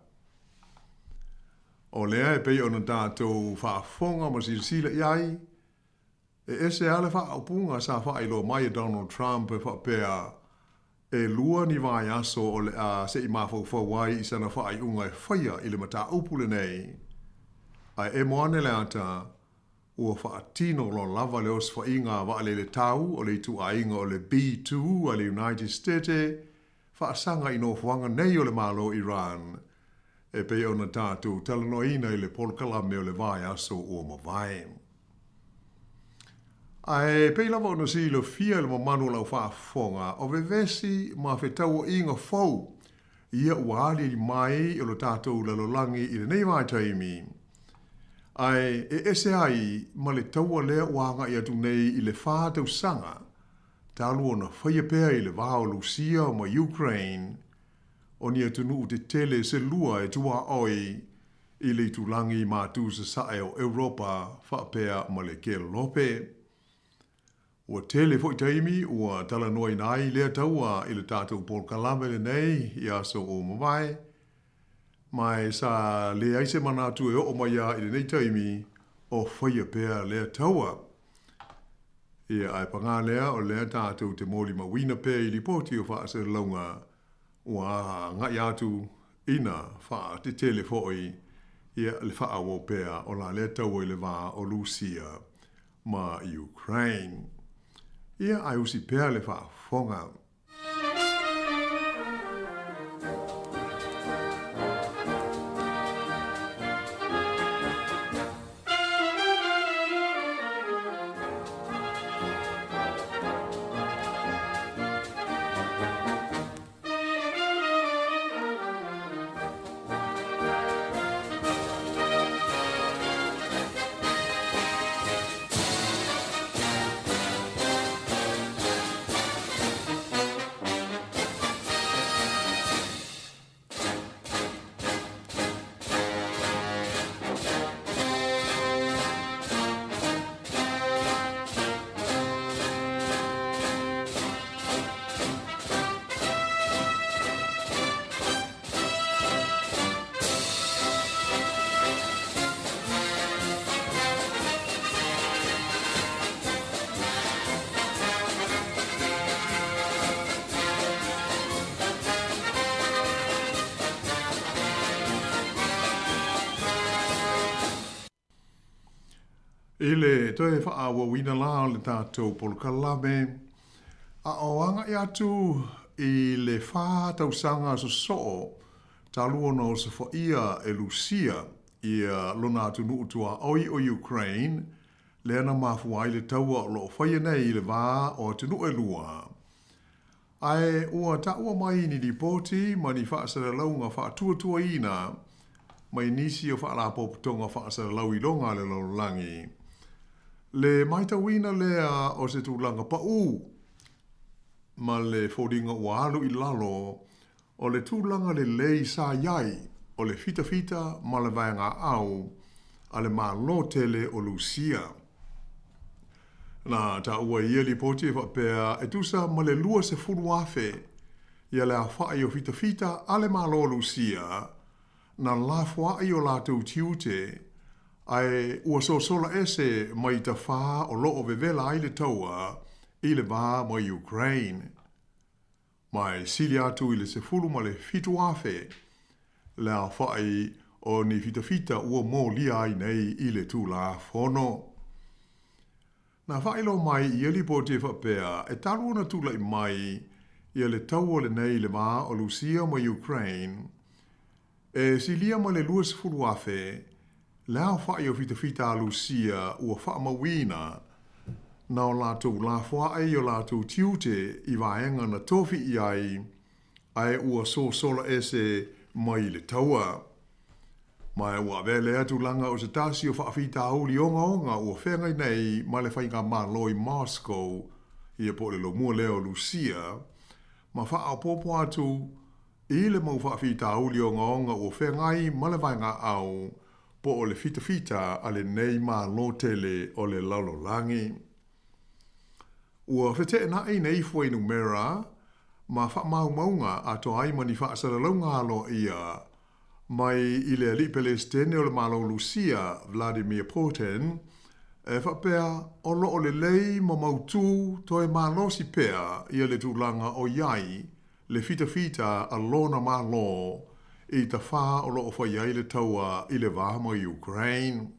O lea e pei ona tatou faafofoga ma silasila i ai, E ese lava le faaupuga sa faailoa mai e Donald Trump e faapea, e lua ni vaiaso o le a se i mafaufau ai i sana faaiuga e faia i le mataupu lenei. Ae emo ane le ata, ua faatino loa lava le osofaiga a vaalele tau o le ituaiga o le B-2 a le United Stete faasaga i nofoaga nei o le Malo Iran, e pei ona tatou talanoaina i le polokalame o le vaiaso ua mavae. Ae pei lava ona silafia e le mamalu o lau faafofoga, o vevesi ma fetauaiga fou ia ua aliali mai o lo tatou lalolagi i lenei vaitaimi. Ae e ese ai ma le taua lea ua agai atu nei i le fa tausaga talu ona faia pea i le va o Lusia ma Ukraine, o ni atunuu tetele se lua e tuaoi i le itulagi matu sasae o Europa faapea ma le Kelope. Ua tele foi taimi ua talanoaina ai lea taua i le tatou polokalame lenei i aso ua mavae, ma e sa leai se manatu e oo mai a i lenei taimi o faia pea lea taua. Ia, ae pagā lea, o lea tatou te molimauina pea i lipoti o faasalalauga ua agai atu ina faatetele foi ia le faaauau pea o la lea taua i le va o Lusia ma Ukraine. Ia, ae usi pea le faafofoga. I le toe faaauauina la o le tatou polokalame, a o agai atu i le fa tausaga sosoo talu ona osofaia e Lusia ia lona atunuu tuaoi o Ukraine, lea na mafua ai le taua o lo o faia nei i le va o atunuu e lua. Ae ua taua mai ni lipoti ma ni faasalalauga faatuatuaina mai nisi o faalapotopotoga faasalalau iloga a le lalolagi. Le matauina lea o se tulaga paū ma le foliga ua alu i lalo o le tulaga lelei sa i ai o le fitafita ma le vaegaau a le Malo tele o Lusia. Na taua i ia lipoti e faapea e tusa ma le 20,000 ia le aofai o fitafita a le Malo o Lusia na lafoai o latou tiute. Ae ua sosola ese mai tafā o lo o vevela ai le taua i le va ma Ukraine. Ma e sili atu i le 17,000 le aofaʻi o ni fitafita ua molia ai nei i le Tulafono. Na faailoa mai i ia lipoti e faapea, e talu ona tulai mai ia le taua lenei i le va o Lusia ma Ukraine, e silia ma le 20,000 le aofaʻi o fitafita a Lusia ua faamauina na o latou lafoaʻe i o latou tiute i vaega na tofi i ai ae ua sosola ese mai i le taua. Ma ua avea lea tulaga o se tasi o faafitauli ogaoga ua feagai nei ma le faigamalo i Moscow, ia po o le lomua lea o Lusia, ma faaopoopo atu i le mau faafitauli ogaoga ua feagai ma le vaegaau po o le fitafita a lenei Malo tele o le lalolagi. Ua feteenai nei fuainumera ma faamaumauga atoa ai ma ni faasalalauga aloaia mai i le alii Pelesitene o le Malo Lusia, Vladimir Putin, e faapea o lo o lelei ma mautū toe malosi pea ia le tulaga o i ai le fitafita a lona Malo i tafā o lo o fai ai le taua i le va ma Ukraine.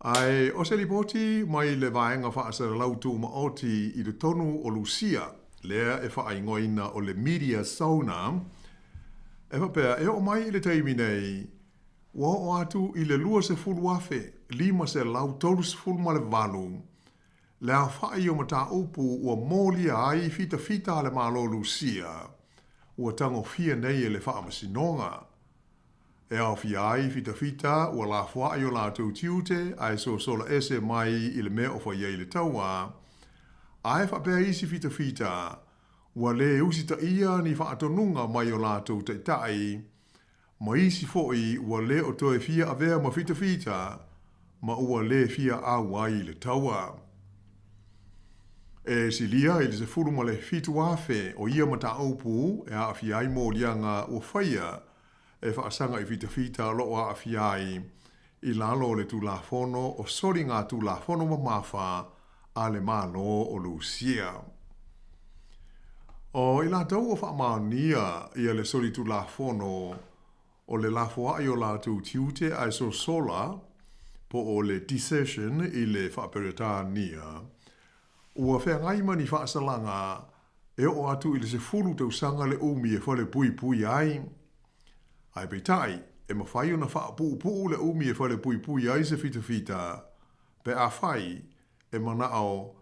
Ae o se lipoti mai le Vaega Faasalalau Tumaoti i totonu o Lusia, lea e faaigoaina o le Media Zona, e faapea, e oo mai i le taimi nei, ua oo atu i le 20,538 le aofai o mataupu ua molia ai fitafita a le Malo Lusia ua tagofia nei e le Faamasinoga. E aofia ai fitafita ua lafoaʻi o latou tiute ae sosola ese mai i le mea o fai ai le tauā, ae faapea isi fitafita ua lē usitaia ni faatonuga mai o latou taitai, ma isi foʻi ua lē o toe fia avea ma fitafita ma ua lē fia auai i le taua. E silia i le 17,000 o ia mataupu e aafia ai moliaga ua faia e faasaga i fitafita o lo o aafia ai i lalo o le Tulafono o Soligatulafono Mamafa a le Malo o Lusia. O i latou ua faamaonia ia le solitulafono o le lafoaʻi o latou tiute ae sosola po o le desertion i le Faa-Peretania, ua feagai ma ni faasalaga e oo atu i le 10 tausaga le umi e falepuipui ai. Ae peitai, e mafai ona faapuupuu le umi e falepuipui ai se fitafita pe afai e manao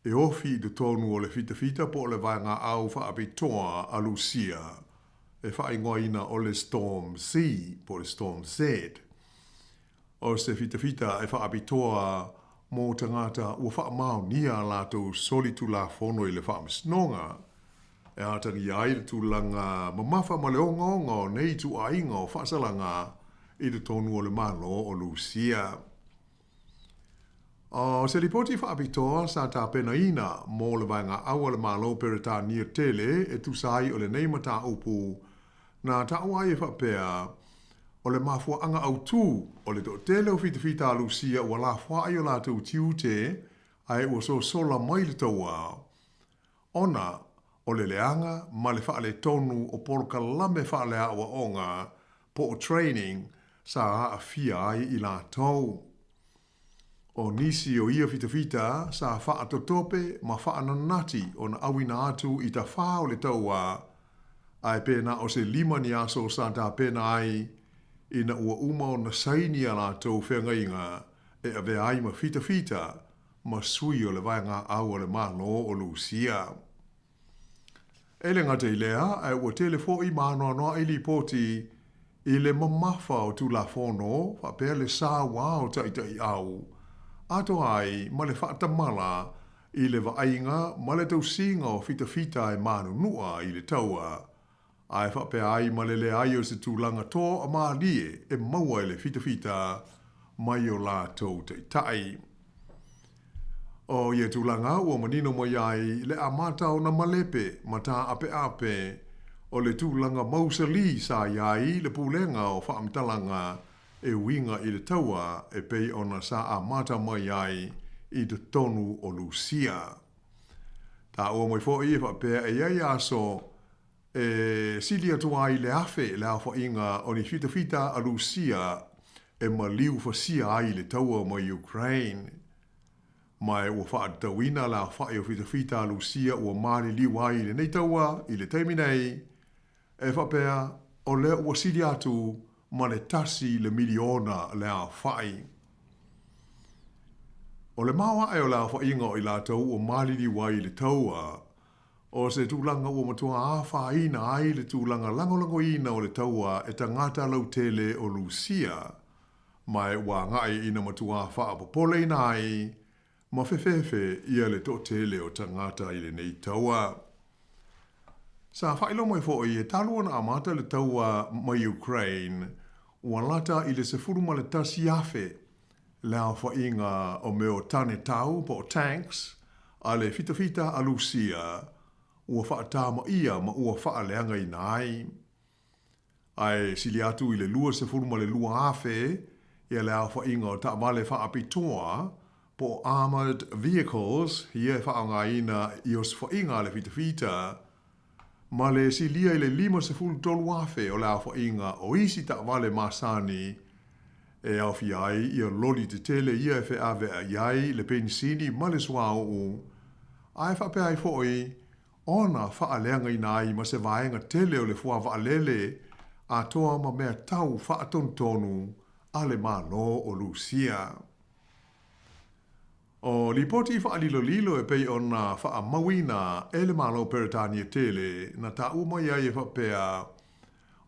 e ofi i totonu o le fitafita po o le vaegaau faapitoa a Lusia e faaigoaina o le Storm Z po o le Storm Z. O se fitafita e faapitoa mō tagata ua faamaonia a latou solitulafono i le Faamasinoga, e atagia ai le tulaga mamafa ma le ogaoga o nei ituaiga o faasalaga i totonu o le Malo o Lusia. O se lipoti faapitoa sa tapenaina mō le Vaegaau a le Malo Peretania tele e tusa ai o lenei mataupu na taua ai e faapea, O le mafuaaga autū o le toatele o fitafita a Lusia ua lafoaʻi o latou tiute ae ua sosola mai le tauā, ona o le leaga ma le faaletonu o polokalame faaleaoaoga po o training sa aafia ai i latou. O nisi o ia fitafita sa faatotope ma faananati ona auina atu i tafā o le tauā, ae pēnā o se lima ni aso sa tapena ai ina ua uma ona saini a latou feagaiga e avea ai ma fitafita ma sui o le Vaegaau a le Malo o Lusia. E le gata i lea, ae ua tele foʻi maanoanoaʻi lipoti i le mamafa o Tulafono faapea le sauā o taitaiau, atoa ai ma le faatamala i le vaaiga ma le tausiga o fitafita e manunua i le taua, ae faapea ai ma le leai o se tulaga toamalie e maua e le fitafita mai o latou taitai. O ia tulaga ua manino mai ai le amata ona malepe ma tāʻapeʻape o le tulaga mausalī sa i ai le pulega o faamatalaga e uiga i le taua e pei ona sa amata mai ai i totonu o Lusia. Taua mai foi e faapea e i ai aso e sili atu ai le 1,000 le aofaiga o ni fitafita a Lusia e maliu fasia ai le taua mai Ukraine. Ma ua faatatauina le aofai o fitafita a Lusia ua maliliu ai i lenei taua i le taimi nei, e faapea o lea ua sili atu ma le 1 le miliona le aofai. O le maoae o le aofaiga o i latou ua maliliu ai i le taua, o se tulaga ua matua afaina ai le tulaga lagolagoina o le taua e tagata lautele o Lusia, ma ua agai ina matua faapopoleina ai ma fefefe ia le toatele o tagata i lenei taua. Sa faailoa mai foi e talu ona amata le taua mai Ukraine, ua lata i le 11,000 le aofaiga o mea o tane tau po o tanks a le fitafita a Lusia ua faatamaia ma ua faaleagaina ai. Ae sili atu i le 22,000 ia le aofaiga o taavale faapitoa po o armoured vehicles ia e faaaogaina i osofaiga a le fitafita, ma le silia i le 53,000 o le aofaiga o isi taavale masani e aofia ai ia loli tetele ia e feaveai ai le penisini ma le suauu, ae faapea ai foi ona faaleagaina ai ma se vaega tele o le fuavaalele atoa ma mea tau faatonutonu a le Malo o Lusia. O lipoti faalilolilo e pei ona faamauina e le Malo Peretania tele na taua mai ai e faapea,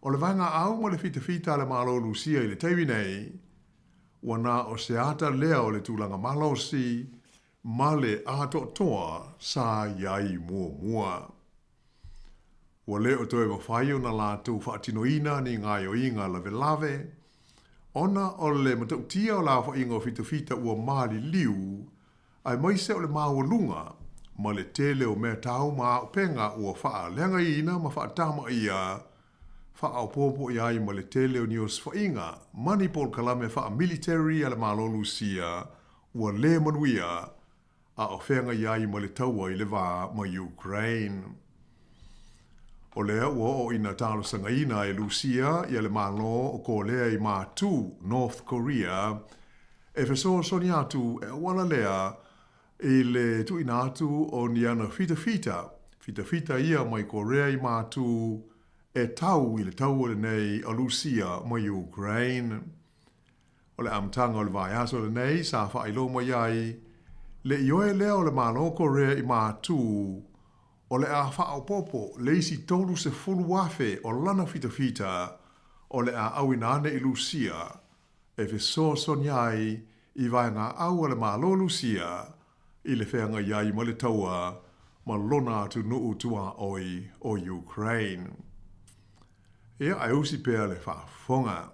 o le vaegaau ma le fitafita a le Malo Lusia i le taimi nei, ua na o se ata lea o le tulaga malosi ma le atoatoa sa i ai muamua. Ua le o toe mafai ona latou faatinoina ni gaoioiga lavelave, ona o le matautia o le aofaiga o fitafita ua maliliu, aemaise o le maualuga ma le tele o mea tau ma auupega ua faaleagaina ma faatamaia, faaopoopo i ai ma le tele o ni osofaiga ma ni polokalame faamiliteri a le Malo Lusia ua le manuia a o feagai ai ma le taua i le va ma Ukraine. O lea ua oo ina talosagaina e Lusia ia le Malo o Kolea i Matu, North Korea, e fesoasoani atu e auala lea i le tuuina atu o ni ana fitafita, fitafita ia mai Korea i Matu e tau i le taua lenei a Lusia ma Ukraine. O le amataga o le vaiaso lenei sa faailoa mai ai le ioe lea o le Malo o Korea i Matu o le a faaopoopo le isi 30,000 o lana fitafita o le a auina ane i Lusia e fesoasoani ai i vaegaau a le Malo Lusia i le feagai ai ma le taua ma lona atunuu tuaoi o Ukraine. Ia, ae usi pea le faafofoga.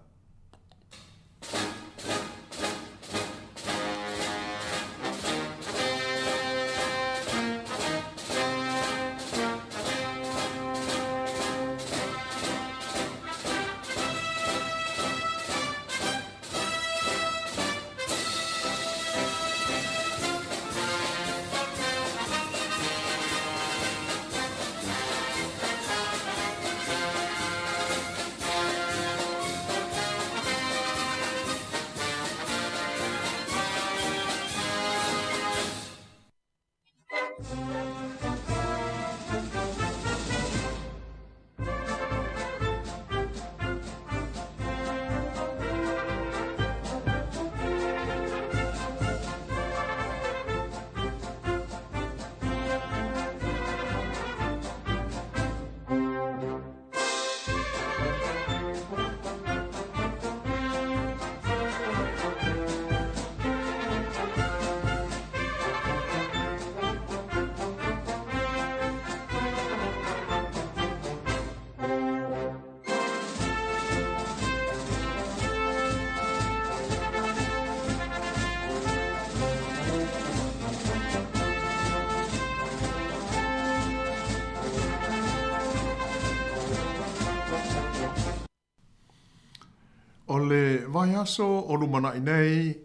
vaiaso o lumanaʻi nei,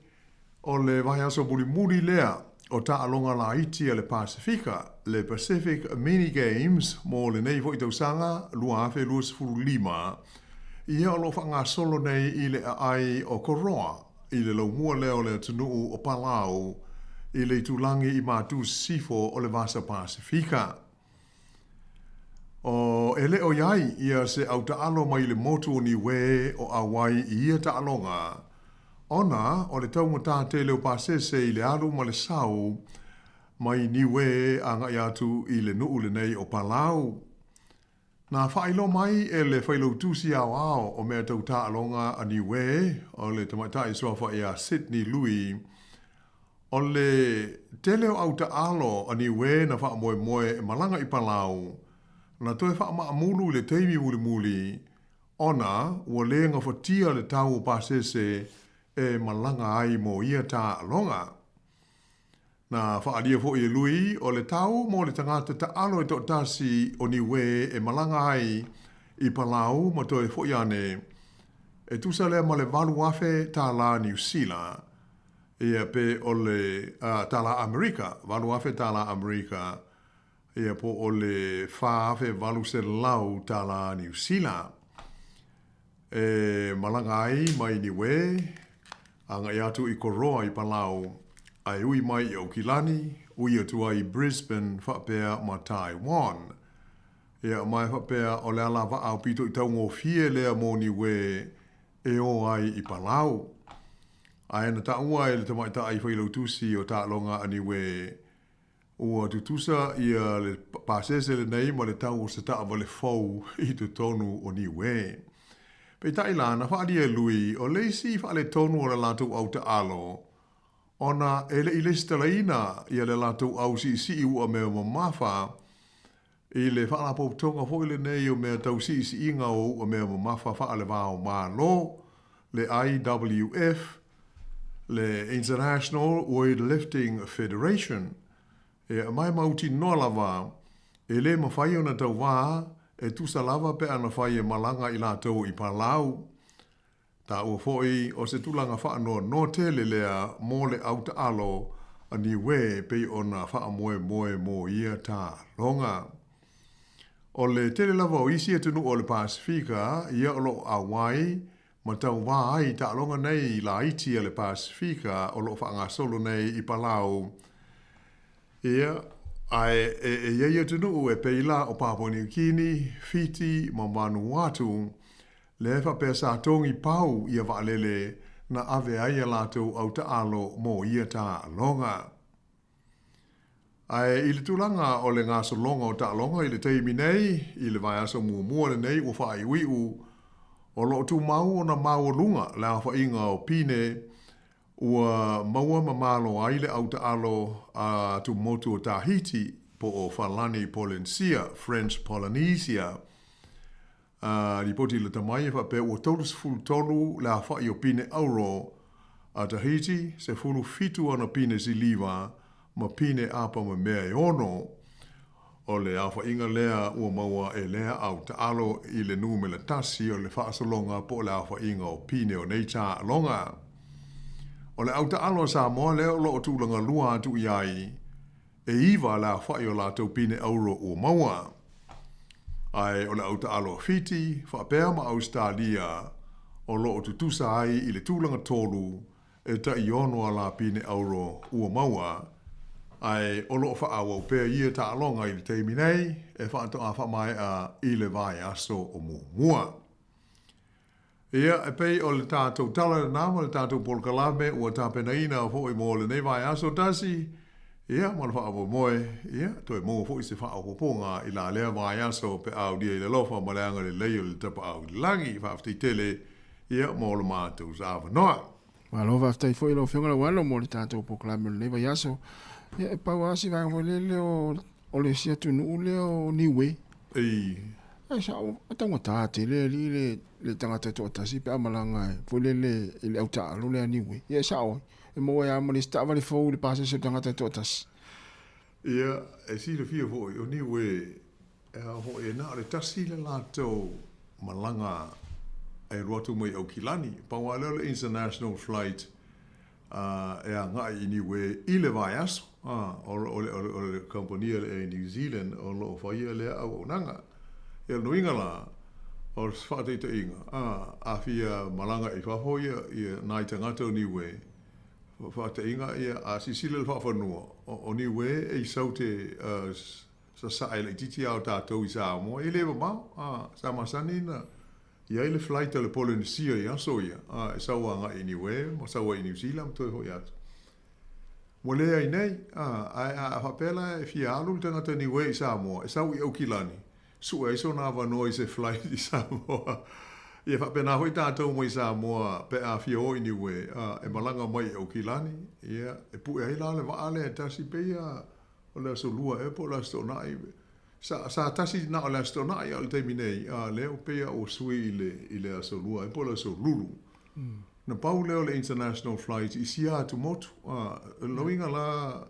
o le vaiaso mulimuli lea o taaloga laiti a le Pasefika, le Pacific Mini Games mo lenei foi tausaga 2025, ia o lo o faagasolo nei i le aai o Koroa i le laumua lea o le atunuu o Palau i le itulagi i matu sisifo o le Vasa Pasefika. O e le o i ai ia se au taalo mai le motu o Niue o ʻauai i ia taaloga, ona o le taugata tele o pasese i le alu ma le sau mai Niue agai atu i le nuu lenei o Palau. Na faailoa mai e le Failautusi Aoao o Mea Tau Taaloga a Niue, o le tamaitai suafa ia Sydney Lui, o le tele o au taalo a Niue na faamoemoe e malaga i Palau, na toe faamaamulu i le taimi mulimuli ona ua le gafatia le tau o pasese e malaga ai mo ia taaloga. Na faaalia foi e Lui o le tau mo le tagata taalo e toatasi o Niue e malaga ai i Palau ma toe foi ane, e tusa lea ma le $8,000 tālā Niu Sila, ia pe o le tālā Amerika, $8,000 tālā Amerika, ia po o le $4,800 tālā Niu Sila. E malaga ai mai Niue, agai atu i Koroa i Palau, ae ui mai i Aukilani, ui atu ai i Brisbane faapea ma Taiwan. Ia, ma e faapea o le ala vaa aupito i taugofie lea mo Niue e ō ai i Palau. Ae na taua e le tamaitai failautusi o taaloga a Niue, Ua tutusa ia le pasese lenei ma le tau o se taavale fou i totonu o Niue. Peitai la, na faaalia e Lui, o le isi faaletonu o le latou au taalo, ona e le i lesitalaina ia le latou au siisii ua mea mamafa i le faalapotopotoga foi lenei o mea tau siisiiga o ua mea mamafa faale-va-o-Malo, le IWF, le International Weightlifting Federation, e aumai mautinoa lava e le mafai ona tauvā e tusa lava pe ana fai e malaga i latou i Palau. Taua foi o se tulaga faanoanoa tele lea mo le au taalo a Niue pei ona faamoemoe mo ia taaloga. O le tele lava o isi atunuu o le Pasefika ia o lo o ʻauai ma tauvā ai i taaloga nei laiti a le Pasefika o lo o faagasolo nei i Palau. Ia, ae e i ai atunuu e pei la o Papua Niu Kini, Fiti ma Vanuatu, lea e faapea sa togi pau ia vaalele na ave ai a latou au taalo mo ia taaloga. Ae i le tulaga o le gasologa o taaloga i le taimi nei, i le vaiaso muamua lenei ua faaiuiu, o lo o tumau ona maualuga le aofaiga o pine ua maua ma malo ai le au taalo a Tumotu o Tahiti po o Falani Polensia, French Polynesia. A lipoti lata mai e faapea ua 33 le aofai o pine auro a Tahiti, 17 ana pine siliva ma pine apa ma mea e ono. O le aofaiga lea ua maua e lea au taalo i le numela tasi o le faasologa po o le aofaiga o pine o nei taaloga. O le au taalo a Samoa lea o lo o tulaga lua atu i ai, E iva le aofai o latou pine auro ua maua. Ae o le au taalo a Fiti, faapea ma Ausetalia, o lo o tutusa ai i le tulaga tolu e tai ono a la pine auro ua maua, ae o lo o faaauau pea ia taaloga i le taimi nei e faatoa faamaea i le vaiaso o muamua. Ia, e pei o le tatou tala lenā ma le tatou polokalame ua tapenaina foi mo lenei vaiaso tasi, ia, ma le faamoemoe, ia, toe maua foi se faaopoopoga i la lea vaiaso pe a aulia i le alofa ma le agalelei o le Tapaau i le Lagi. Faafetai tele, ia, mo lo matou avanoa. Malo faafetai foi i lau Afioga Lauano mo le tatou polokalame o lenei vaiaso. Ia, e pau lava si vaega foi lele o O le isi atunuu lea o Niue. Ei. Ae sao, e taugata tele alii le, le tagata e toatasi pe a malaga e, foi lele i le au taalo lea a Niue. Ia e sao ai, e maua ai lava ma le isi taavale fou i le pasese o le tagata e toatasi. Ia, e silafia foi, o Niue, e ao foi, e na o le tasi le latou malaga. e alu atu mai Aukilani. Pau lava lea o le international flight e agai i Niue i le vaiaso. O le, o le, o le kamupani a le Air New Zealand o lo o faia lea auaunaga. Ia, o le uiga la, o se faataitaiga, a fia malaga i fafo ia, ia nai tagata o Niue, faataitaiga, ia, a silasila i le faafanua, o Niue e i saute sasae laitiiti lava o tatou i Samoa, e le mamao, sa masani ona i ai le flight a le Polenisia i aso ia, e sau agai i Niue ma sau ai i Niu Sila ma toe foi atu. Ua leai nei, ae a faapea la e fia alu le tagata Niue i Samoa, e sau i Aukilani, sue ai sona avanoa i se flight i Samoa. Ia faapena foi tatou mai Samoa pe a fia o i Niue, e malaga mai i Aukilani, ia, e pue ai la le vaa lea e tasi, pei a o le Aso Lua ea po o le Aso Toonai. Sa, sa tasi na o le Aso Toonai, a o le taimi nei, a lea ua pei a ua sui i le, i le Aso Lua ea po o le Aso Lulu. Na pau lea o le international flight i sia atu motu. A, o lona uiga la,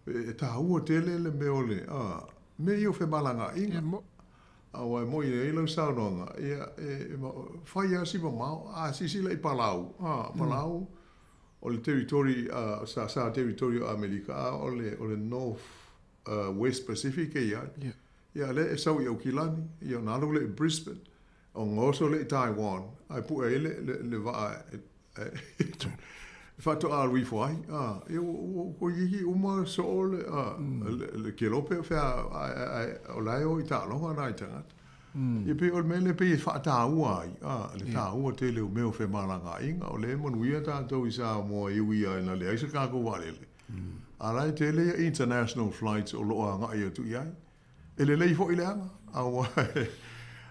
e taua tele le mea o le, a, mea ia o femalagaaiga. Aua e moi ai lau saunoaga, ia, e, e fai lava si mamao, a silasila i Palau, a, Palau, o le territory, a, sa, sa territory o Amerika, a o le, o le North West Pacific e i ai. Ia, lea e sau i Aukilani, ia ona alu lea i Brisbane, ona oso lea i Taiwan, ae pue ai le, le, le vaa e, e, e faatoa alu ifo ai. A, ia, ua, ua iki uma soo le, a, le, le kelope o fea, ae, ae, o la e o i taaloga nai tagata. Ia pei o le mea lea pei e faataua ai, a, le taua tele o mea o femalagaaiga, o lea e manuia tatou i Samoa e ui lava ina leai se tatou vaalele, a la e tele ia international flights o lo o agai atu i ai. E lelei foi le aga, aua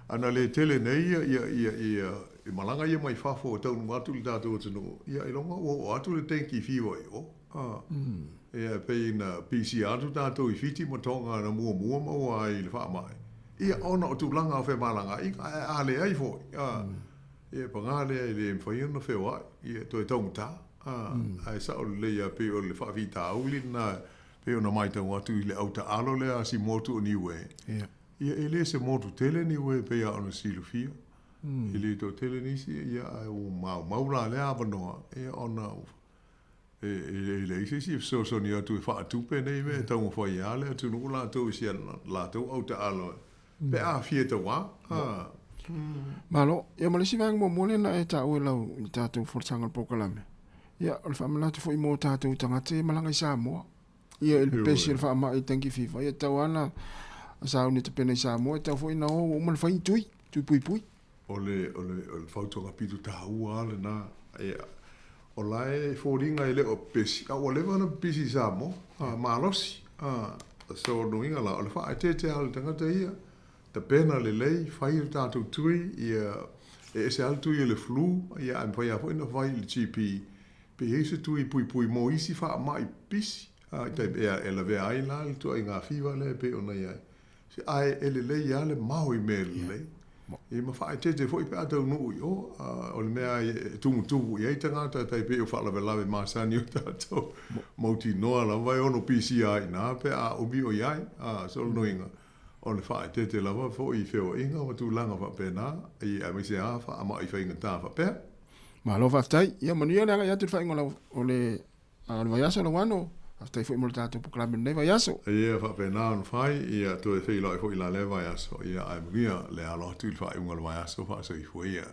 ana le tele nei ia, ia, ia, ia, i malaga ia mai fafo e taunuu atu i le tatou atunuu, ia ailoga ua oo atu le dengue fever i o. A, ia e pei na pisia atu tatou i Fiti ma Tonga na muamua maua ai i le faamai, ia ona o tulaga o femalagaaiga, ae a leai foi, a, ia paga lea e le mafai ona feoai, ia toe taugata, a, ae sao lelei lava pei o le faafitauli lena pei ona matau atu i le au taalo lea a si motu o Niue, ia e le se motu tele Niue pei lava ona silafia, e le toatele nisi, ia ae ua maumau la lea avanoa, ia ona E leai se isi e fesoasoani atu e faatupe nei mea e taumafai lava le atunuu latou i si a latou autaalo pe a fia tauā. Malo. Ia ma le isi vaega muamua lea na e taua i lau i le tatou folasaga o le polokalame, ia o le faamanatu foi mo tatou tagata ia e malaga i Samoa. Ia i le pepesi o le faamai dengue fever, ia tatau lava ona sauni e tapena i Samoa, e tatau foi ona o ua uma ona fai ni tui, tui puipui. O le, o le, o le fautuaga pito taua lava lena. Ia, o la e foliga e le o pepesi, a ua leva ona pepesi i Samoa, a, malosi. A, so o lona uiga la, o le faaeteete lava o le tagata ia, tapena lelei, fai le tatou tui, ia, e ese lava le tui o le flu, ia, ae mafai lava foi ona fai i le GP, pe i ai se tui puipui mo isi faamai pipisi, a, e, e lavea ai la le ituaiga fever lea e pei ona i ai. Ae e lelei lava le mao i mea lelei. Ia ma faaeteete foi pe a taunuu i o, o le mea e tumutumu i ai tagata e tai pei o faalavelave masani o tatou mautinoa lava e ono pisia ai i ina pe a umi o i ai. So o lona uiga, o le faaeteete lava foi i feoaiga ma tulaga faapena, aemaise lava faamai faigata faapea. Malo faafetai. Ia manuia le agai atu i le faaiuga o le A o le vaiaso Lauano, faafetai foi mo le tatou polokalame i lenei vaiaso. Ia faapena ona fai, ia toe feiloai foi la lea vaiaso, ia ae manuia le alo atu i le faaiuga o le vaiaso, faasoifua ia.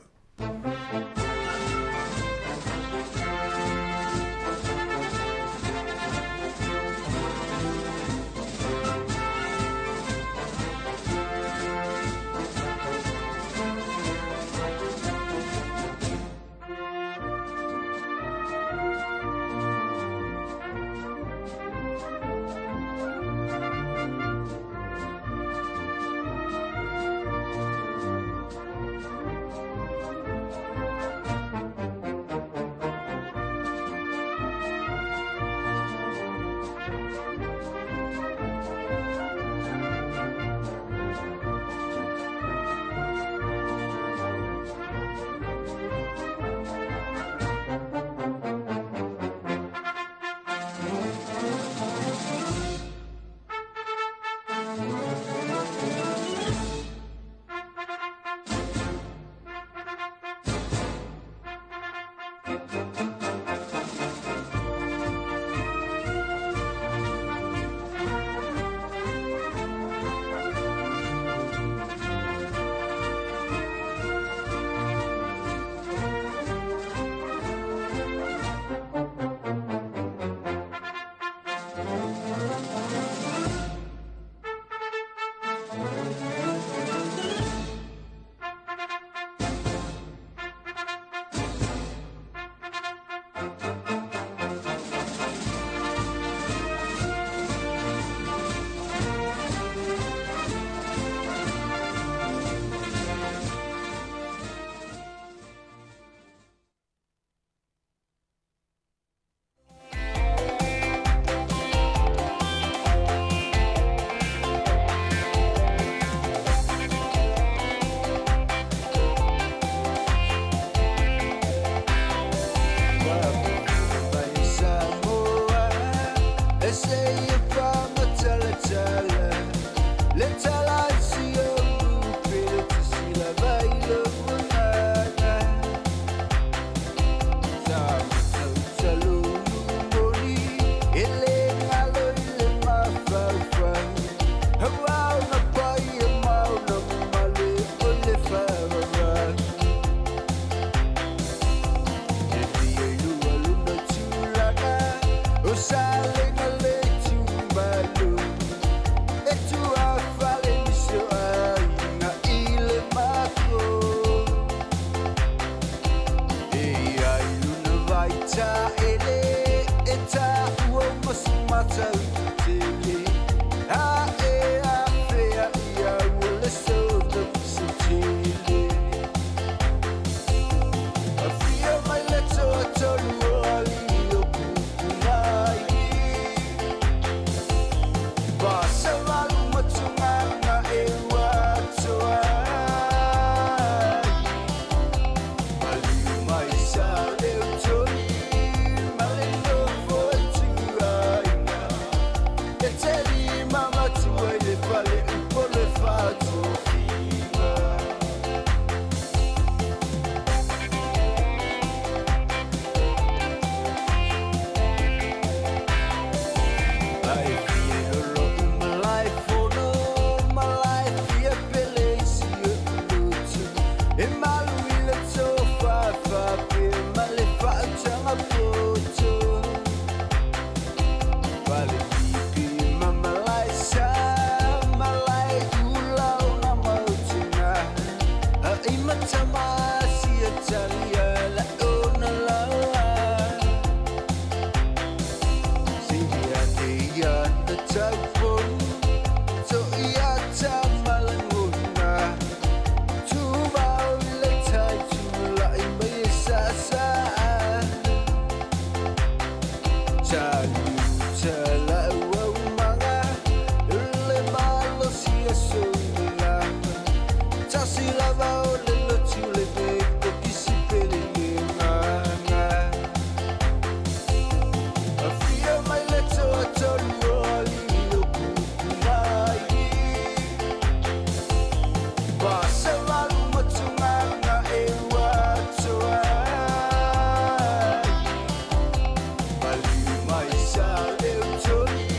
Sa leo toli.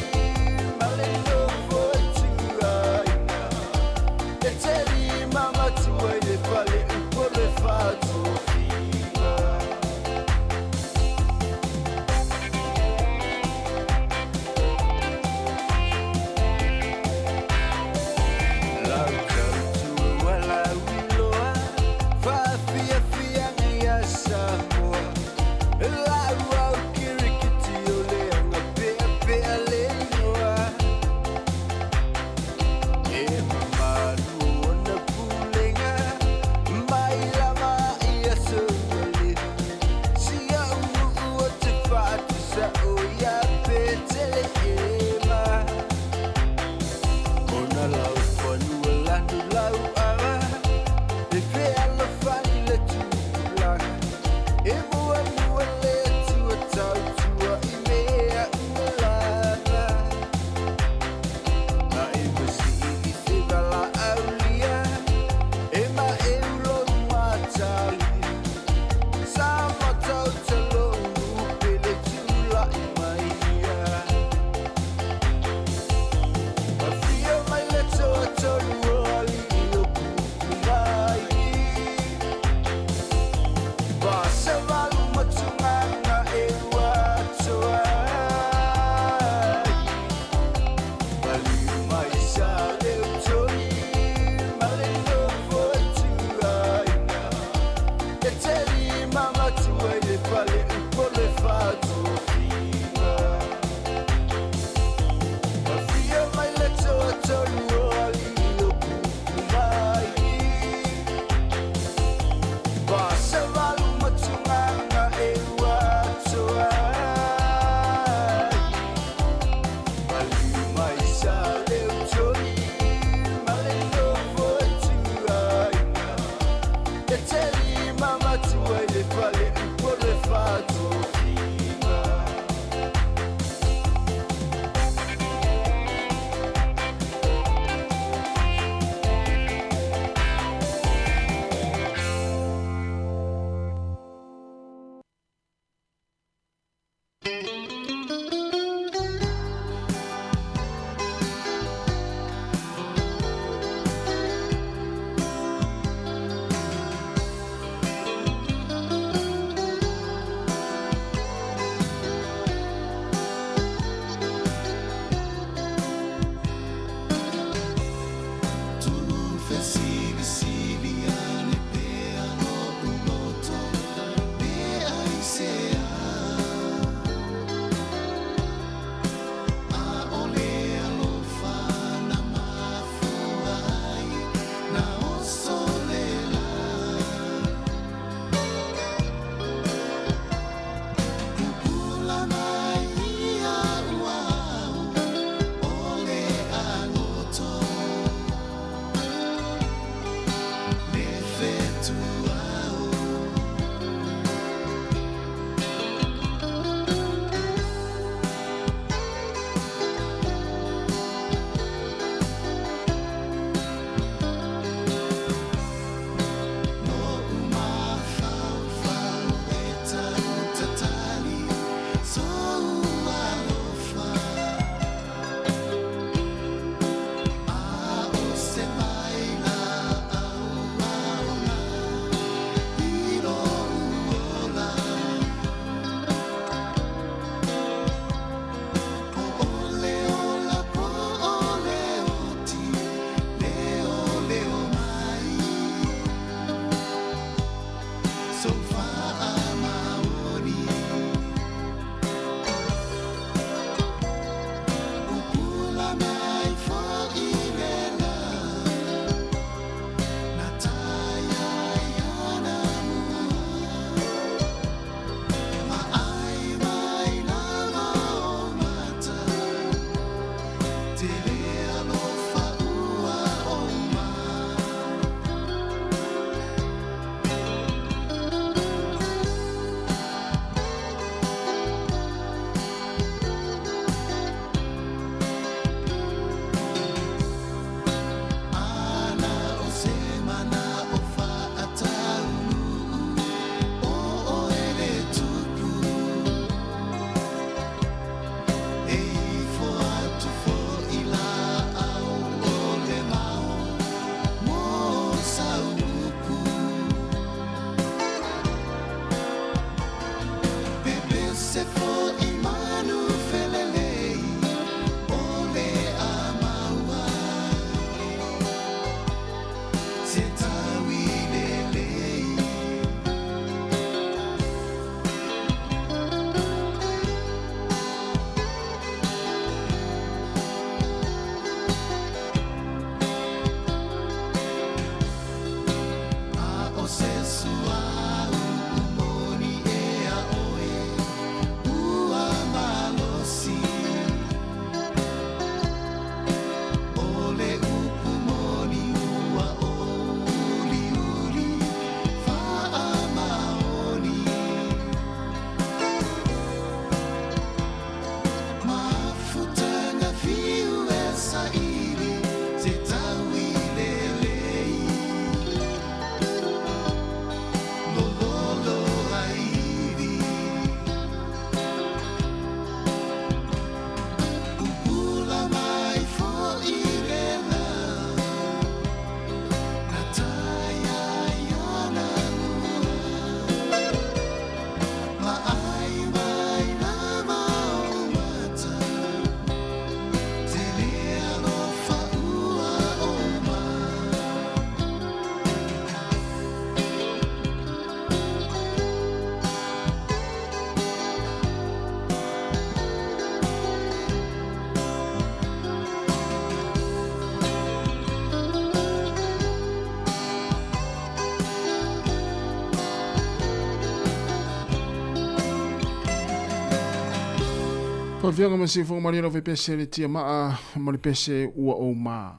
Faafiaga ma siufoga malie lau faipese le tiamaa ma le pese ua ou ma.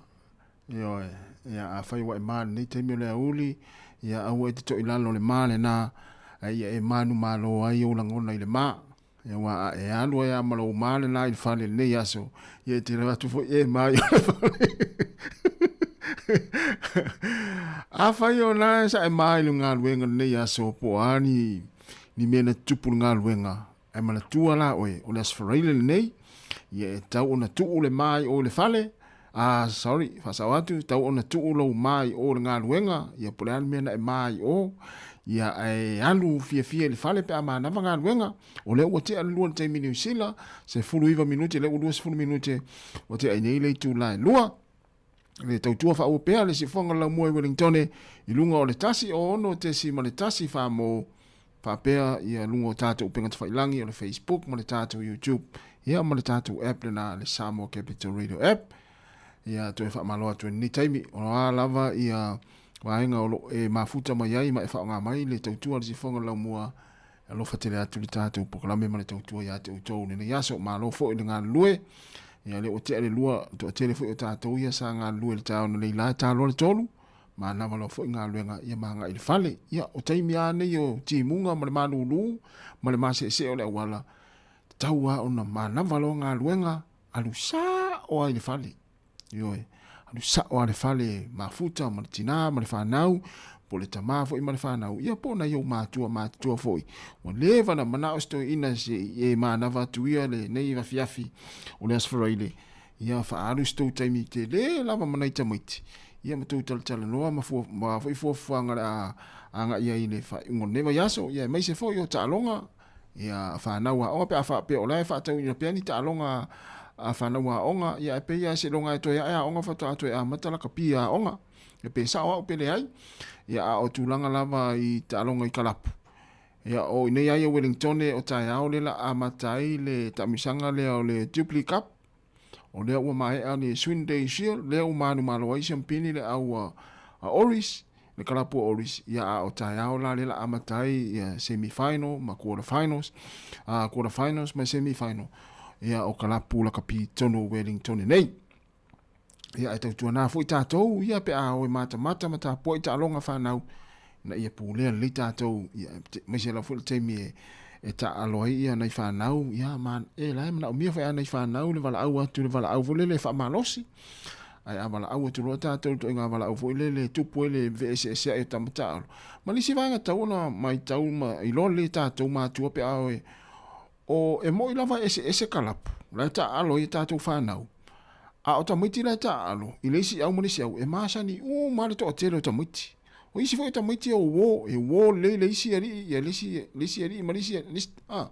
Ioe, ia afai ua e ma i lenei taimi o le aoauli, ia aua e te to'i lalo le ma lena, a ia e manumalo ai ou lagona i le ma. Ia aua a e alu ai lava ma lou ma lena i le fale i lenei aso, ia e te alu atu foi e ma i le fale. Afai o lena sa e ma i le galuega i lenei aso, po o a ni, ni mea na tutupu i le galuega, Ae manatua la oe, o le Aso Faraile lenei, ia e tatau ona tuu le ma i o i le fale, ah, sorry, faasao atu, e tatau ona tuu lou ma i o i le galuega, ia po o le a le mea na e ma i o, ia ae alu fiafia i le fale pe a manava galuega. O lea ua tea le 2 i le taimi Niu Sila, 19 minute, lea ua 20 minute, ua tea ai nei le itula e 2. Le tautua faaua pea le siufofoga o le laumua i Wellingtone i luga o le 106.1 faa-mo faapea ia luga o tatou upega tafailagi o le Facebook ma le tatou YouTube ia ma le tatou app lena le Samoa Capital Radio app. Ia toe faamalo atu i lenei taimi o a lava ia vaega o lo o e mafuta mai ai ma e faaaoga mai le tautua a le siufofoga o le laumua. Alofa tele atu le tatou polokalame ma le tautua ia te outou i lenei aso. Malo foi le galulue. Ia lea ua tea le lua, toatele foi o tatou ia sa galulue i le taeao nei la e ta loa le tolu. Manava loa foi galuega ia ma agai i le fale. Ia o taimi lava nei o timuga ma le malulu ma le maseesee o le auala, tatau lava ona manava loa galuega, alu sao lava i le fale. Ioe, alu sao lava i le fale mafuta ma le tina ma le fanau, po o le tama foi ma le fanau, ia po o nai ou matua matutua foi. Ua leva na manao si toeaina se i e manava atu ia lenei afiafi o le Aso Faraile, ia faaalu si tou taimi tele lava ma nai tamaiti, ia ma tou talatalanoa ma fua, ma foi fuafuaga o le a agai ai i le faaiuga o lenei vaiaso, ia aemaise foi o taaloga Ia, fanau aoga pe a faapea o la e faatauina pea ni taaloga a fanau aoga, ia ae pei lava seiloga e toe ae aoga faatoa toe amata lakapi aoga. Ia pe sao au pe leai. Ia a o tulaga lava i taaloga i kalapu. Ia o i inei lava ia Wellingtone o taeao lea la amata ai le taamilosaga lea o le Jubilee Cup. O lea ua maea le Swinday Shield, lea ua manumalo ai siampini le au a Oris, le kalapu a Oris, ia a o taeao la lea la amata ai ia semi final ma quarter finals, a quarter finals ma semi final, ia o kalapu lakapi tonu o Wellington nei. Ia e tautuana foi tātou, ia pe a o e matamata ma tapuai taaloga whanau, ina ia pulea lelei tātou, ia, aemaise lava foi le taimi e, e taaalo ai ia nai whanau, ia, ma, e la e manaomia foi a nai whanau le valaau atu, le valaau foi lele e faamalosi. Ae a valaau atu loa tātou i le ituaiga valaau foi lele e tupu ai le veeseeseai o tama taaalo. Ma le isi vaega tatau ona matau ma iloa lelei e tātou matua pe a o e, o, e moi lava e eseese kalapu, la e taaalo ai a tātou whanau. A o tamaiti la e taaalo, i le isi au ma le isi au, e masani uma lava le toatele o tamaiti. O isi foi o tamaiti e uo, e uo lelei le isi alii, ia le isi, le isi alii ma le isi, le isi, a.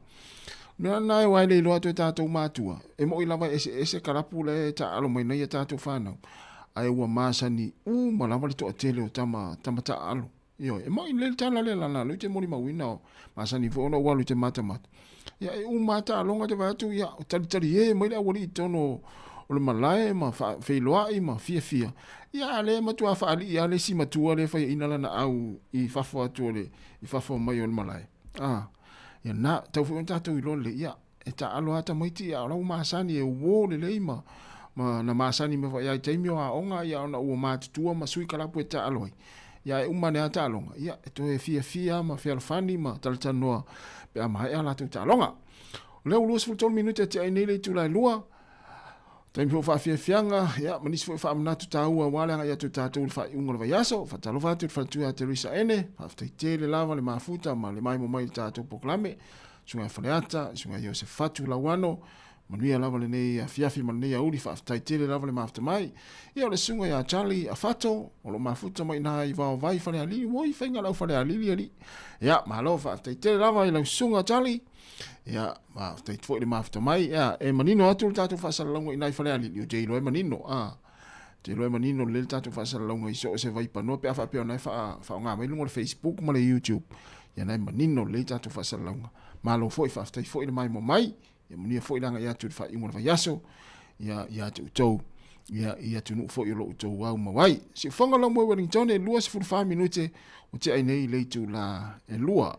Mea na e wai le iloa atu e tātou mātua. E moi lava e eseese kalapu la e taaalo mai nei a tātou whānau. Ae ua masani uma lava le toatele o tama, tama taaalo. Ioe, e moi lelei le tala lea lana alu i te molimauina o masani foi ona ua alu i te matamata. Ia e uma lava taaloga te vaai atu, ia talitali e mai le aualii i totonu o, o le malae ma feiloai ma fiafia. Ia a lea e matua faalii lava le isi matua lea e faiaina lana au i fafo atu o le, i fafo mai o le malae. A, ia na, tau foi ona tatou iloa lelei, ia e taaalo lava tamaiti a o la ua masani e uo lelei ma, ma na masani mai foi lava i taimi o aoga ia ona ua matutua ma sui kalapu e taaalo ai. Ia e uma ane lava taaloga, ia e toe fiafia ma fealofani ma talatalanoa pe a maea a latou taaloga. O lea ua 23 minute e tea ai nei le itula e 2, taimi foi o faafiafiaga, ia ma nisi foi faamanatu taua aua le agai atu o tatou i le faaiuga o le vaiaso. Faatalofa atu i le faletua ia Teresa Ene, faafetai tele lava le mafuta ma le maimo mai i le tatou polokalame. Susuga ia Faleata, Susuga ia Iosefatu Fatu Lauano, manuia lava lenei afiafi ma lenei aoauli, faafetai tele lava le mafuta mai. Ia o le susuga ia Charlie Afato, o lo o mafuta mai ina i Vaovai Falealili, oi faiga lau Falealili alii. Ia, malo faafetai tele lava i lau susuga Charlie. Ia, faafetai foi le mafuta mai. Ia, e manino atu le tatou faasalalauga ina i Falealili, ou te iloa e manino. Ah, te iloa e manino lelei le tatou faasalalauga i so o se vaipanoa pe a faapea ona e faaaoga mai luga o le Facebook ma le YouTube. Ia na e manino lelei tatou faasalalauga. Malo foi, faafetai foi le maimoa mai. Ia manuia foi le agai atu i le faaiuga o le vaiaso. Ia, ia te outou, ia, i atunuu foi o lo outou au mau ai. Siufoga lau moe Wellington e 24 minute o te ai nei i le itula e 2.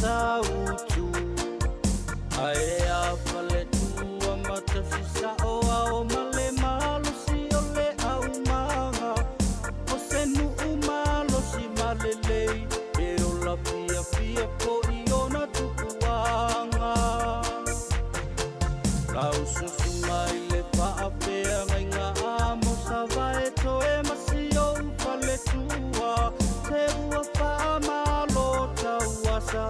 Matautu Ae a faletua ma tausisa'o ao ma le malosi o le aumaga O se nu'u malosi ma lelei e ola fiafia fo'i ona tupuaga Laususu mai le faafeagaiga amo savae toe ma siou faletua Se ua faamalo tauasa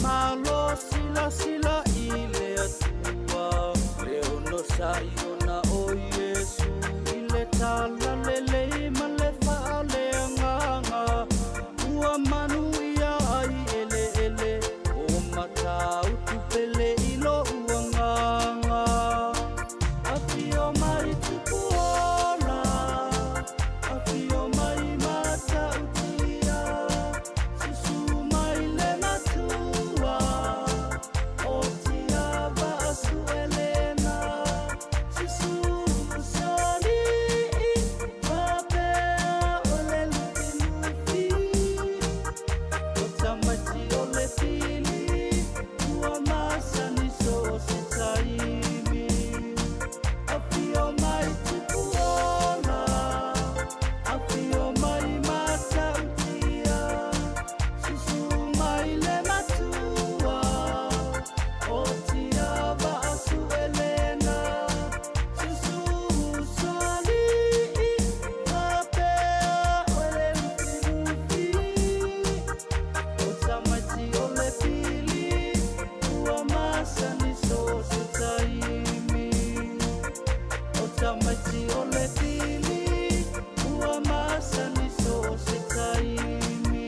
malo silasila i le Atua Le onosa'i ona o Iesu i le talalelei ma le faaleagaga Ua manuia ai eleele o Matautu pele i lo'u agaga Afio mai Tupuola Afio mai Matautia Susu mai le Matua O Tiavaasuelena Susu Usoalii Faapea o le Lufilufi O tamaiti o le pili Ua masani so o se taimi Afio mai Tupuola Afio mai Matautia Susu mai le Matua O Tiavaasuelena Susu Usoalii Faapea o le Lufilufi O tamaiti o le pili Ua masani so o se taimi O tamaiti o le pili Ua masani so o se taimi.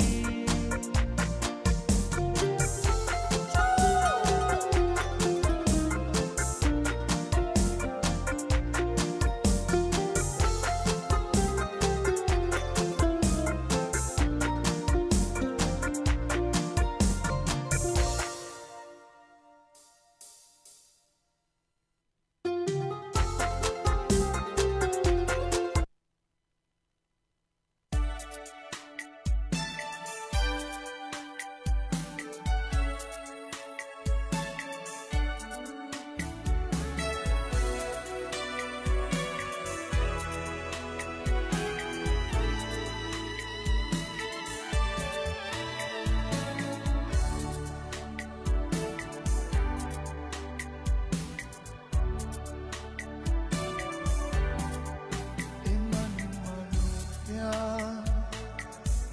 E malumalu pea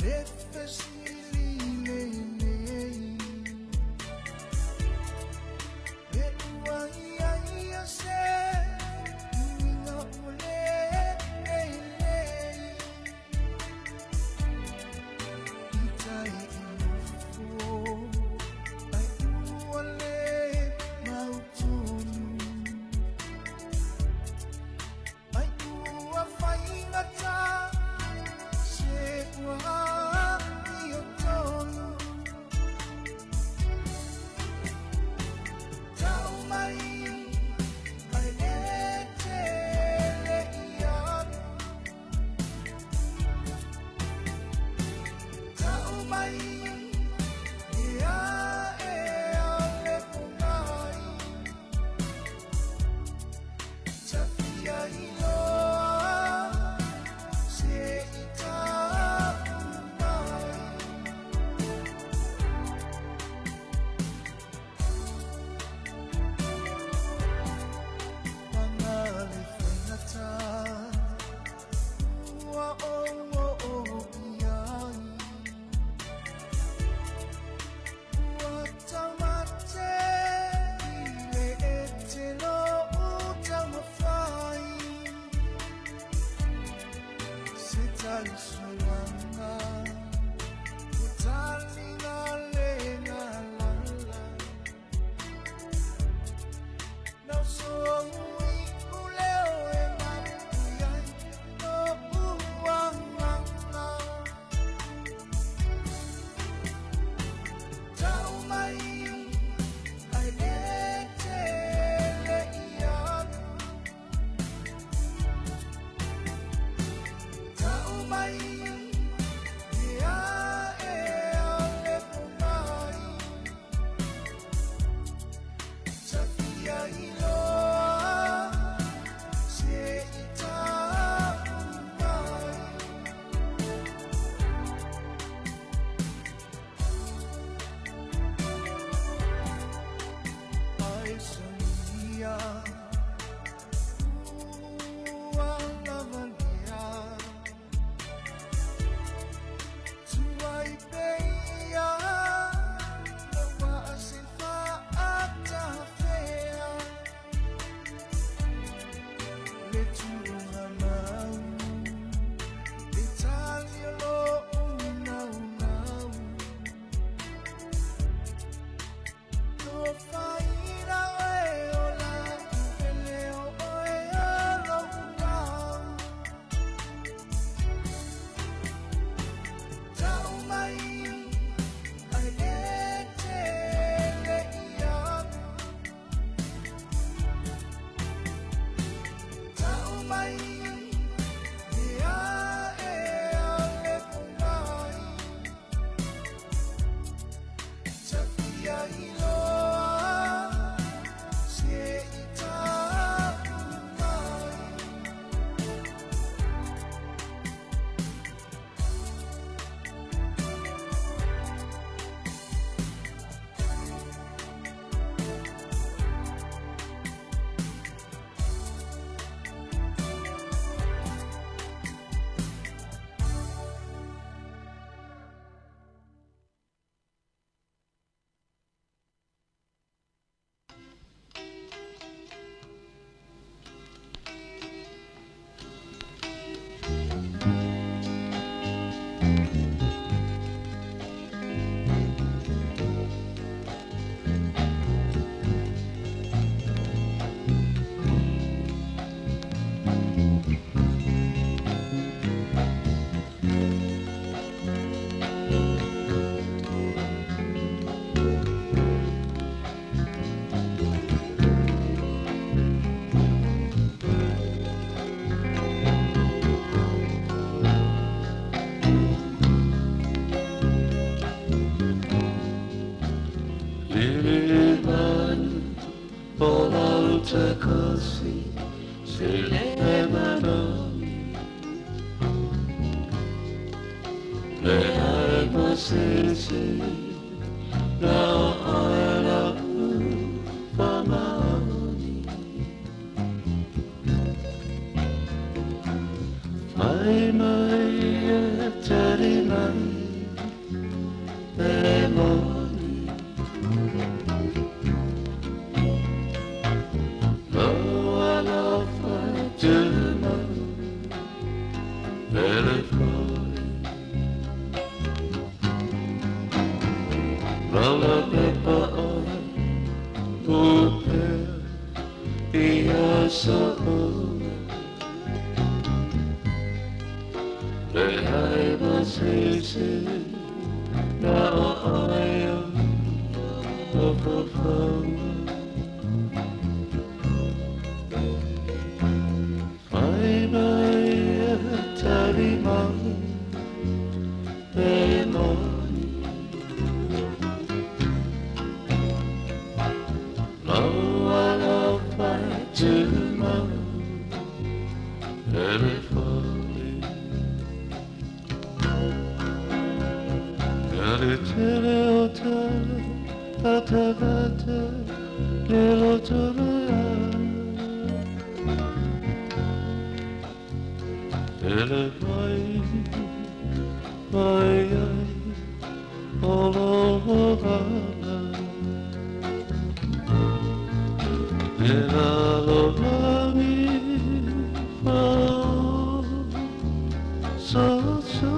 le fesili lenei E ua ia ia se uiga o le lelei I tai i nofo ai ua le mautonu Ai ua faigata se ua io tonu Tau mai ai e tele ia Tau mai ia e ale punai Tafia iloa se i tapu mai. Pagale faigata ua ou oo i ai Ua taumate i le ete lou taumafai Se talisuaga ua taliga le galala Nausoui uleo e mapui ai lou agaga Tau mai ai e tele ia Tau mai iloa se i tau mai. Ai samia ua lava lea tuai peia laua se faatafea le tulaga mau le tali o lou naunau tofaina oe o laku pele o oe o lou au tau mai ai e tele iaʻu tau mai ia e ale mai tafia iloa se i tau mai. Liman Olautakasi Silemano Lehamasisi Na Oela Famani Mai mai e tari mai E moni Mai mai e tari mai e moni Lau alofa tumau ele fale Ele tele o tele atavete lelo tole Ele mai mai ai o lo Ela lo lagi fa so so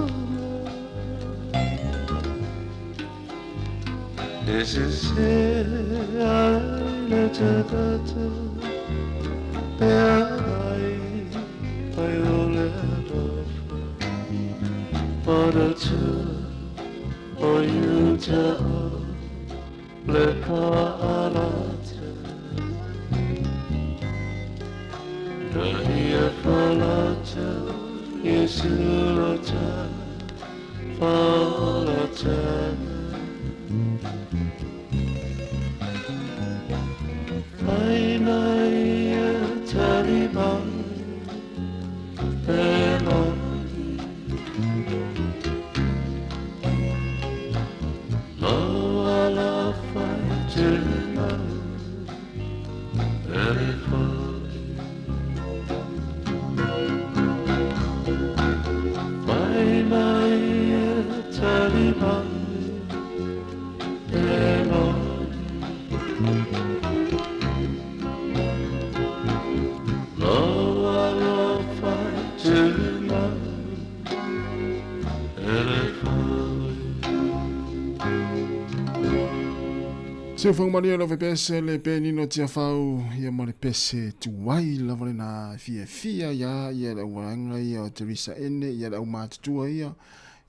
Ese se ai le tagata pe ai ai o le alofa Para tu o iuta o le ka alata Ia falata Yesulota falata Ai Siufoga malie o le pese le penino Tiafau ia ma le pese tuai lava lena e fiafia iā ia le auvaega ia o Teresa Ene ia le aumatutua ia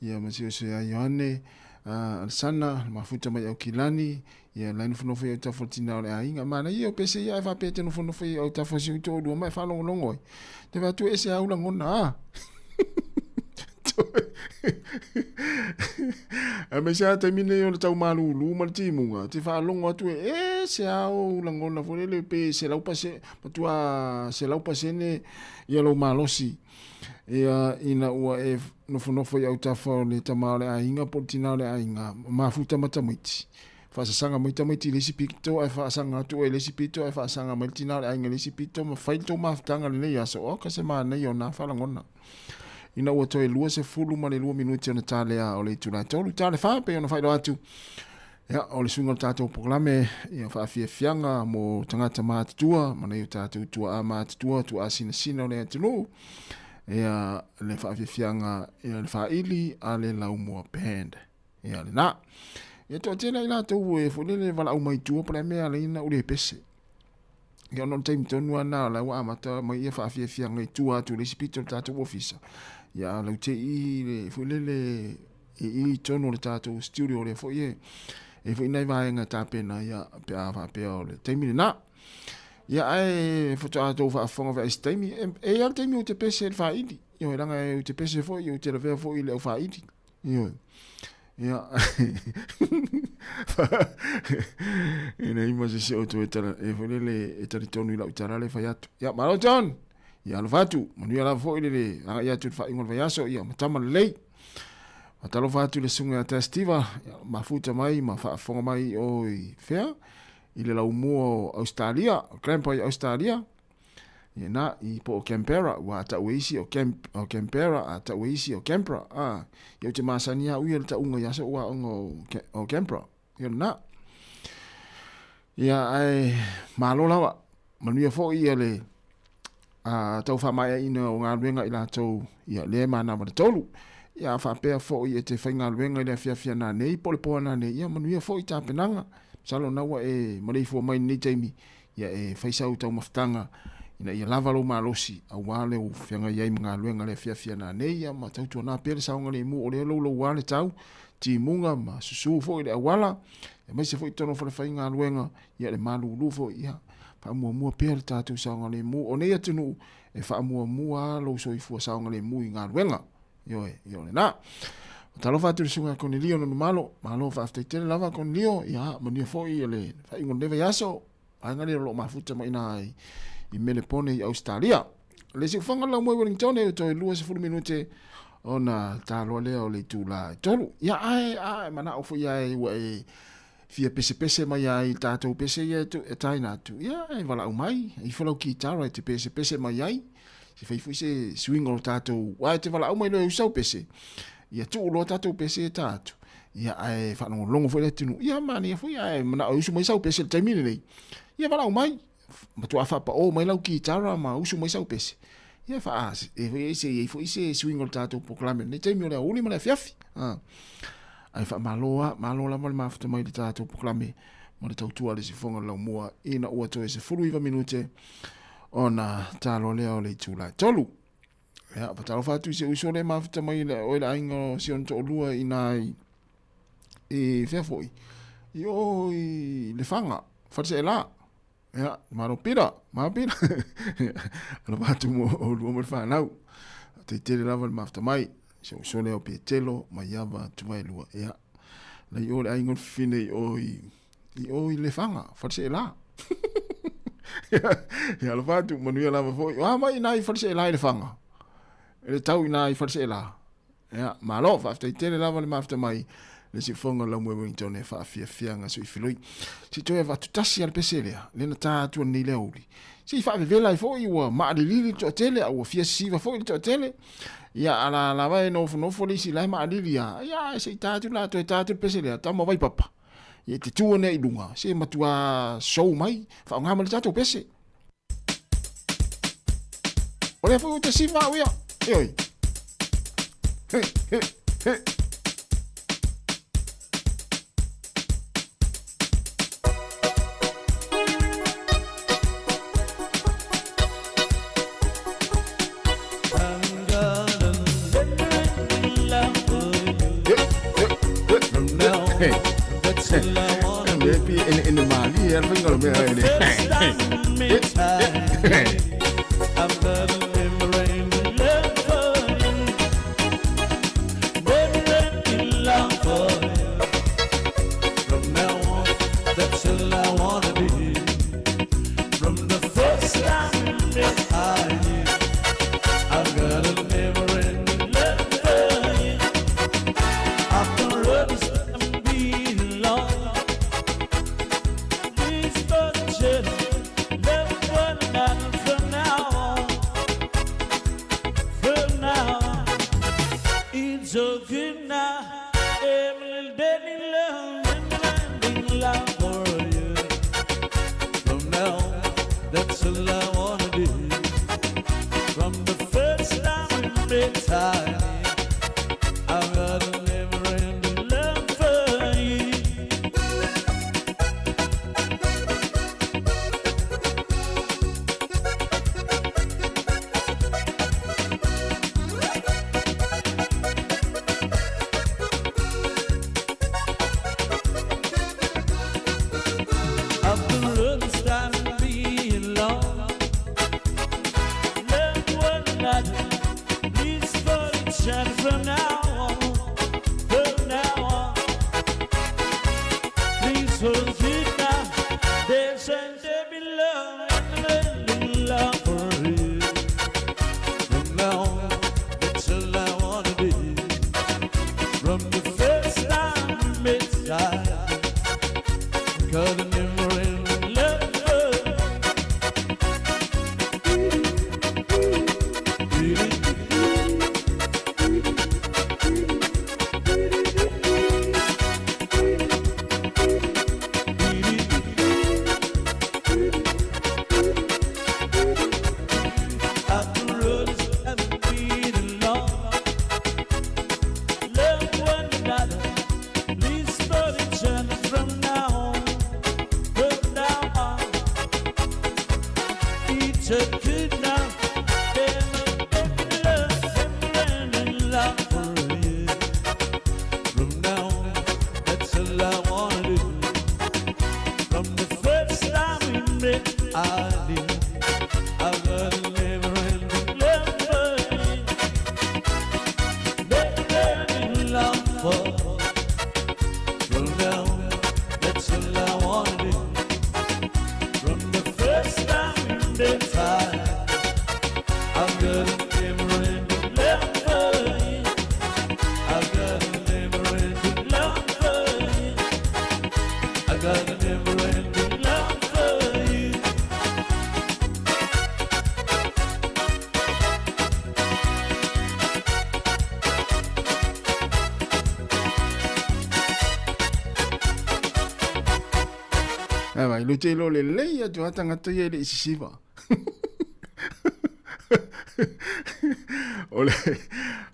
ia ma si oso ia Ioane Alesana le mafuta mai Aukilani ia lai nofonofo i autafa o le tinā o le aiga. Manaia o pese ia ae faapea e te nofonofo i autafa o si ou toalua ma e faalogologo ai. Te vaai atu e ese au lagona a. Aemaise lava taimi nei o le tau malūlū ma le timuga, te faalogo atu e ese lava ou lagona foi lele pe 100%, matua 100% ia lou malosi. Ia ina ua e nofonofo i autafa o le tama o le aiga po o le tina o le aiga, mafuta ma tamaiti. Faasasaga mai tamaiti i le isi pito ae faasaga atu oe i le isi pito ae faasaga mai le tina o le aiga i le isi pito ma fai le tou mafutaga i lenei aso. Oka se manaia o na faalagona. Ina ua toe 22 minute ona talea o le itula e 3, tale 4 pei ona faailoa atu. Ia, o le suiga o le tatou polokalame, ia faafiafiaga mo tagata matutua, ma nai o tatou tuaa matutua, tuaa sinasina o le atunuu. Ia, le faafiafiaga, ia le faaili a le Laumua Band. Ia lena. Ia toatele ai latou e foi lele valaau mai tua po o le a mea e ala ai ona ou le pese. Ia ona o le taimi tonu lava lena o la ua amata mai ia faafiafiaga i tua atu i le isi pito o le tatou ofisa. Ia a lau te i le foi lele i i tonu o le tatou studio lea foi e e foi nai vaega e tapena ia pe a faapea o le taimi lena. Ia ae faatoa tou faafofoga foi i se taimi, e i ai lava le taimi ou te pese i le faaili. Ioe, leaga ou te pese foi, ou te lavea foi i le au faaili. Ioe. Ia. E leai ma se isi o toe tala, e foi lele e talitonu i lau tala le fai atu. Ia, malo John! Ia, alofa atu. Manuia lava foi le le agai atu i le faaiuga o le vaiaso. Ia, matama lelei. Faatalofa atu i le susuga ia Testiva, ia, mafuta mai ma faafofoga mai o i fea, i le laumua o Australia, o Grandpa i Australia. Ia na, i po o Canberra, ua a tau e isi o, Cam, o Canberra, a tau e isi o Canberra. A, ia ou te masani a ui le tauga ia so ua ongo o, o Canberra. Ia na. Ia ae malo lava. Manuia foi ia le a tau faamaeaina o galuega i latou ia lea e manava le tolu. Ia a faapea foi e te faigaluega i le afiafi ana nei po o le po ana nei, ia manuia foi tapenaga. Masalo na ua e maleifua mai i lenei taimi ia e fai sau taumafataga ina ia lava lou malosi aua le u feagai ai ma galuega le afiafi ana nei, ia ma tautuana pea le saogalemu o lea louloua le tau timuga ma susu foi le auala, aemaise foi totonu o falefaigaluega, ia le malulu foi, ia faamuamua pea le tatou saogalemu. O nei atunuu e faamuamua lava lou soifua saogalemu i galuega. Ioe, ioe lena. Talofa atu i le susuga ia Konelio Nanumalo, malo faafetai tele lava Konelio, ia manuia foi le faaiuga o lenei vaiaso, vaega lea o lo o mafuta mai ina i, i Melepone i Ausetalia. Le siufaga lau moe Wellington e toe 20 minute ona taloa lea o le itula e 3. Ia ae, ae manao foi ae ua e fia pesepese mai ai i tatou pese ia e taina atu, ia e valaau mai, e ifo lau kitara e te pesepese mai ai, se fai foi se suiga o tatou, aua e te valaau mai loa e usu sau pese, ia tuu loa tatou pese e ta atu, ia ae faalogologo foi le atunuu, ia manaia foi ae manao e usu mai sau pese i le taimi lenei, ia valaau mai, matuā faapao mai lau kitara ma usu mai sau pese, ia faa, e foi se i ai foi se suiga o le tatou polokalame i lenei taimi o le aoauli ma le afiafi. Ae faamalo lava, malo lava le mafuta mai i le tatou polokalame ma le tautua a le sifoga o le laumua ina ua toe 19 minute ona talo lea o le itula e 3. Ia, faatalofa atu i si ou uso lea e mafuta mai le, oe le aiga o si ona toalua i ina i, i fea foi, i o i Lefaga, Faleseela. Ia, malo pila, malo pila. Alofa atu mo oulua ma le fanau. Faafetai tele lava le mafuta mai. Si ou uso lea o Petelo ma Iava Tuvaelua. Ia, la i o le aiga o le fifine i o i, i o i Lefaga, Faleseela. Ia, alofa atu, manuia lava foi. O a mai ina i Faleseela i Lefaga? E le tau ina i Faleseela. Ia, malo, faafetai tele lava le mafuta mai le siufoga o Laumue Wellington e faafiafiaga suifiloi. Se i toe avatu tasi lava le pese lea, lea na ta atu nei le aoauli. Se i faavevela ai foi ua maalilili le toatele, a ua fia sisiva foi le toatele. Ia, a la lava e nofonofo le isi la e maalili lava, ia, ae se i ta atu la, toe ta atu le pese lea, tama vaipapa. Ia, e te tu anea i luga, se matua show mai, faaaoga mai le tatou pese. O lea foi ou te siva au ia. E oi. He, he, he. That's all I wanna be. Pi ene ene mali e alfa ngalo mea ene. First time we met, I've got a never-ending love for you. Never-ending love for you. From now on, that's all I wanna be. From the first time we met, I knew I've got a never-ending love for you. After others be long. Please forget love one another from now on. From now on, it's so good now. Every day love, never-ending love for you. From now on, that's all I wanna do. From the first time we met, I knew I've got a never-ending love for you. After others time being long, love one another, please for each other from now on, from now on. Please forget now, there's and there be love and a love for you. From now on, that's all I wanna be. From the first time we met, I got a never-ending love. After others have been along, love one another. Please for each other from now on, from now on. It's a good now, never love, never-ending love for you. From now on, that's all I wanna do. From the first time we met, I knew I've got a never-ending love for you. Never-ending love for. From now on, that's all I wanna do. From the first time we met, I've got a never-ending love for you. I've got a never-ending love for you. I got a never-ending love for you. Ai vai, lo te lo le lei atu a tangata ia i le isisiva. O le,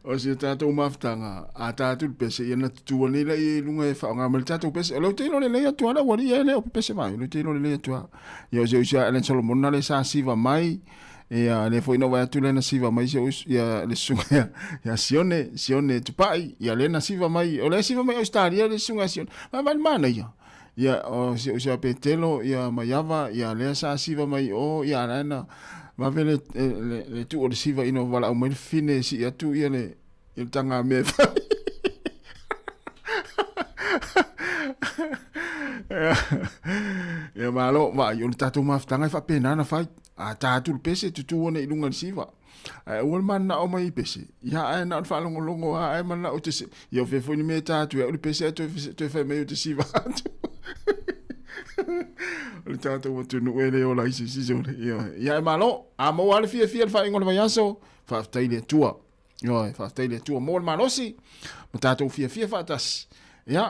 o si o tātou mafutanga, a tātou le pese, ia na tutua nei la i lunga e whaonga mai le tātou pese. O le te lo le lei atu ala, wari ia le o pese mai, o le te lo le lei atu a. Ia o se usia Alan Solomon na le sa siva mai, ia le foi no vai atu le na siva mai se us, ia le sunga ia, ia Sione, Sione Tupai, ia le na siva mai, o le siva mai Australia le sunga Sione. Vai vai mana ia. Ia o se usia Petelo, ia Maiava, ia lea sa siva mai o, ia ala na vave le, le, le tu o le siva ino wala au mai le fine si atu ia le, ia le tanga mea fai. Ia malo, wa, i o le tātou mafutanga e whapena na whai. A tātou le pese tutu ona i lunga le siva. Ai ua le mana o mai i pese. Ia ai na o le whaalongolongo a ai mana o te se. Ia o whefo ni me tātou, ia o le pese a toe, toe whai mai o te siva atu. O le tātou atu nu e le ola isi si se ole. Ia, ia e malo, a mo ale fia fia le whaingo le vaiaso, whaaftai le atua. Ia, whaaftai le atua mo le malosi, ma tātou fia fia whaatasi. Ia,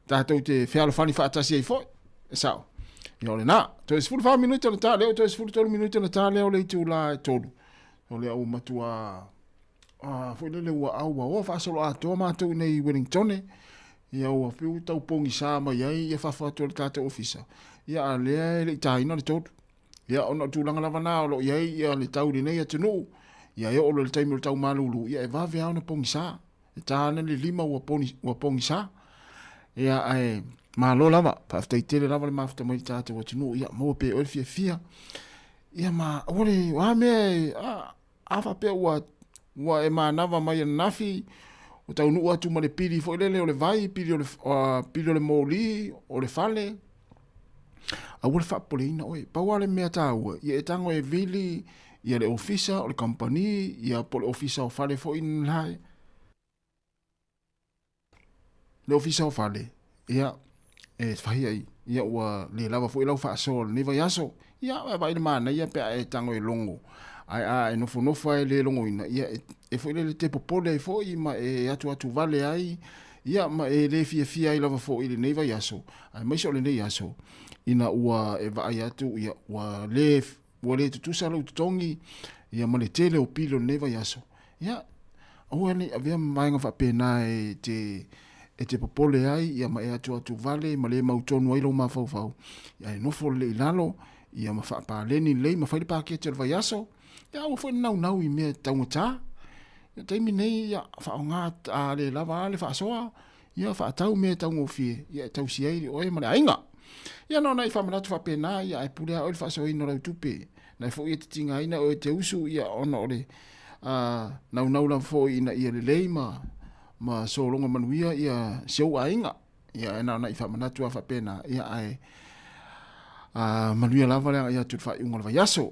tātou te whealofani whaatasi ai foi. E sao. Ia o le nā, toe 14 minuti o le tā leo, toe 13 minuti o le tā leo le itu la e tolu. O le au matua, a, foi lele ua au ua oa whaasolo atoa mātou nei i Wellington. Ia ua piu tau pongi sā mai ai, ia whawha atu o le tātou ofisa. Ia a lea e le i tāina le tolu. Ia ona o tūlanga lava nā o lo iai ia le tauri nei atunuu. Ia e o le taimi o le tau malulu, ia e vave au na pongi sā. E tāna le lima ua poni, ua pongi sā. Ia, ae malo lava, faafetai tele lava le mafuta mai i le tatou atunuu, ia maua pea e oe le fiafia. Ia ma aua le, o a mea e, a, a faapea ua, ua e manava mai ananafi, ua taunuu atu ma le pili foi lele o le vai, pili o le, uh, pili o le moli, o le fale, aua le faapopoleina oe. Pau lava le mea taua, ia e tago e vili ia le ofisa o le kamupani, ia po o le ofisa o fale foi la, le ofisa o fale, ia, e fai ai, ia ua le lava foi lau faasoa o lenei vaiaso. Ia, e vaai le manaia pe a e tago e logo, ae a e nofonofo ae le logoina, ia e, e foi lele te popole ai foi ma e atuatu vale ai, ia ma e le fiafia ai lava foi i lenei vaiaso, aemaise o lenei aso, ina ua e vaai atu, ia, ua le, ua le tutusa lou totogi, ia ma le tele o pili o lenei vaiaso. Ia, aua ne i avea ma vaega faapena e te, e te popole ai, ia ma e atuatu vale ma le mautonu ai lou mafaufau, ia e nofo lelei i lalo, ia ma faapaleni lelei ma fai le paketi o le vaiaso, ia aua foi ne naunau i mea taugata. Ia taimi nei, ia faaaoga a le lava lava le faasoa, ia faatau mea taugofie, ia e tausi ai oe ma le aiga. Ia na ona i faamanatu faapena, ia ae pule lava oe i le faasoaina o lau tupe. Na foi e te tigaina oe e te usu, ia ona o le naunau lava foi ina ia lelei ma, ma sologa manuia ia si ou aiga. Ia ae na ona i faamanatu lava faapena, ia ae manuia lava le agai atu i le faaiuga o le vaiaso.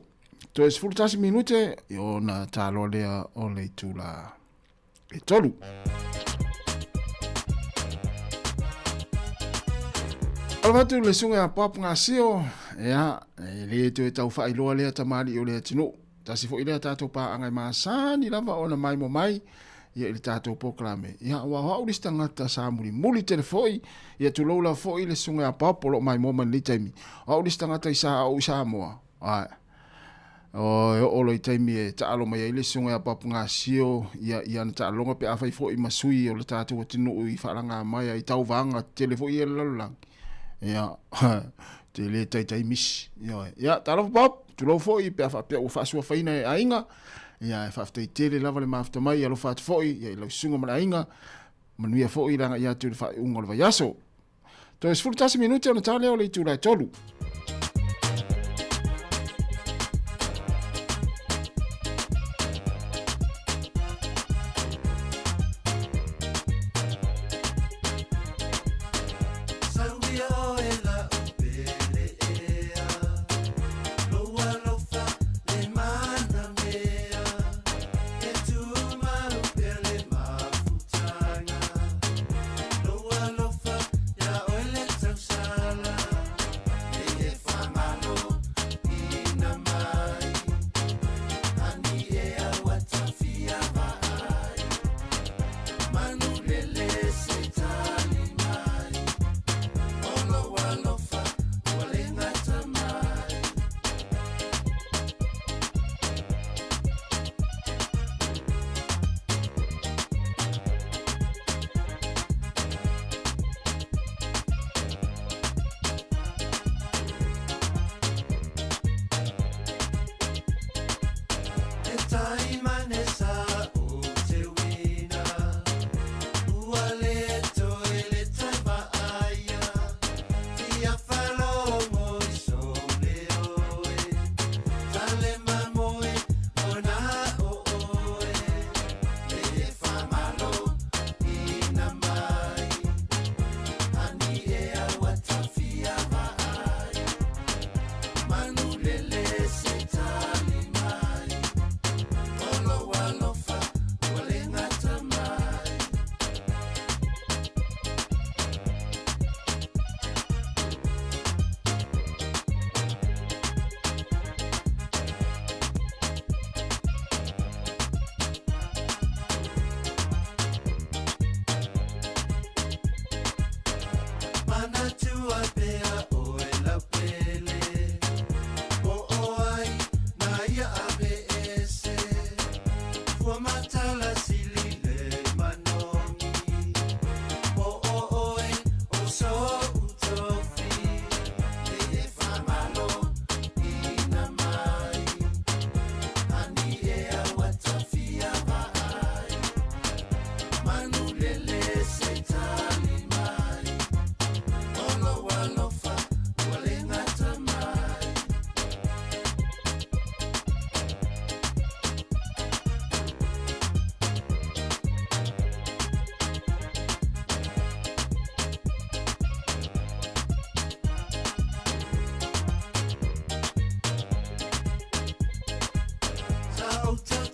Toe 11 minute, ona taloa lea o le itula e tolu. Alofa atu le susuga ia Bob Gasio, ia, e le toe tau faailoa lea tamalii o le atunuu. Tasi foi lea tatou paaga e masani lava ona maimoa mai ia i le tatou polokalame. Ia, aua o au le isi tagata sa mulimuli tele foi, ia tulou lava foi le susuga ia Bob o lo o maimoa mai i lenei taimi. O au le isi tagata i sa ou i Samoa, ae, O, e oo loa i taimi e taalo mai ai le susuga ia Bob Gasio ia, i ana taaloga pe afai foi ma sui o le tatou atunuu i faalaga mai ai tauvaga tetele foi ia i le lalolagi. Ia, te le taitai misi. Ioe. Ia, talofa Bob, tulou foi pe a faapea ua faasuafaina e aiga. Ia, e faafetai tele lava le mafuta mai, alofa atu foi ia, i lau susuga ma le aiga. Manuia foi le agai atu i le faaiuga o le vaiaso. Toe 11 minute ona ta lea o le itula e 3.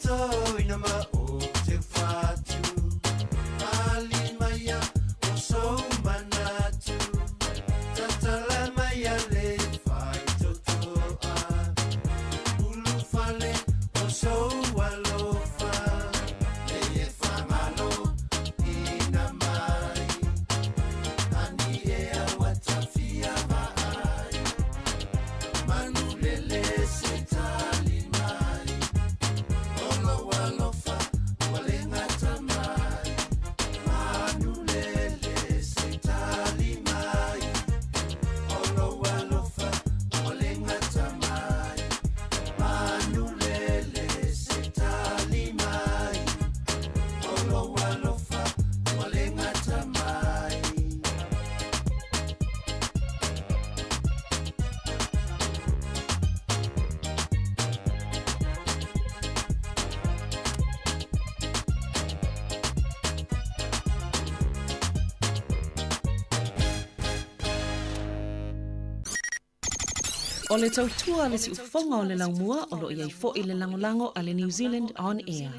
Faatoina ma o te fatu Pali maia o sou manatu Tatala maia le faitotoa Ulufale o sou alofa Le e whamalo ina mai Ani e awa tafia vaai Manulele se tali mai Olo alofa ua le gata mai Manulele se tali mai Olo alofa ua le gata mai Manulele se tali mai Olo alofa ua le gata mai. O le tautua le siufofoga o le laumua o loo iai fo'i le lagolago a le New Zealand On Air.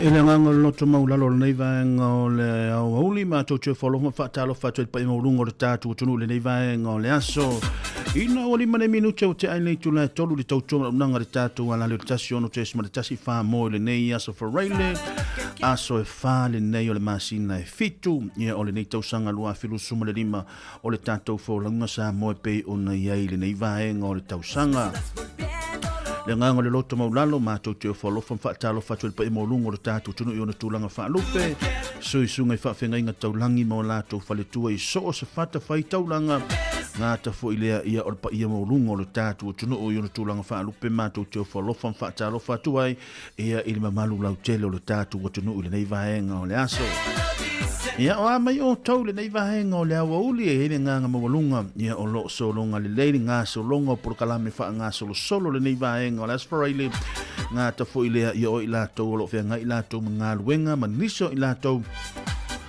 I le agaga o le loto maualalo o lenei vaega o le aoauli, matou te ofo alofa ma faatalofa atu ai i le paia maualuga o le tatou atunuu i lenei vaega o le aso. Ina ua 5 nei minute ua tea ai lenei itula e 3 i le tautua malaunaga i le tatou alali o le 16.14 mo i lenei aso Faraile, aso e 4 lenei o le masina e 7, ia o lenei tausaga 2025 o le tatou folauga Samoa e pei ona i ai i lenei vaega o le tausaga. Le agaga o le loto maulalo, matou te ofo alofa ma faatalofa atu i le paia maualuga o le tatou atunuu i ona tulaga faalupe, suisuga i faafeagaiga taulagi ma o latou faletua i so o se fatafaitaulaga, gata foi lea ia o le paia maualuga o le tatou atunuu i ona tulaga faalupe, matou te ofo alofa ma faatalofa atu ai ia i le mamalu lautele o le tatou atunuu i lenei vaega o le aso. Ia, o a mai outou i lenei vaega o le aoauli e i ai le agaga maualuga, ia o lo o sologa lelei le gasologa o polokalame faagasolosolo lenei vaega o le Aso Faraile, gata foi lea ia o i latou o lo o feagai latou ma galuega ma nisi o i latou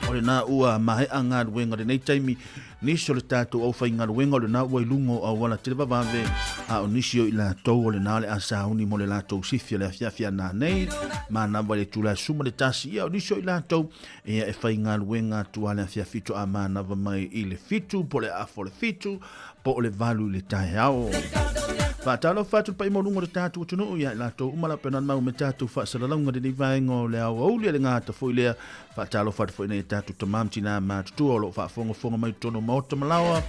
o lena ua maea galuega lenei taimi Nisi o le tatou aufaigaluega o lena ua i luga o auala televavave, a o nisi o i latou o lena o le a sauni mo le latou sifi o le afiafi a nanei, manava i le itula e 11, ia o nisi o i latou ia e faigaluega atu a le afiafi toa manava mai i le 7 po o le afa o le 7 po o le 8 i le taeao. Faatalofa atu le paia maualuga o le tatou atunuu ia i latou uma la pena mau me tatou faasalalauga lenei vaega o le aoauli a le gata foi lea. Faatalofa atu foi nei tatou tama ma tina matutua o lo o faafogafoga mai totonu o maota ma laoa.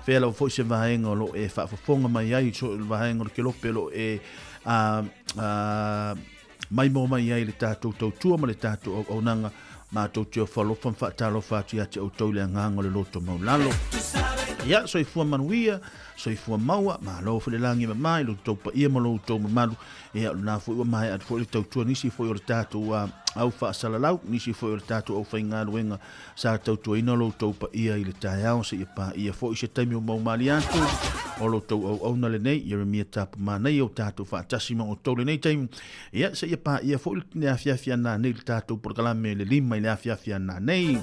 Fea lava foi se vaega o lo o e faafofoga mai ai, so le vaega o le kelope o lo o e maimoa mai ai le tatou tautua ma le tatou auaunaga. Matou te ofo alofa ma faatalofa atu ia te outou i le agaga o le loto maualalo. Ia, soifua manuia, soifua maua, malo foi le lagi e mama i lo outou paia ma lo outou mamalu. Ia, o lena foi ua maea atu foi le tautua nisi foi o le tatou au faasalalau, nisi foi o le tatou aufaigaluega sa tautuaina lo outou paia i le taeao seia paia foi se taimi o maumali atu o lo outou auauna lenei, Ieremia Tapumanaia o tatou faatasi ma outou lenei taimi. Ia, seia paia foi le afiafi a nanei le tatou polokalame le 5 i le afiafi a nanei.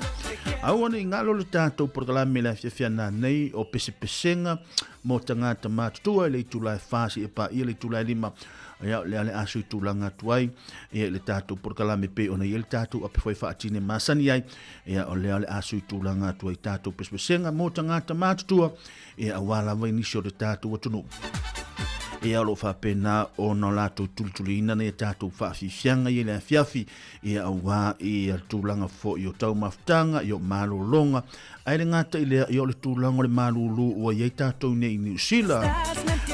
Aua ne i galo le tatou polokalame le afiafi a nanei o pesepesega mo tagata matutua i le itula e 4 seia paia le itula e 5. Ia, o lea le aso i tulaga atu ai ia i le tatou polokalame pei ona i ai le tatou ape foi faatine masani ai. Ia, o lea le aso i tulaga atu ai tatou pesepesega mo tagata matutua ia aua lava i nisi o le tatou atunuu. Ia, o lo o faapena ona o latou tulituliina nei tatou faafiafiaga ia i le afiafi, ia aua i tulaga foi o taumafataga, ia o malologa, Ae le gata i lea, ia o le tulaga o le malulu ua i ai tatou nei i Niu Sila.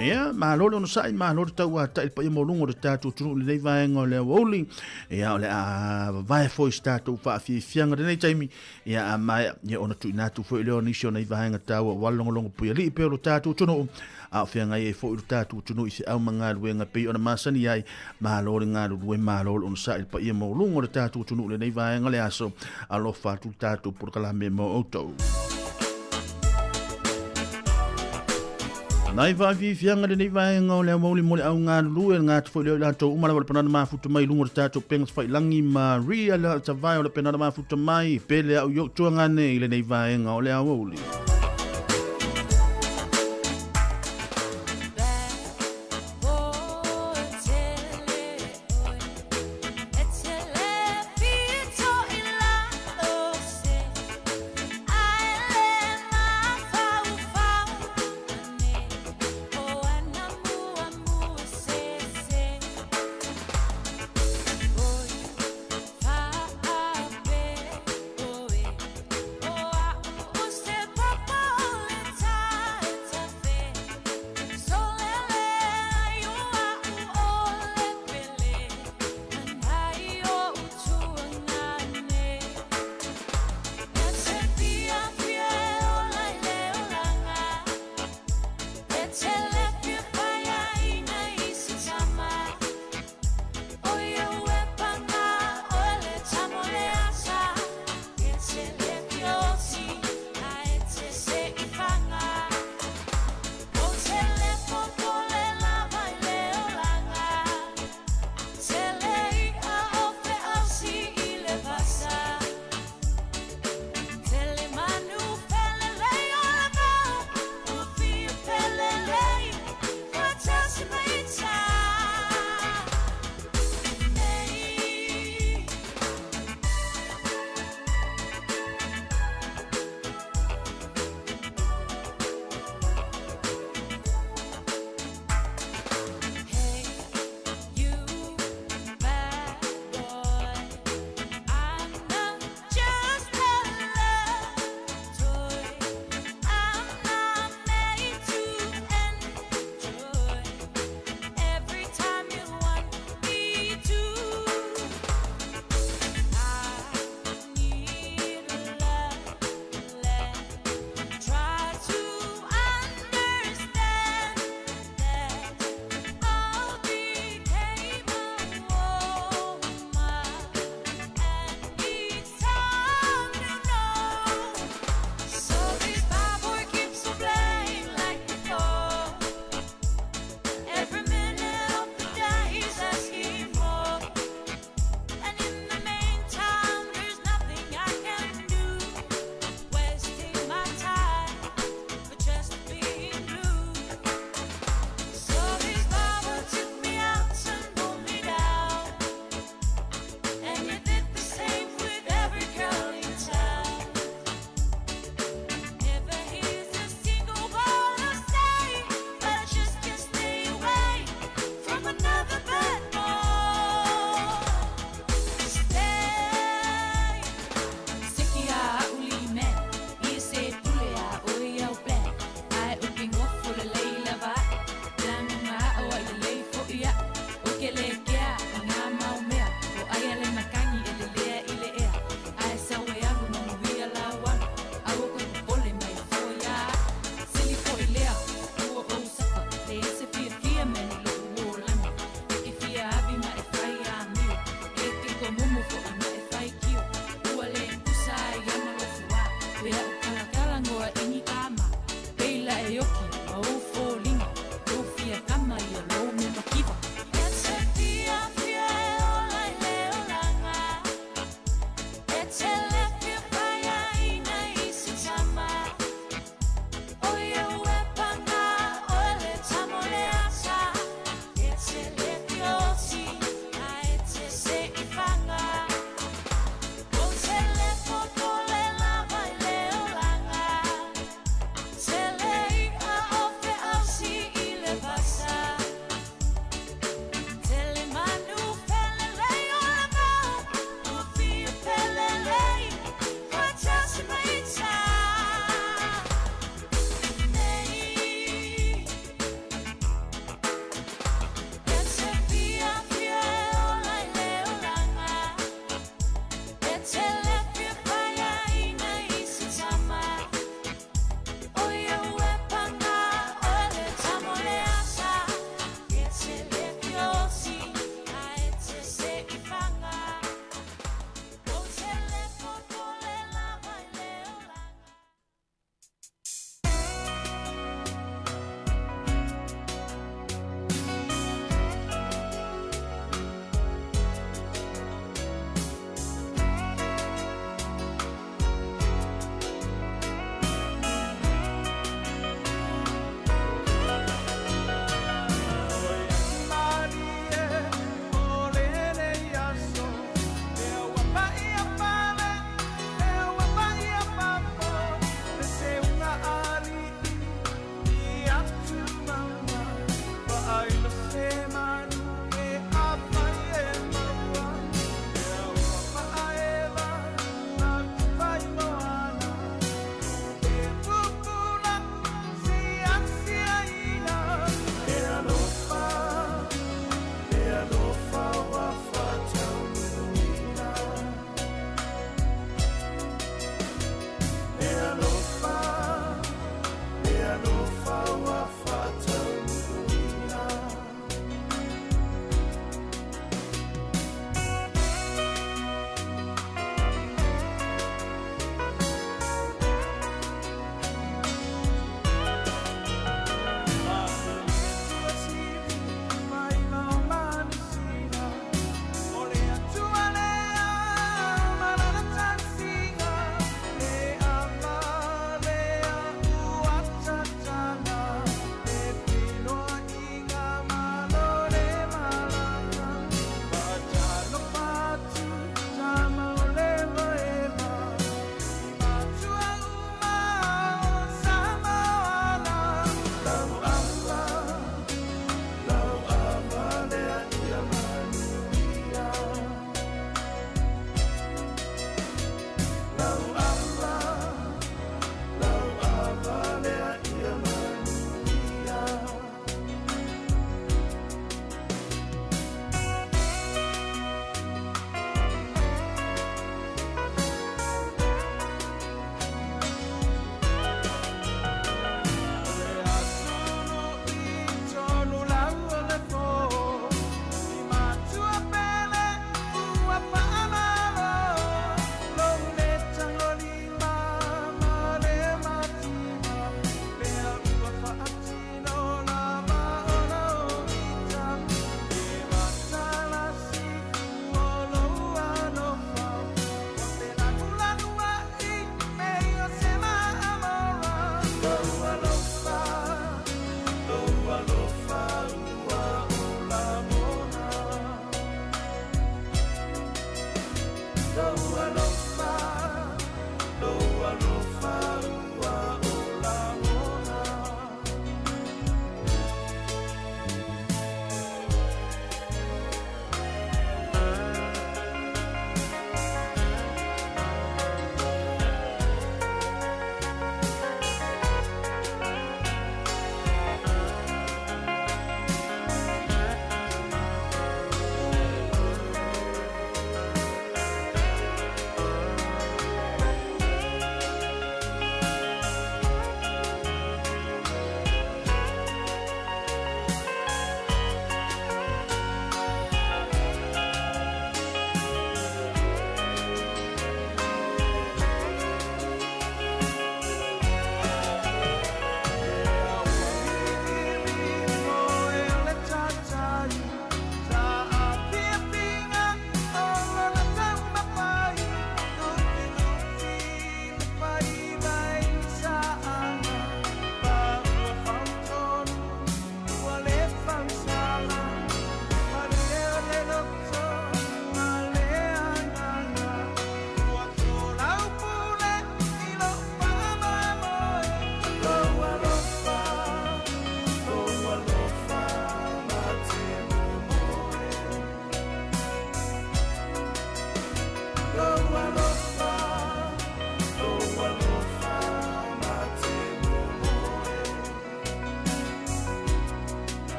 Ia, malo le onosai, malo le tauatai le paia maualuga o le tatou atunuu i lenei vaega o le aoauli. Ia, o le a vavae foi se tatou faafiafiaga i lenei taimi. Ia, a maea, ia ona tuuina atu foi lea o nisi o nai vaega taua aua le logologo puialii pea o lo tatou atunuu. A o feagai ai foi lo tatou atunuu i feau ma galuega e pei ona masani ai. Malo le galulue, malo le onosai i le paia maualuga o le tatou atunuu i lenei vaega o le aso. Alofa atu le tatou polokalame mo outou. Nai faafiafiaga lenei vaega o le aoauli mo le au galulue le gata foi lea o i latou uma lava le panana mafuta mai i luga o le tatou upega tafailagi Maria le Tavae o le penana mafuta mai pele au i ou tuagane i lenei vaega o le aoauli.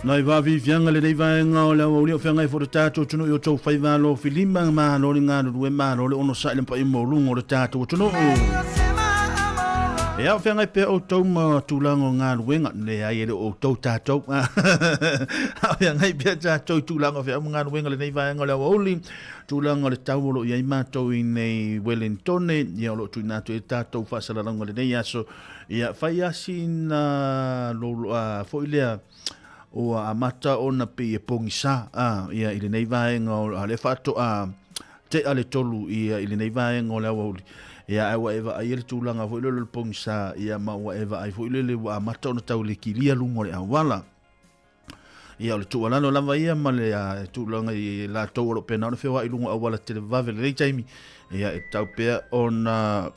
Nai vaaviaviaga lenei vaega o le aoauli o feagai foi le tatou atunuu i o outou faiva alofilima, malo le galulue, malo le onosai le paia maualuga o le tatou atunuu. Ia, o feagai pea outou ma tulaga o galuega, leai e le o outou tatou. A o feagai pea tatou i tulaga o feau ma galuega lenei vaega o le aoauli, tulaga o le tau o lo o i ai matou i nei Wellingtone, ia o lo o tuuina atu ai tatou faasalalauga lenei aso. Ia, fai asi na lo, foi lea, ua amata ona pei e pogisa ia, i lenei vaega o a lea faatoa tea le 3 ia, i lenei vaega o le aoauli. Ia, ae ua e vaaia le tulaga foi lele o le pogisa, ia, ma ua e vaai foi lele ua amata ona tau lekilia luga o le auala. Ia, o le tuualalo lava ia ma le tulaga i latou o lo o pena ona feoai i luga o auala televave lenei taimi, ia, e tau pea ona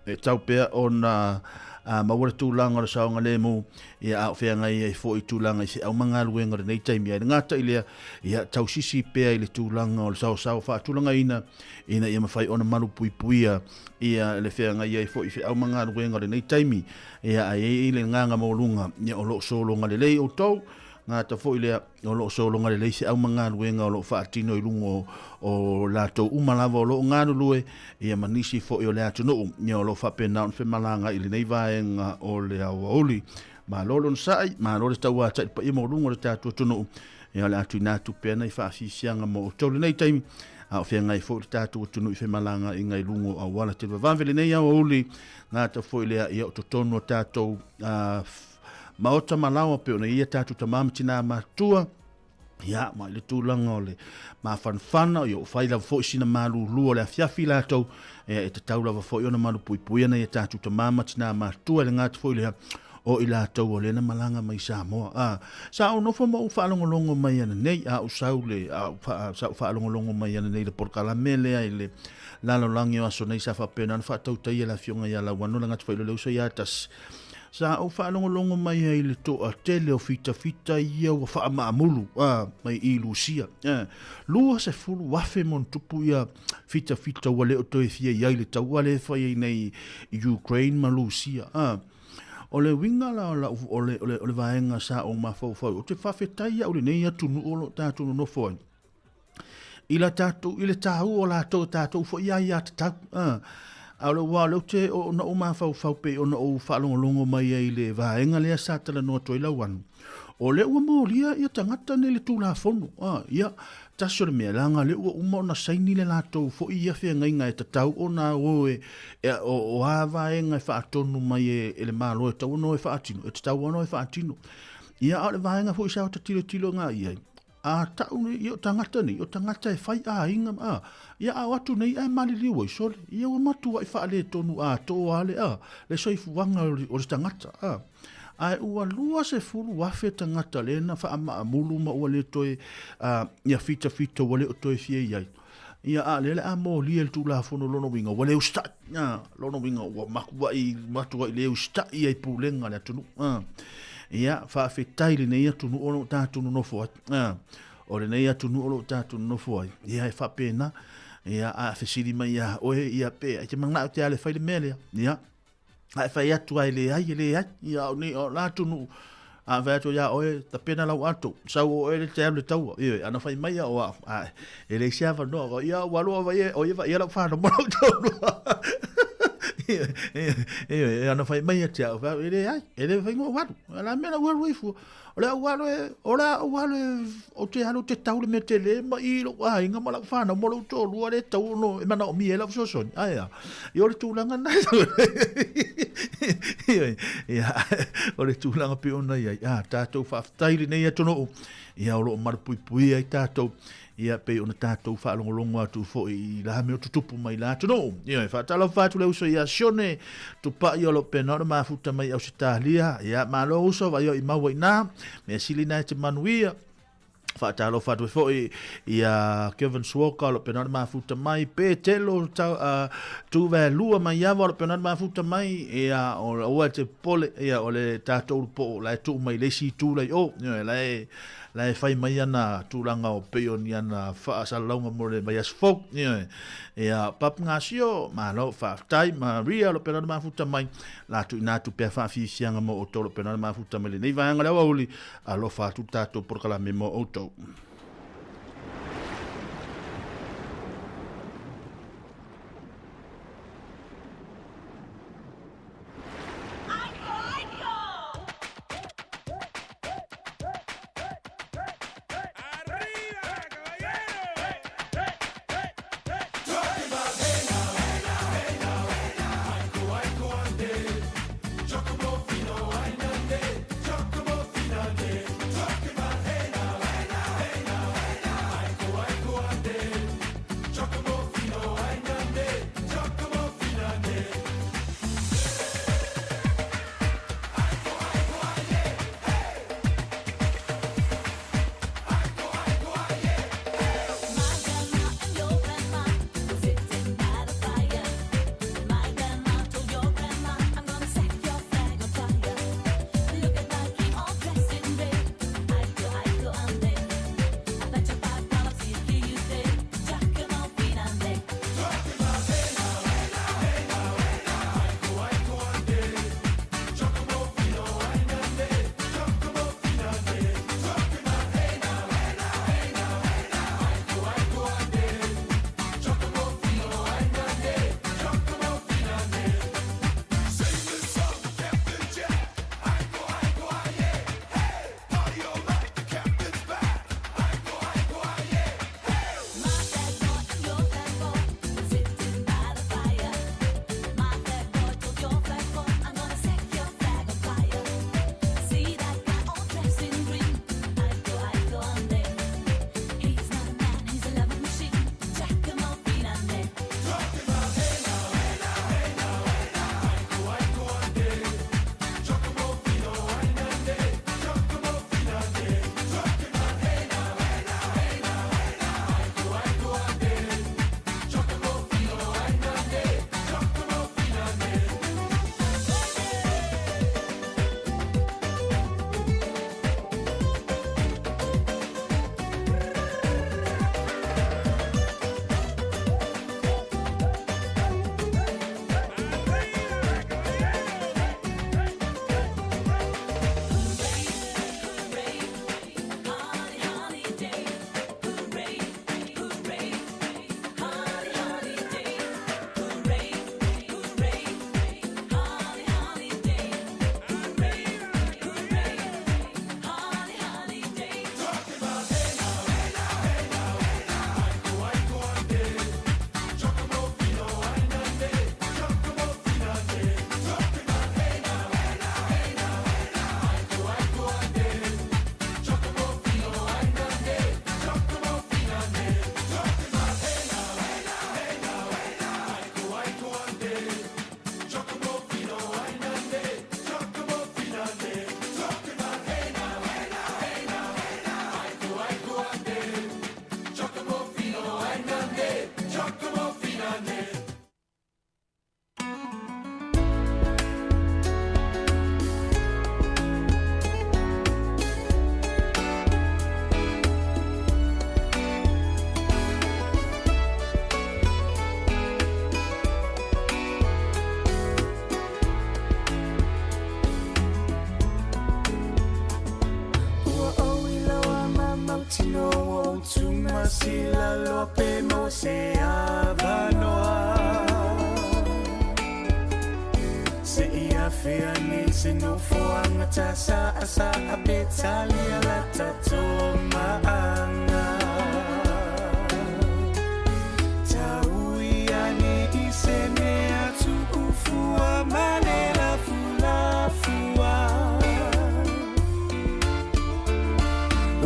e tau pea ona maua le tulaga o le saogalemu, ia, a o feagai ai foi tulaga i feau ma galuega o lenei taimi. Ae le gata i lea, ia, tausisi pea i le tulaga o le saosao faatulagaina ina ia mafai ona malupuipuia ia le feagai ai foi i feau ma galuega o lenei taimi. Ia, ae i ai le agaga maualuga, ia, o lo o sologa lelei outou, gata foi lea, o lo o sologa lelei feau ma galuega o lo o faatino i luga o, o latou uma lava o lo o galulue, ia ma nisi foi o le atunuu, ia o lo o faapena ona femalaga i lenei vaega o le aoauli. Malo le onosai, malo le tauatai i le paia maualuga o le tatou atunuu. Ia o le a tuuina atu pea nai faafiafiaga mo outou lenei taimi, a o feagai foi le tatou atunuu i femalagaaiga i luga o auala televavave lenei aoauli, gata foi lea, ia o totonu o tatou maota ma laoa pei ona i ai tatou tama ma tina matutua, ia, ma i le tulaga o le mafanafana, ia o fai lava foi sina malulu o le afiafi latou, ia, e tatau lava foi ona malupuipuia nai a tatou tama ma tina matutua, e le gata foi lea, o i latou o lea na malaga mai Samoa. A, sa ou nofo ma ou faalogologo mai ananei, a ou sau le, a ou fa, sa ou faalogologo mai ananei i le polokalame lea i le lalolagi o aso nei sa faapena ona faatautaia le afioga ia Lauano le gata foi le uso ia Tasi. Sa ou faalogologo mai ai i le toatele o fitafita ia ua faamaamulu a, mai i Lusia. A, 20,000 ma ona tupu ia fitafita ua le o toe fia i ai le taua lea e fai ai nei i Ukraine ma Lusia. A, O le uiga la o lau, o le, o le, o le vaega sa ou mafaufau, ou te faafetai au i lenei atunuu o lo o tatou nonofo ai. I la tatou, i le tāua o latou e tatou foi ia ia tatau. A o le ua o lea ou te, o, na ou mafaufau pei ona ou faalogologo mai ai i le vaega lea sa talanoa atu ai Lauano. O lea ua molia ia tagata nei le Tulafono. Ia, Tasi o le mea, leaga lea ua uma ona saini le latou foi ia feagaiga e tatau ona o e, e o, o a vaega e faatonu mai e, e le Malo e tatau ona o e faatino, e tatau ona o e faatino. Ia, a o le vaega foi sa ota tilotilo nga i ai, a tau nei, ia o tagata nei, o tagata e fai aiga, a, ia a o atu nei ae maliliu ai, sole, ia ua matuai faaletonu atoa le, a, le soifuaga o le, o le tagata, a. Ae ua 20,000 tagata lea na faamaamulu ma ua le toe ia fitafita ua le o toe fia i ai. Ia a lea le a molia le Tulafono lona uiga ua le usitai. Lona uiga ua matuai matuai le usitai ai pulega a le atunuu. Ia faafetai lenei atunuu o lo o tatou nonofo ai. O lenei atunuu o lo o tatou nonofo ai. Ia e faapena. Ia a fesili mai ia oe ia pe ai te manao te ale fai le mea lea. Ia A e fai atu ai leai, e leai. Ia au nei, o la atunuu, a fai atu ia oe, tapena lau ato, sau o oe le te alu le taua. Ioe, ana fai mai au au, a, e leai se avanoa, ia ua alu au ia, o ia vaia lau whanau ma lau taulua. Ioe, ioe, ana fai mai atu au, e leai, e le fai ngou alu. La mea lau alu ai fua. O le au alu e, o le au alu e, o te alu te tau le mea tele ma i lou aiga ma lau whanau ma lou toalua le tau ono e manaomia e lau fesoasoani. Ae a, ia o le tulaga na. Ia, o le tulaga pei ona i ai. A, tatou faafetai lenei atunuu, ia o lo o malupuipuia ai tatou Ia, pei ona tatou faalogologo atu foi i la mea o tutupu mai la atunuu. Ia, e faatalofa atu le uso ia Sione, Tupai o lo pena ona mafuta mai Ausetalia. Ia, malo uso, vai o i maua i nā. Mea sili nā e te manuia. Faatalofa atu foi ia Kevin Suoka o lo pena ona mafuta mai. Petelo tau, Tuvaelua mai Ava o lo pena ona mafuta mai. Ia, o aua te pole, ia, o le tatou po la e tuu mai le isi itu lai o. Ia, la e... la e fai mai ana tulaga o pei o ni ana faasalalauga mo le vaiaso fou. Ioe. Ia, Pap Gasio, malo, faafetai, Maria, lo pena le mafuta mai, la tuuina atu pea faafiafiaga mo outou lo pena le mafuta mai lenei vaega o le aoauli, alofa atu le tatou polokalame mo outou. Ua ou iloa ma mautinoa ua ou tumasila loa pe maua se avanoa. Se i afea nei se nofoaga tasaasaa pe talia la tatou maaga. Taui ane i se mea tuufua ma le lafulafua.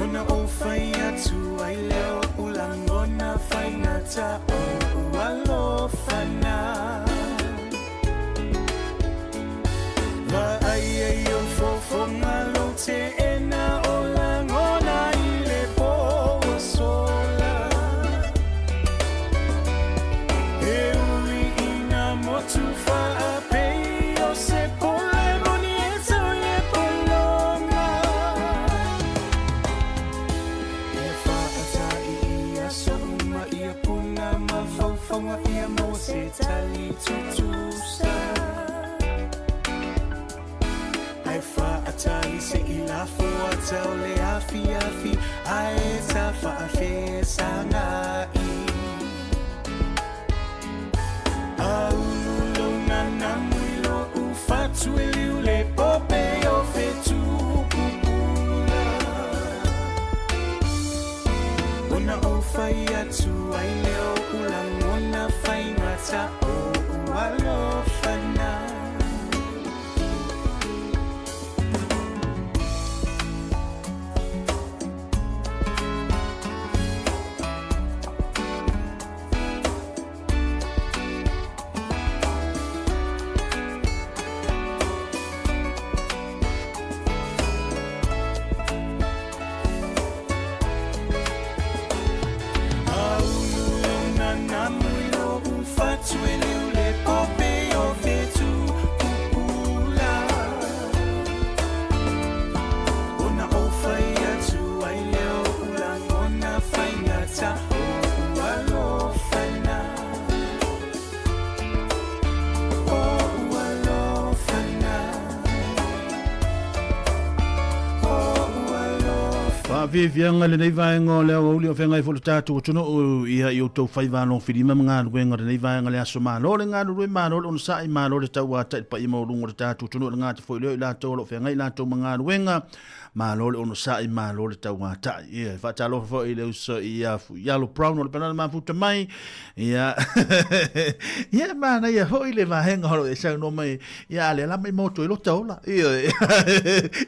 Ona ou fai atu ai lea o oʻu lagona faigata oʻu alofa na. Vaai ai ou fofoga lou teena o lagona i le po ua sola. E ui i nā motu faapei o se pole moni e tau i le pologa. faafofoga ia mo se tali tutusa Ae faatali se i lafo ata o le afiafi ae tafa'afesagai Aulu lou nanamu i lo'u fatu e liu le pope o fetu pupula Ona ou fai atu ai lea o o'u lagona faigata o'u alofana. Aulu lou nanamu i lo'u fatu e liu le pope o fetu pupula Ona ou fai atu ai lea o o'u lagona faigata o'u alofana O'u alofana O'u alofana. Faafiafiaga lenei vaega o le aoauli o feagai foi le tatou atunuu ia i outou faiva alofilima ma galuega o lenei vaega o le aso. Malo le galulue, malo le onosai, malo le tauatai i le paia maualuga o le tatou atunuu e le gata foi lea o i latou o lo o feagai latou ma galuega. Malo le onosai, malo le tauatai. Ia, e faatalofa foi i le uso ia Fuialo Brown o le Penana Mafuta mai. Ia, ia manaia foi le vaega o lo o e saunoa mai, ia a lea la mai maua toe lota ola. Ia,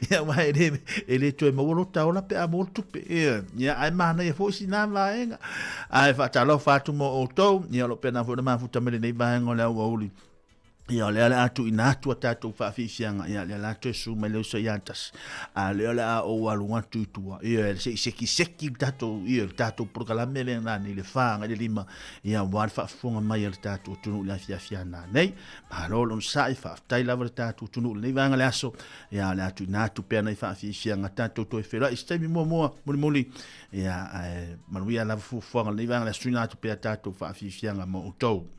ia aua e le, e le toe maua lota ola pe a maua le tupe. Ia, ia ae manaia foi sina vaega. Ae faatalofa atu mo outou, ia o lo o pena foi ona mafuta mai lenei vaega o le aoauli. Ia, o lea o le a tuuina atu a tatou faafiafiaga, ia, lea la toe susu mai le uso ia Tasi, a o lea o le a ou alu atu i tua, ia, se i sekiseki le tatou, ia, le tatou polokalame lea na nei le 4 agai le 5, ia, aua le faafofoga mai a le tatou atunuu i le afiafi a nanei. Malo le onosai, faafetai lava le tatou atunuu i lenei vaega o le aso, ia, o le a tuuina atu pea nai faafiafiaga tatou toe feiloai i se taimi muamua mulimuli, ia, ae manuia lava fuafuaga o lenei vaega o le aso, tuuina atu pea tatou faafiafiaga mo outou.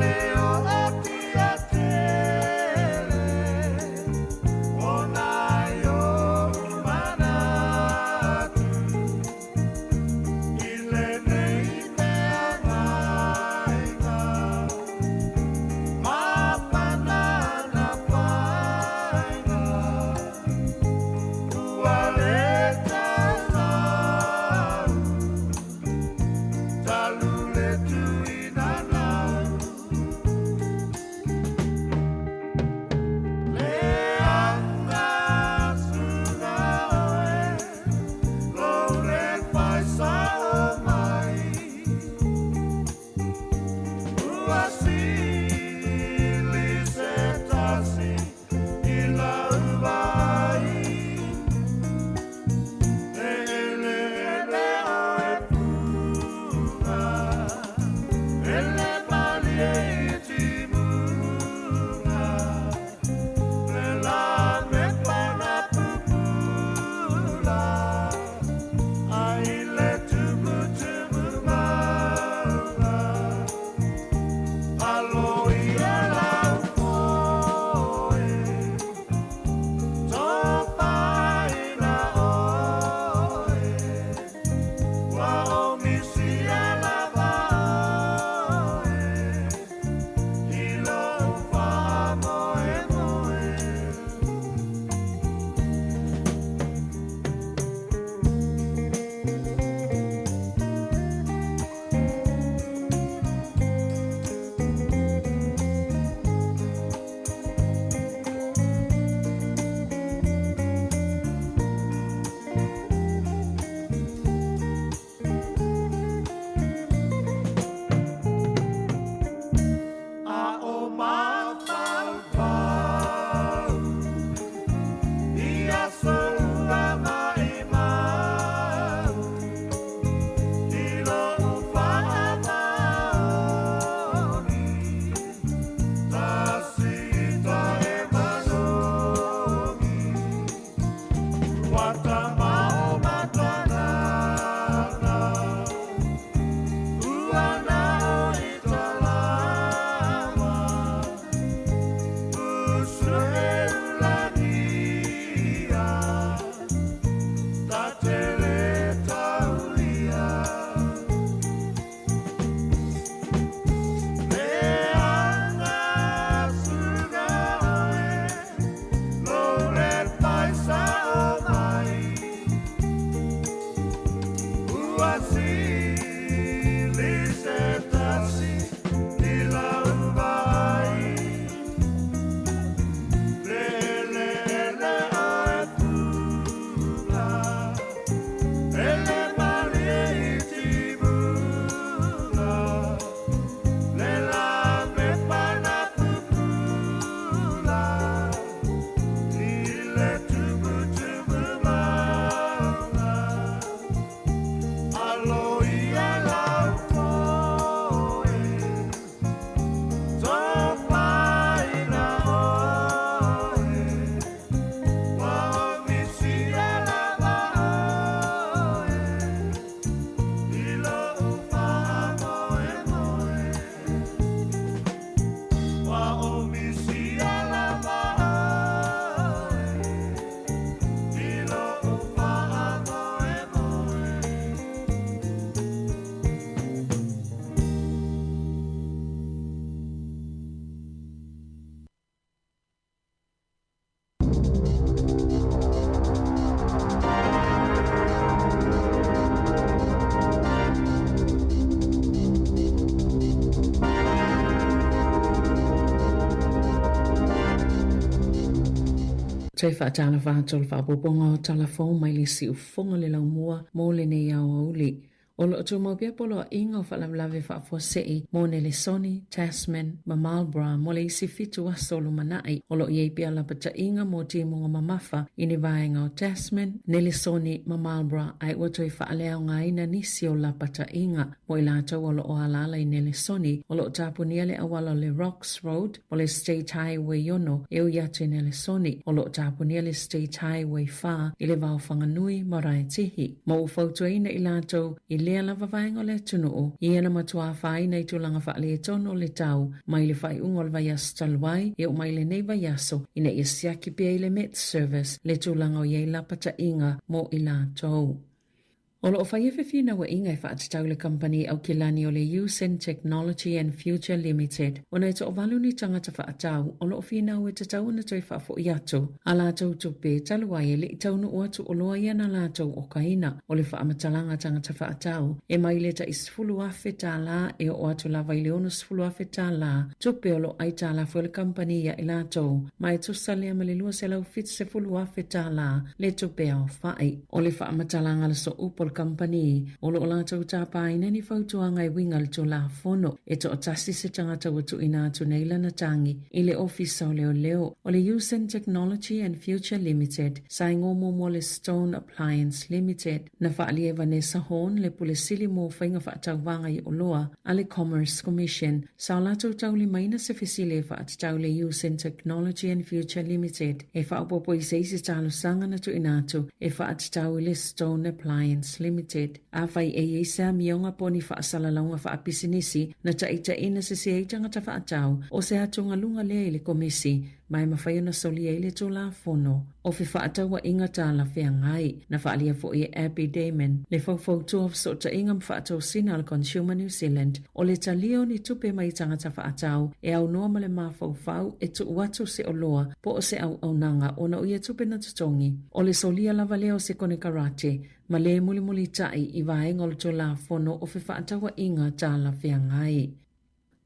leo o Tiatele, ona i oʻu manatu i lenei feagaiga ma panana faiga ua le taulau talu le tuina nau le agasuga oe lou le faisao mai ua sili se tasi i lau vaai le eleele oe puga e le malie i timuga le la me pana pupula ai le tumutumu mauga alo ia lau foe tofaina oe ua omisia lava oe i lou faamoemoe. A o mafaufau i aso ua maʻimau i loʻu faamaoni tasi ita e manogi ua tamao matanana ua nao i talama usueulagia tatele taulia le agasuga oe lou le faisao mai ua sili se tasi i lau vaai le eleele oe puga e le malie i timuga le la me pana pupula i le tumutumu mauga alo ia lau foe tofaina oe ua omisia lava oe i lou faamoemoe ua omisia lava oe i lou faamoemoe. Toe faatalofa atu o le faaopoopoga o Tala Fou mai le siufofoga le laumua mo lenei aoauli. O lo o tumau pea poloaiga o faalavelave faafuasei mo Nelesoni, Tasman ma Marlborough mo le isi fitu aso o lumanai. O lo o i ai pea lapataiga mo timuga mamafa i ni vaega o Tasman, Nelesoni ma Marlborough ae ua toe faaleaogaina nisi o lapataiga mo i latou o lo o alaala i Nelesoni. O lo o tapunia le auala o le Rocks Road o le State Highway 6 e ui atu i Nelesoni. O lo o tapunia le State Highway 4 i le va o Whanganui ma Raetihi. Ma ua fautuaina i latou i lea lava vaega o le atunuu, ia na matua afaina i tulaga faaletonu o le tau mai le faaiuga o le vaiaso talu ai e oo mai lenei vaiaso ina ia siaki pea i le MetService le tulaga o i ai lapataiga mo i latou. O lo o faia fefinauaiga e faatatau le kamupani Aukilani o le Usen Technology and Future Limited ona e toavalu ni tagata faatau o lo o finau e tatau ona toe faafoi atu a latou tupe talu ai e le i taunuu atu oloa ia na latou okaina. O le faamatalaga a tagata faatau e mai le tai $10,000 e oo atu lava i le $60,000 tupe o lo o aitalafu e le kamupani ia i latou, ma e tusa lea ma le $270,000 le tupe aofai. O le faamatalaga a le sooupu o le kamupani, o lo o latou tapaina ni fautuaga e uiga i le Tulafono e toatasi se tagata ua tuuina atu nei lana tagi i le Ofisa o Leoleo o le Usen Technology and Future Limited, sa igoa muamua le Stone Appliance Limited. Na faaalia e Vanessa Horne le Pule Sili mo Faiga Faatauvaga i Oloa a le Commerce Commission, sa o latou taulimaina se fesili e faatatau le Usen Technology and Future Limited e faaopoopo i se isi talosaga na tuuina atu e faatatau i le Stone Appliance Limited. Afai e i ai se amioga po o ni faasalalauga faapisinisi na taitaiina sese ai tagata faatau, o se atugaluga lea i le Komisi ma e mafai ona solia ai le Tulafono o Fefaatauaiga Talafeagai. Na faaalia foi e Abby Damon le faufautua o fesootaiga ma faatosina a le Consumer New Zealand o le talia o ni tupe mai tagata faatau e aunoa ma le mafaufau e tuu atu se oloa po o se auaunaga ona o ia tupe na totogi. O le solia lava lea o se konekarate ma le mulimulitai i vaega o le Tulafono o Fefaatauaiga Talafeagai.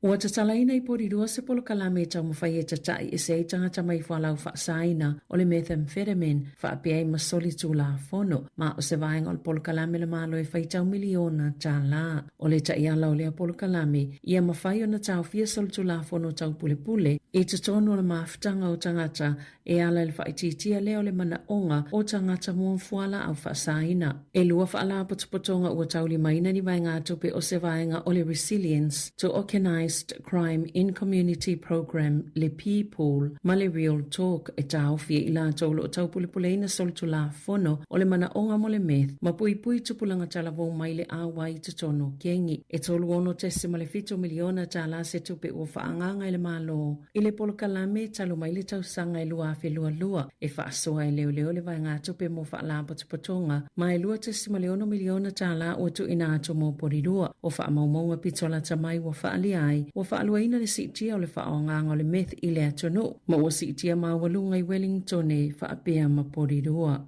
Ua tatalaina i Porirua se polokalame e taumafai e tataʻi ese ai tagata mai fualaau faasaina o le methamphetamine faapea ai ma soli tulafono, ma o se vaega o le polokalame le Malo e faitau miliona tālā. O le taiala o lea polokalame, ia mafai ona taofia solitulafono taupulepule i totonu o le mafutaga o tagata e ala i le faaitiitia lea o le manaoga o tagata mo fualaau faasaina. E lua faalapotopotoga ua taulimaina ni vaegatupe o se vaega o le Resilience to Organised Crime in Community Programme, le P-Pool, ma le Real Talk e taofi ai i latou o lo o taupulepuleina solitulafono o le manaoga mo le meth ma puipui tupulaga talavou mai le auai i totonu o kengi. E $36.7 miliona tālā se tupe ua faaagaaga e le Malo I le polokalame talu mai le tausaga e 2022, e faasoa e leoleo le vaegatupe mo faalapotopotoga ma e $2.6 miliona tālā ua tuuina atu mo Porirua. O faamaumauga pito lata mai ua faaalia ai, ua faaluaina le siitia o le faaaogaga o le meth i le atunuu, ma ua siitia maualuga i Wellingtone faapea ma Porirua.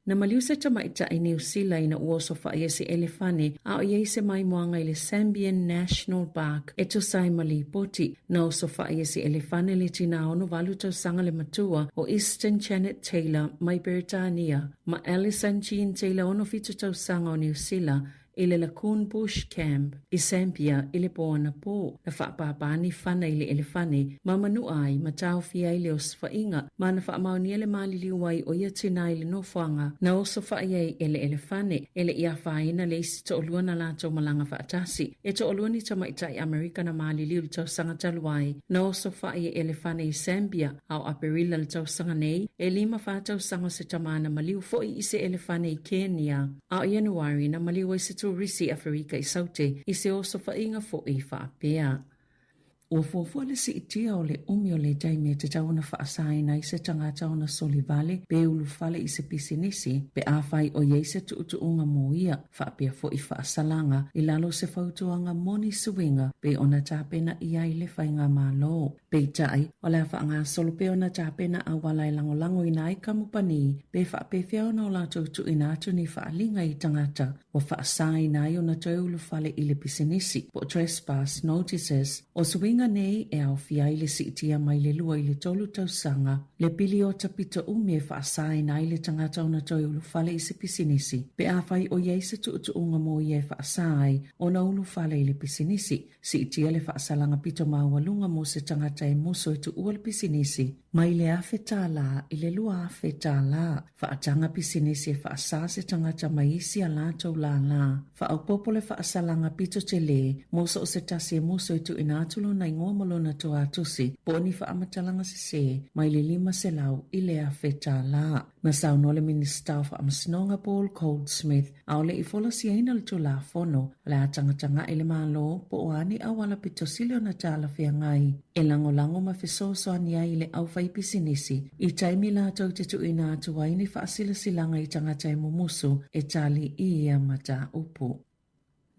Na maliu se tamaitai Niu Sila ina ua osofaʻi ai se ʻelefane a o i ai se maimoaga i le Sambian National Park e tusa ai ma lipoti. Na osofaʻi ai se ʻelefane le tinā 68 tausaga le matua o Easton Janet Taylor mai Beretania ma Alison Jean Taylor 67 tausaga o Niu Sila i le Lacoon Bush Camp i Sambia i le pō anapō. Na faapāpā ni fana i le ʻelefane ma manua ai ma taofia ai le osofaiga ma na faamaonia le maliliu ai o ia tinā i le nofoaga na osofaʻi ai e le ʻelefane. E le i afaina le isi toʻalua na latou malaga faatasi. E toʻalua ni tamaitai Amerika na maliliu i le tausaga talu ai na osofaʻi e ʻelefane i Sambia a o Aperila le tausaga nei, e 54 tausaga o se tamā na maliu foʻi i se ʻelefane i Kenia. A o Ianuari, na maliu ai se turisi i Aferika i Saute i se osofaiga foʻi faapea. Ua fuafua le siitia o le umi o le taimi e tatau ona faasaina ai se tagata ona soli vale pe ulufale i se pisinisi pe afai o i ai se tuutuuga mo ia, faapea foʻi faasalaga i lalo o se fautuaga moni suiga pei ona tapena i ai le Faigamalo. Peitai, o le a faagasolo pea ona tapena auala e lagolagoina ai kamupani pe faapefea ona o latou tuuina atu ni faaaliga i tagata ua faasaina ai ona toe ulufale i le pisinisi po o trespass notices. O suiga nei e aofia ai le siitia mai le 2 i le 3 tausaga le piliota pito umi e faasaina ai le tagata ona toe ulufale i se pisinisi pe afai o i ai se tuutuuga mo ia e faasa ai ona ulufale i le pisinisi. Siitia le faasalaga pito maualuga mo se tagata e musu e tuua le pisinisi mai le $1,000 i le $2,000. Faataga pisinisi e faasā se tagata mai isi a latou lālā. Faaopoopo le faasalaga pito telē mo so o se tasi e musu e tuuina atu lona igoa ma lona toatusi po o ni faamatalaga sesē mai le $500 i le $1,000 tala. Na saunoa le Minisita o Faamasinoga Paul Goldsmith ʻaʻole i folasiaina le Tulafono o le a tagatagaʻi le Malo po o a ni auala pito sili ona talafeagai e lagolago ma fesoasoani ai i le aufaipisinisi i taimi latou te tuuina atu ai ni faasilasilaga i tagata e mumusu e tali i ia mataupu.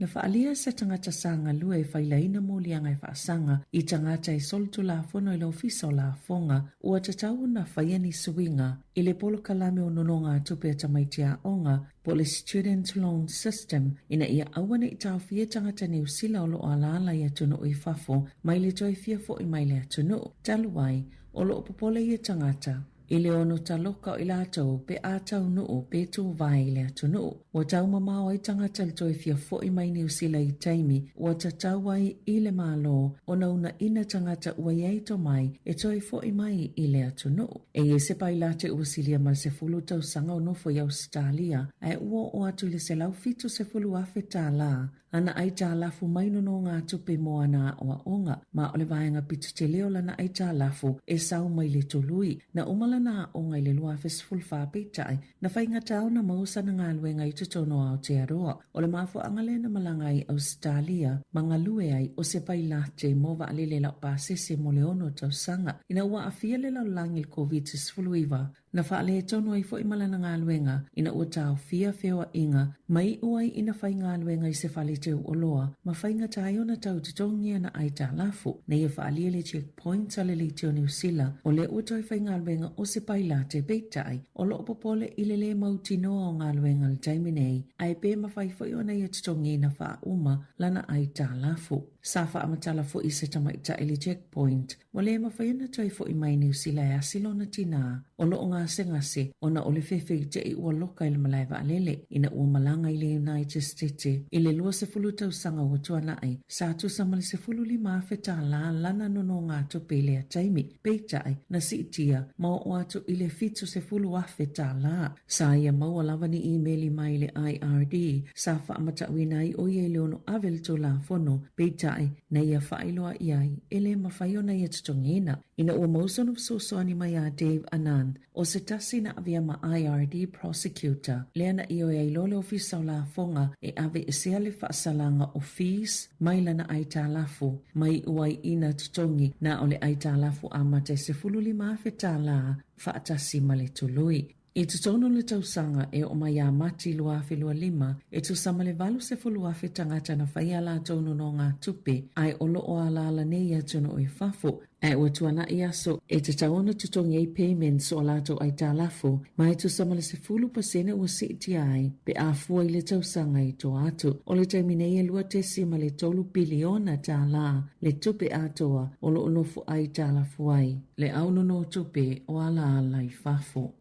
Na faaalia se tagata sa galue e failaina moliaga e faasaga i tagata e solitulafono i le Ofisa o Lafoga ua tatau ona faia ni suiga i le polokalame o nonogatupe a tamaiti aoga po o le Student Loan System ina ia aua ne i taofia tagata Niu Sila o lo o alaala i atunuu i fafo mai le toe fia foʻi mai le atunuu. Talu ai, o lo o popole ia tagata i le ono taloka o i latou pe a taunuu pe tuvae i le atunuu. Ua taumamao ai tagata i le toe fia foʻi mai Niu Sila i taimi ua tatau ai i le Malo ona uunaina tagata ua i ai tomai e toe foʻi mai i le atunuu. E i ai se pailate ua silia ma le 10 tausaga o nofo i Ausetalia ae ua oo atu i le $170,000 ana aitalafu mai nonogatupe mo ana aoaoga, ma o le vaega pito tele o lana aitalafu e sau mai le tului. Na uma lana aoga i le 2014 peitai, na faigata ona maua sana galuega i totonu o Aotearoa. O le mafuaaga lea na malaga ai i Ausetalia ma galue ai o se pailate mo vaalele laupasese mo le ono tausaga ina ua aafia le lalolagi i le Koviti-19. Na faaletonu ai foi ma lana galuega ina ua taofia feoaiga ma iu ai ina faigaluega i se fale teu oloa ma faigata ai ona tau totogi ana aitalafu. Na ia faaalia le checkpoint a le Leitio Niu Sila o lea ua toe faigaluega o se pailate peitai o lo o popole i le lē mautinoa o galuega i le taimi nei ae pe mafai foi ona ia totogiina faauma lana aitalafu. Sa faamatala foi se tamaitai i le checkpoint Ua le mafai ona toe foʻi mai Niu Sila e asi lona tinā o lo o gasegase ona o le fefeiteʻi ua loka i le malae vaalele ina ua malaga i le United States i le 20 tausaga ua tuanaʻi. Sa tusa ma le $15,000 tālā lana nonogatupe i lea taimi, peitai, na siitia ma oo atu i le $70,000 tālā. Sa ia maua lava ni imeli mai le IRD sa faamatauina ai ʻo ia i le ono ave le Tulafono, peitai, na ia faailoa i ai e le mafai ona ia totogiina. Ina ua maua sona fesoasoani mai iā Dave Anand, o se tasi na avea ma IRD Prosecutor, lea na ioe ai loa le Ofisa o Lafoga e aveesea le faasalaga o fees mai lana aitalafu, ma iu ai ina totogi na o le aitalafu amata e $15,000 tālā faatasi ma le tului. I totonu o le tausaga e oo mai ia Mati 2025, e tusa ma le 80,000 tagata na fai a latou nonogatupe ae o lo o alaala nei i atunuu i fafo, ae ua tuanaʻi aso e tatau ona totogi ai payments o a latou aitalafu, ma e tusa ma le 10% ua siitia ai pe a fua i le tausaga i tua atu. O le taimi nei e $2.3 piliona tālā le tupe atoa o lo o nofo aitalafu ai le au nonotupe o alaala i fafo.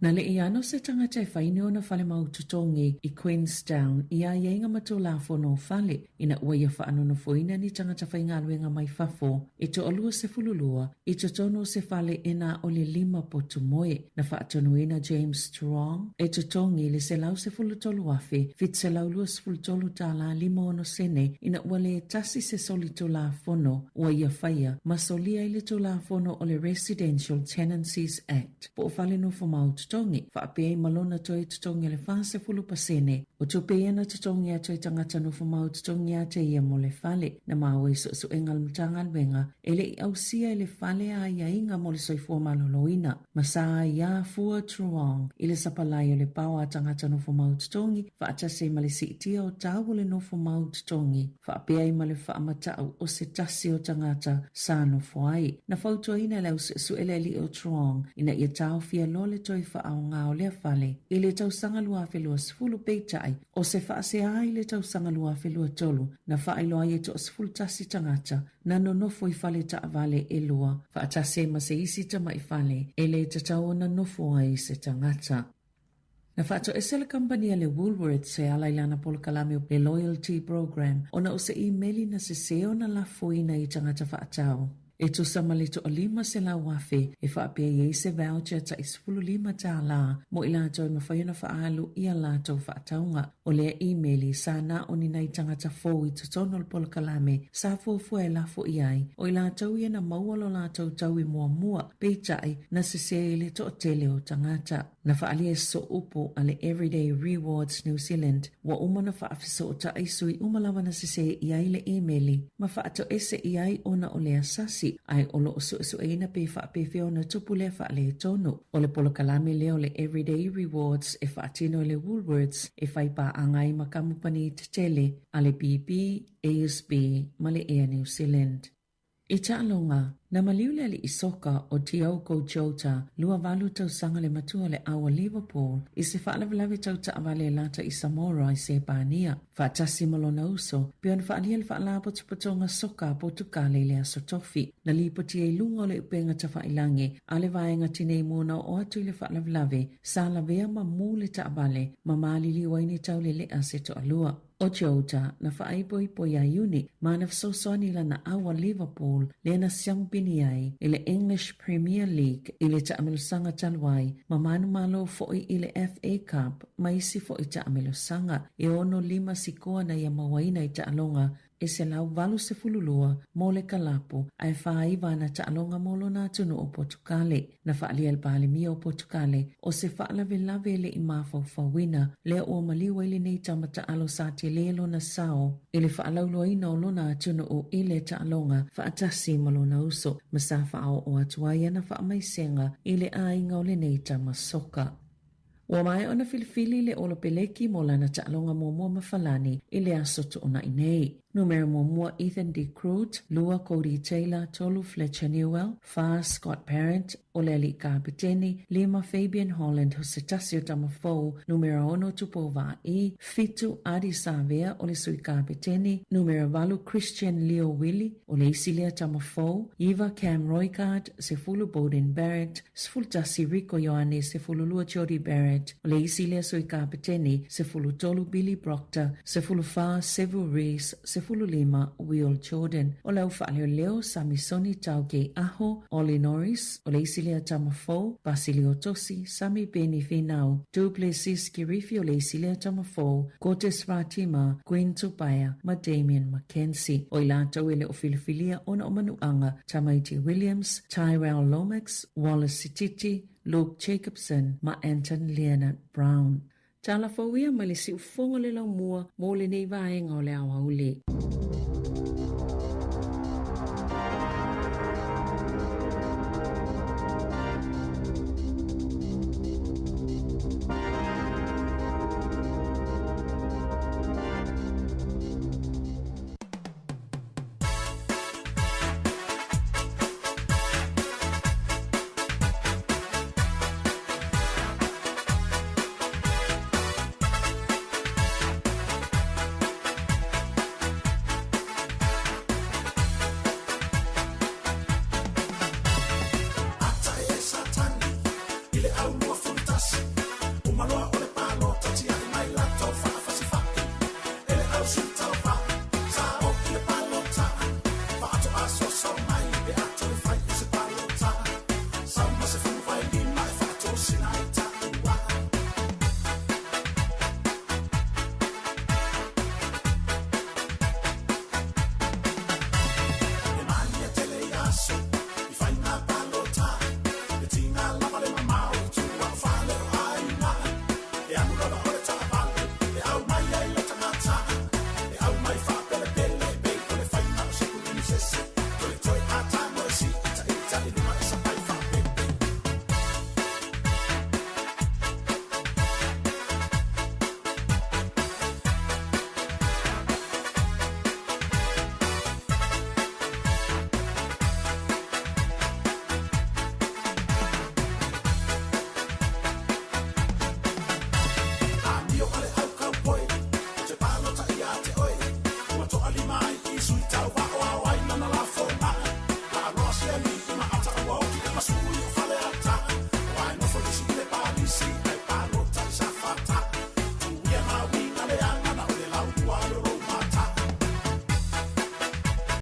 Na leʻi ano se tagata e fai ni ona fale mau totogi i Queenstown i aiaiga ma Tulafono o Fale ina ua ia faanonofoina ni tagata faigaluega mai fafo e toa-22 i totonu o se fale e na o le lima potu moe. Na faatonuina James Strong e totogi le $113,723 tālā 56 sene ina ua lē tasi se soli Tulafono ua ia faia ma solia ai le Tulafono o le Residential Tenancies Act po o fale nofo mau totogi, faapea ai ma lona toe totogi o le 40% o tupe ia na totogi atu e tagata nofo mau totogi ia te ia mo le fale. Na maua i suesuega a le Matagaluega e le i ausia e le fale aiaiga mo le soifua maloloina ma sa ai iā Fua Truong i le sapalai o le pao a tagata nofo mau totogi faatasi ai ma le siitia o tau o le nofo mau totogi faapea ai ma le faamatau o se tasi o tagata sa nofo ai. Na fautuaina e le au suesue le alii o Truong ina ia taofia loa le toe faaaoga o lea fale i le tausaga 2020 peitai o se faasea i le tausaga 2023 na faailoa ai e toa 11 tagata na nonofo i fale taavale e lua faatasi ai ma se isi tamai fale e le tatau ona nofo ai se tagata. Na faatoese le kamupani a le Woolworths e ala i lana polokalame o le Loyalty Program ona o se imeli na sesē ona lafoina i tagata faatau. E tusa ma le 500,000 e faapea i ai se voucher ta'i $15 mo i latou e mafai ona faaalu i a latou faatauga. O lea imeli sa na o ni nai tagata fou i totonu o le polokalame sa fuafua e lafo i ai, o i latou ia na maua lo latou taui muamua, peitai, na sesē i le toatele o tagata. Na faaalia e sooupu a le Everyday Rewards New Zealand ua uma ona faafesootai sui uma lava na sesē i ai le imeli ma faatoese i ai ona o lea sasi, ae o lo o suesueina pe faapefea ona tupu lea faaletonu. O le polokalame lea o le Everyday Rewards e faatino e le Woolworths e fai paaga ai ma kamupani tetele a le BP, ASB ma le Air New Zealand. I taaloga, na maliu le alii soka o Diogo Jota, 28 tausaga le matua o le au a Liverpool, i se faalavelave tau taavale e lata i Samora i Sepania, faatasi ma lona uso, pei ona faaalia le Faalapotopotoga Soka a Potukale i le Aso Tofi. Na lipotia i luga o le upega tafailangi a le Vaega Tinei Mu na oo atu i le faalavelave, sa lavea ma mu le taavale ma maliliu ai ni taulelea se toalua. ʻO Jota na faaipoipo iā Iuni ma na fesoasoani i lana au a Liverpool lea na siamupini ai i le English Premier League i le taamilosaga talu ai ma manumalo foʻi i le FA Cup ma isi foʻi taamilosaga e 6 sikoa na ia mauaina i taaloga e 182 mo le kalapu ae 49 ana taaloga mo lona atunuu o Potukale. Na faaalia e le Palemia o Potukale o se faalavelave e le i mafaufauina lea ua maliu ai lenei tama taalo sa tele lona sao i le faalauloaina o lona atunuu i le taaloga faatasi ma lona uso ma sa faaoo atu ai ana faamaisega i le aiga o lenei tama soka. Ua maea ona filifili le Olopeleki mo lana taaloga muamua ma Falani i le aso Toonai nei. Numera muamua Ethan De Groot, lua Codie Taylor, tolu Fletcher Newell, fa Scott Parrott, o le alii kapeteni, lima Fabian Holland o se tasi o tama fou, numera ono Tupou Vaa'i, fitu Ardie Savea o le sui kapeteni, numera valu Christian Lio Willie, o le isi lea tama fou, iva Cam Roigard, 10 Beauden Barrett, 11 Rieko Ioane, 12 Jordie Barrett, o le isi lea sui kapeteni, 13 Billy Proctor, 14 Sevu Reece, 15 Will Jordan. O le au faaleoleo, Samisoni Taukei Aho, Ollie Norris, o le isi lea tama fou, Basilio Tosi, Samipeni Finau, Du Plessis Kirifi o le isi lea tama fou, Cortez Ratima, Quinn Tupaea ma Damian McKenzie. O i latou e le o filifilia ona o manuaga, Tamaiti Williams, Tyrell Lomax, Wallace Sititi, Luke Jacobson ma Anton Lienert-Brown. Tala fou ia mai le siufofoga o le laumua mo lenei vaega o le aoauli.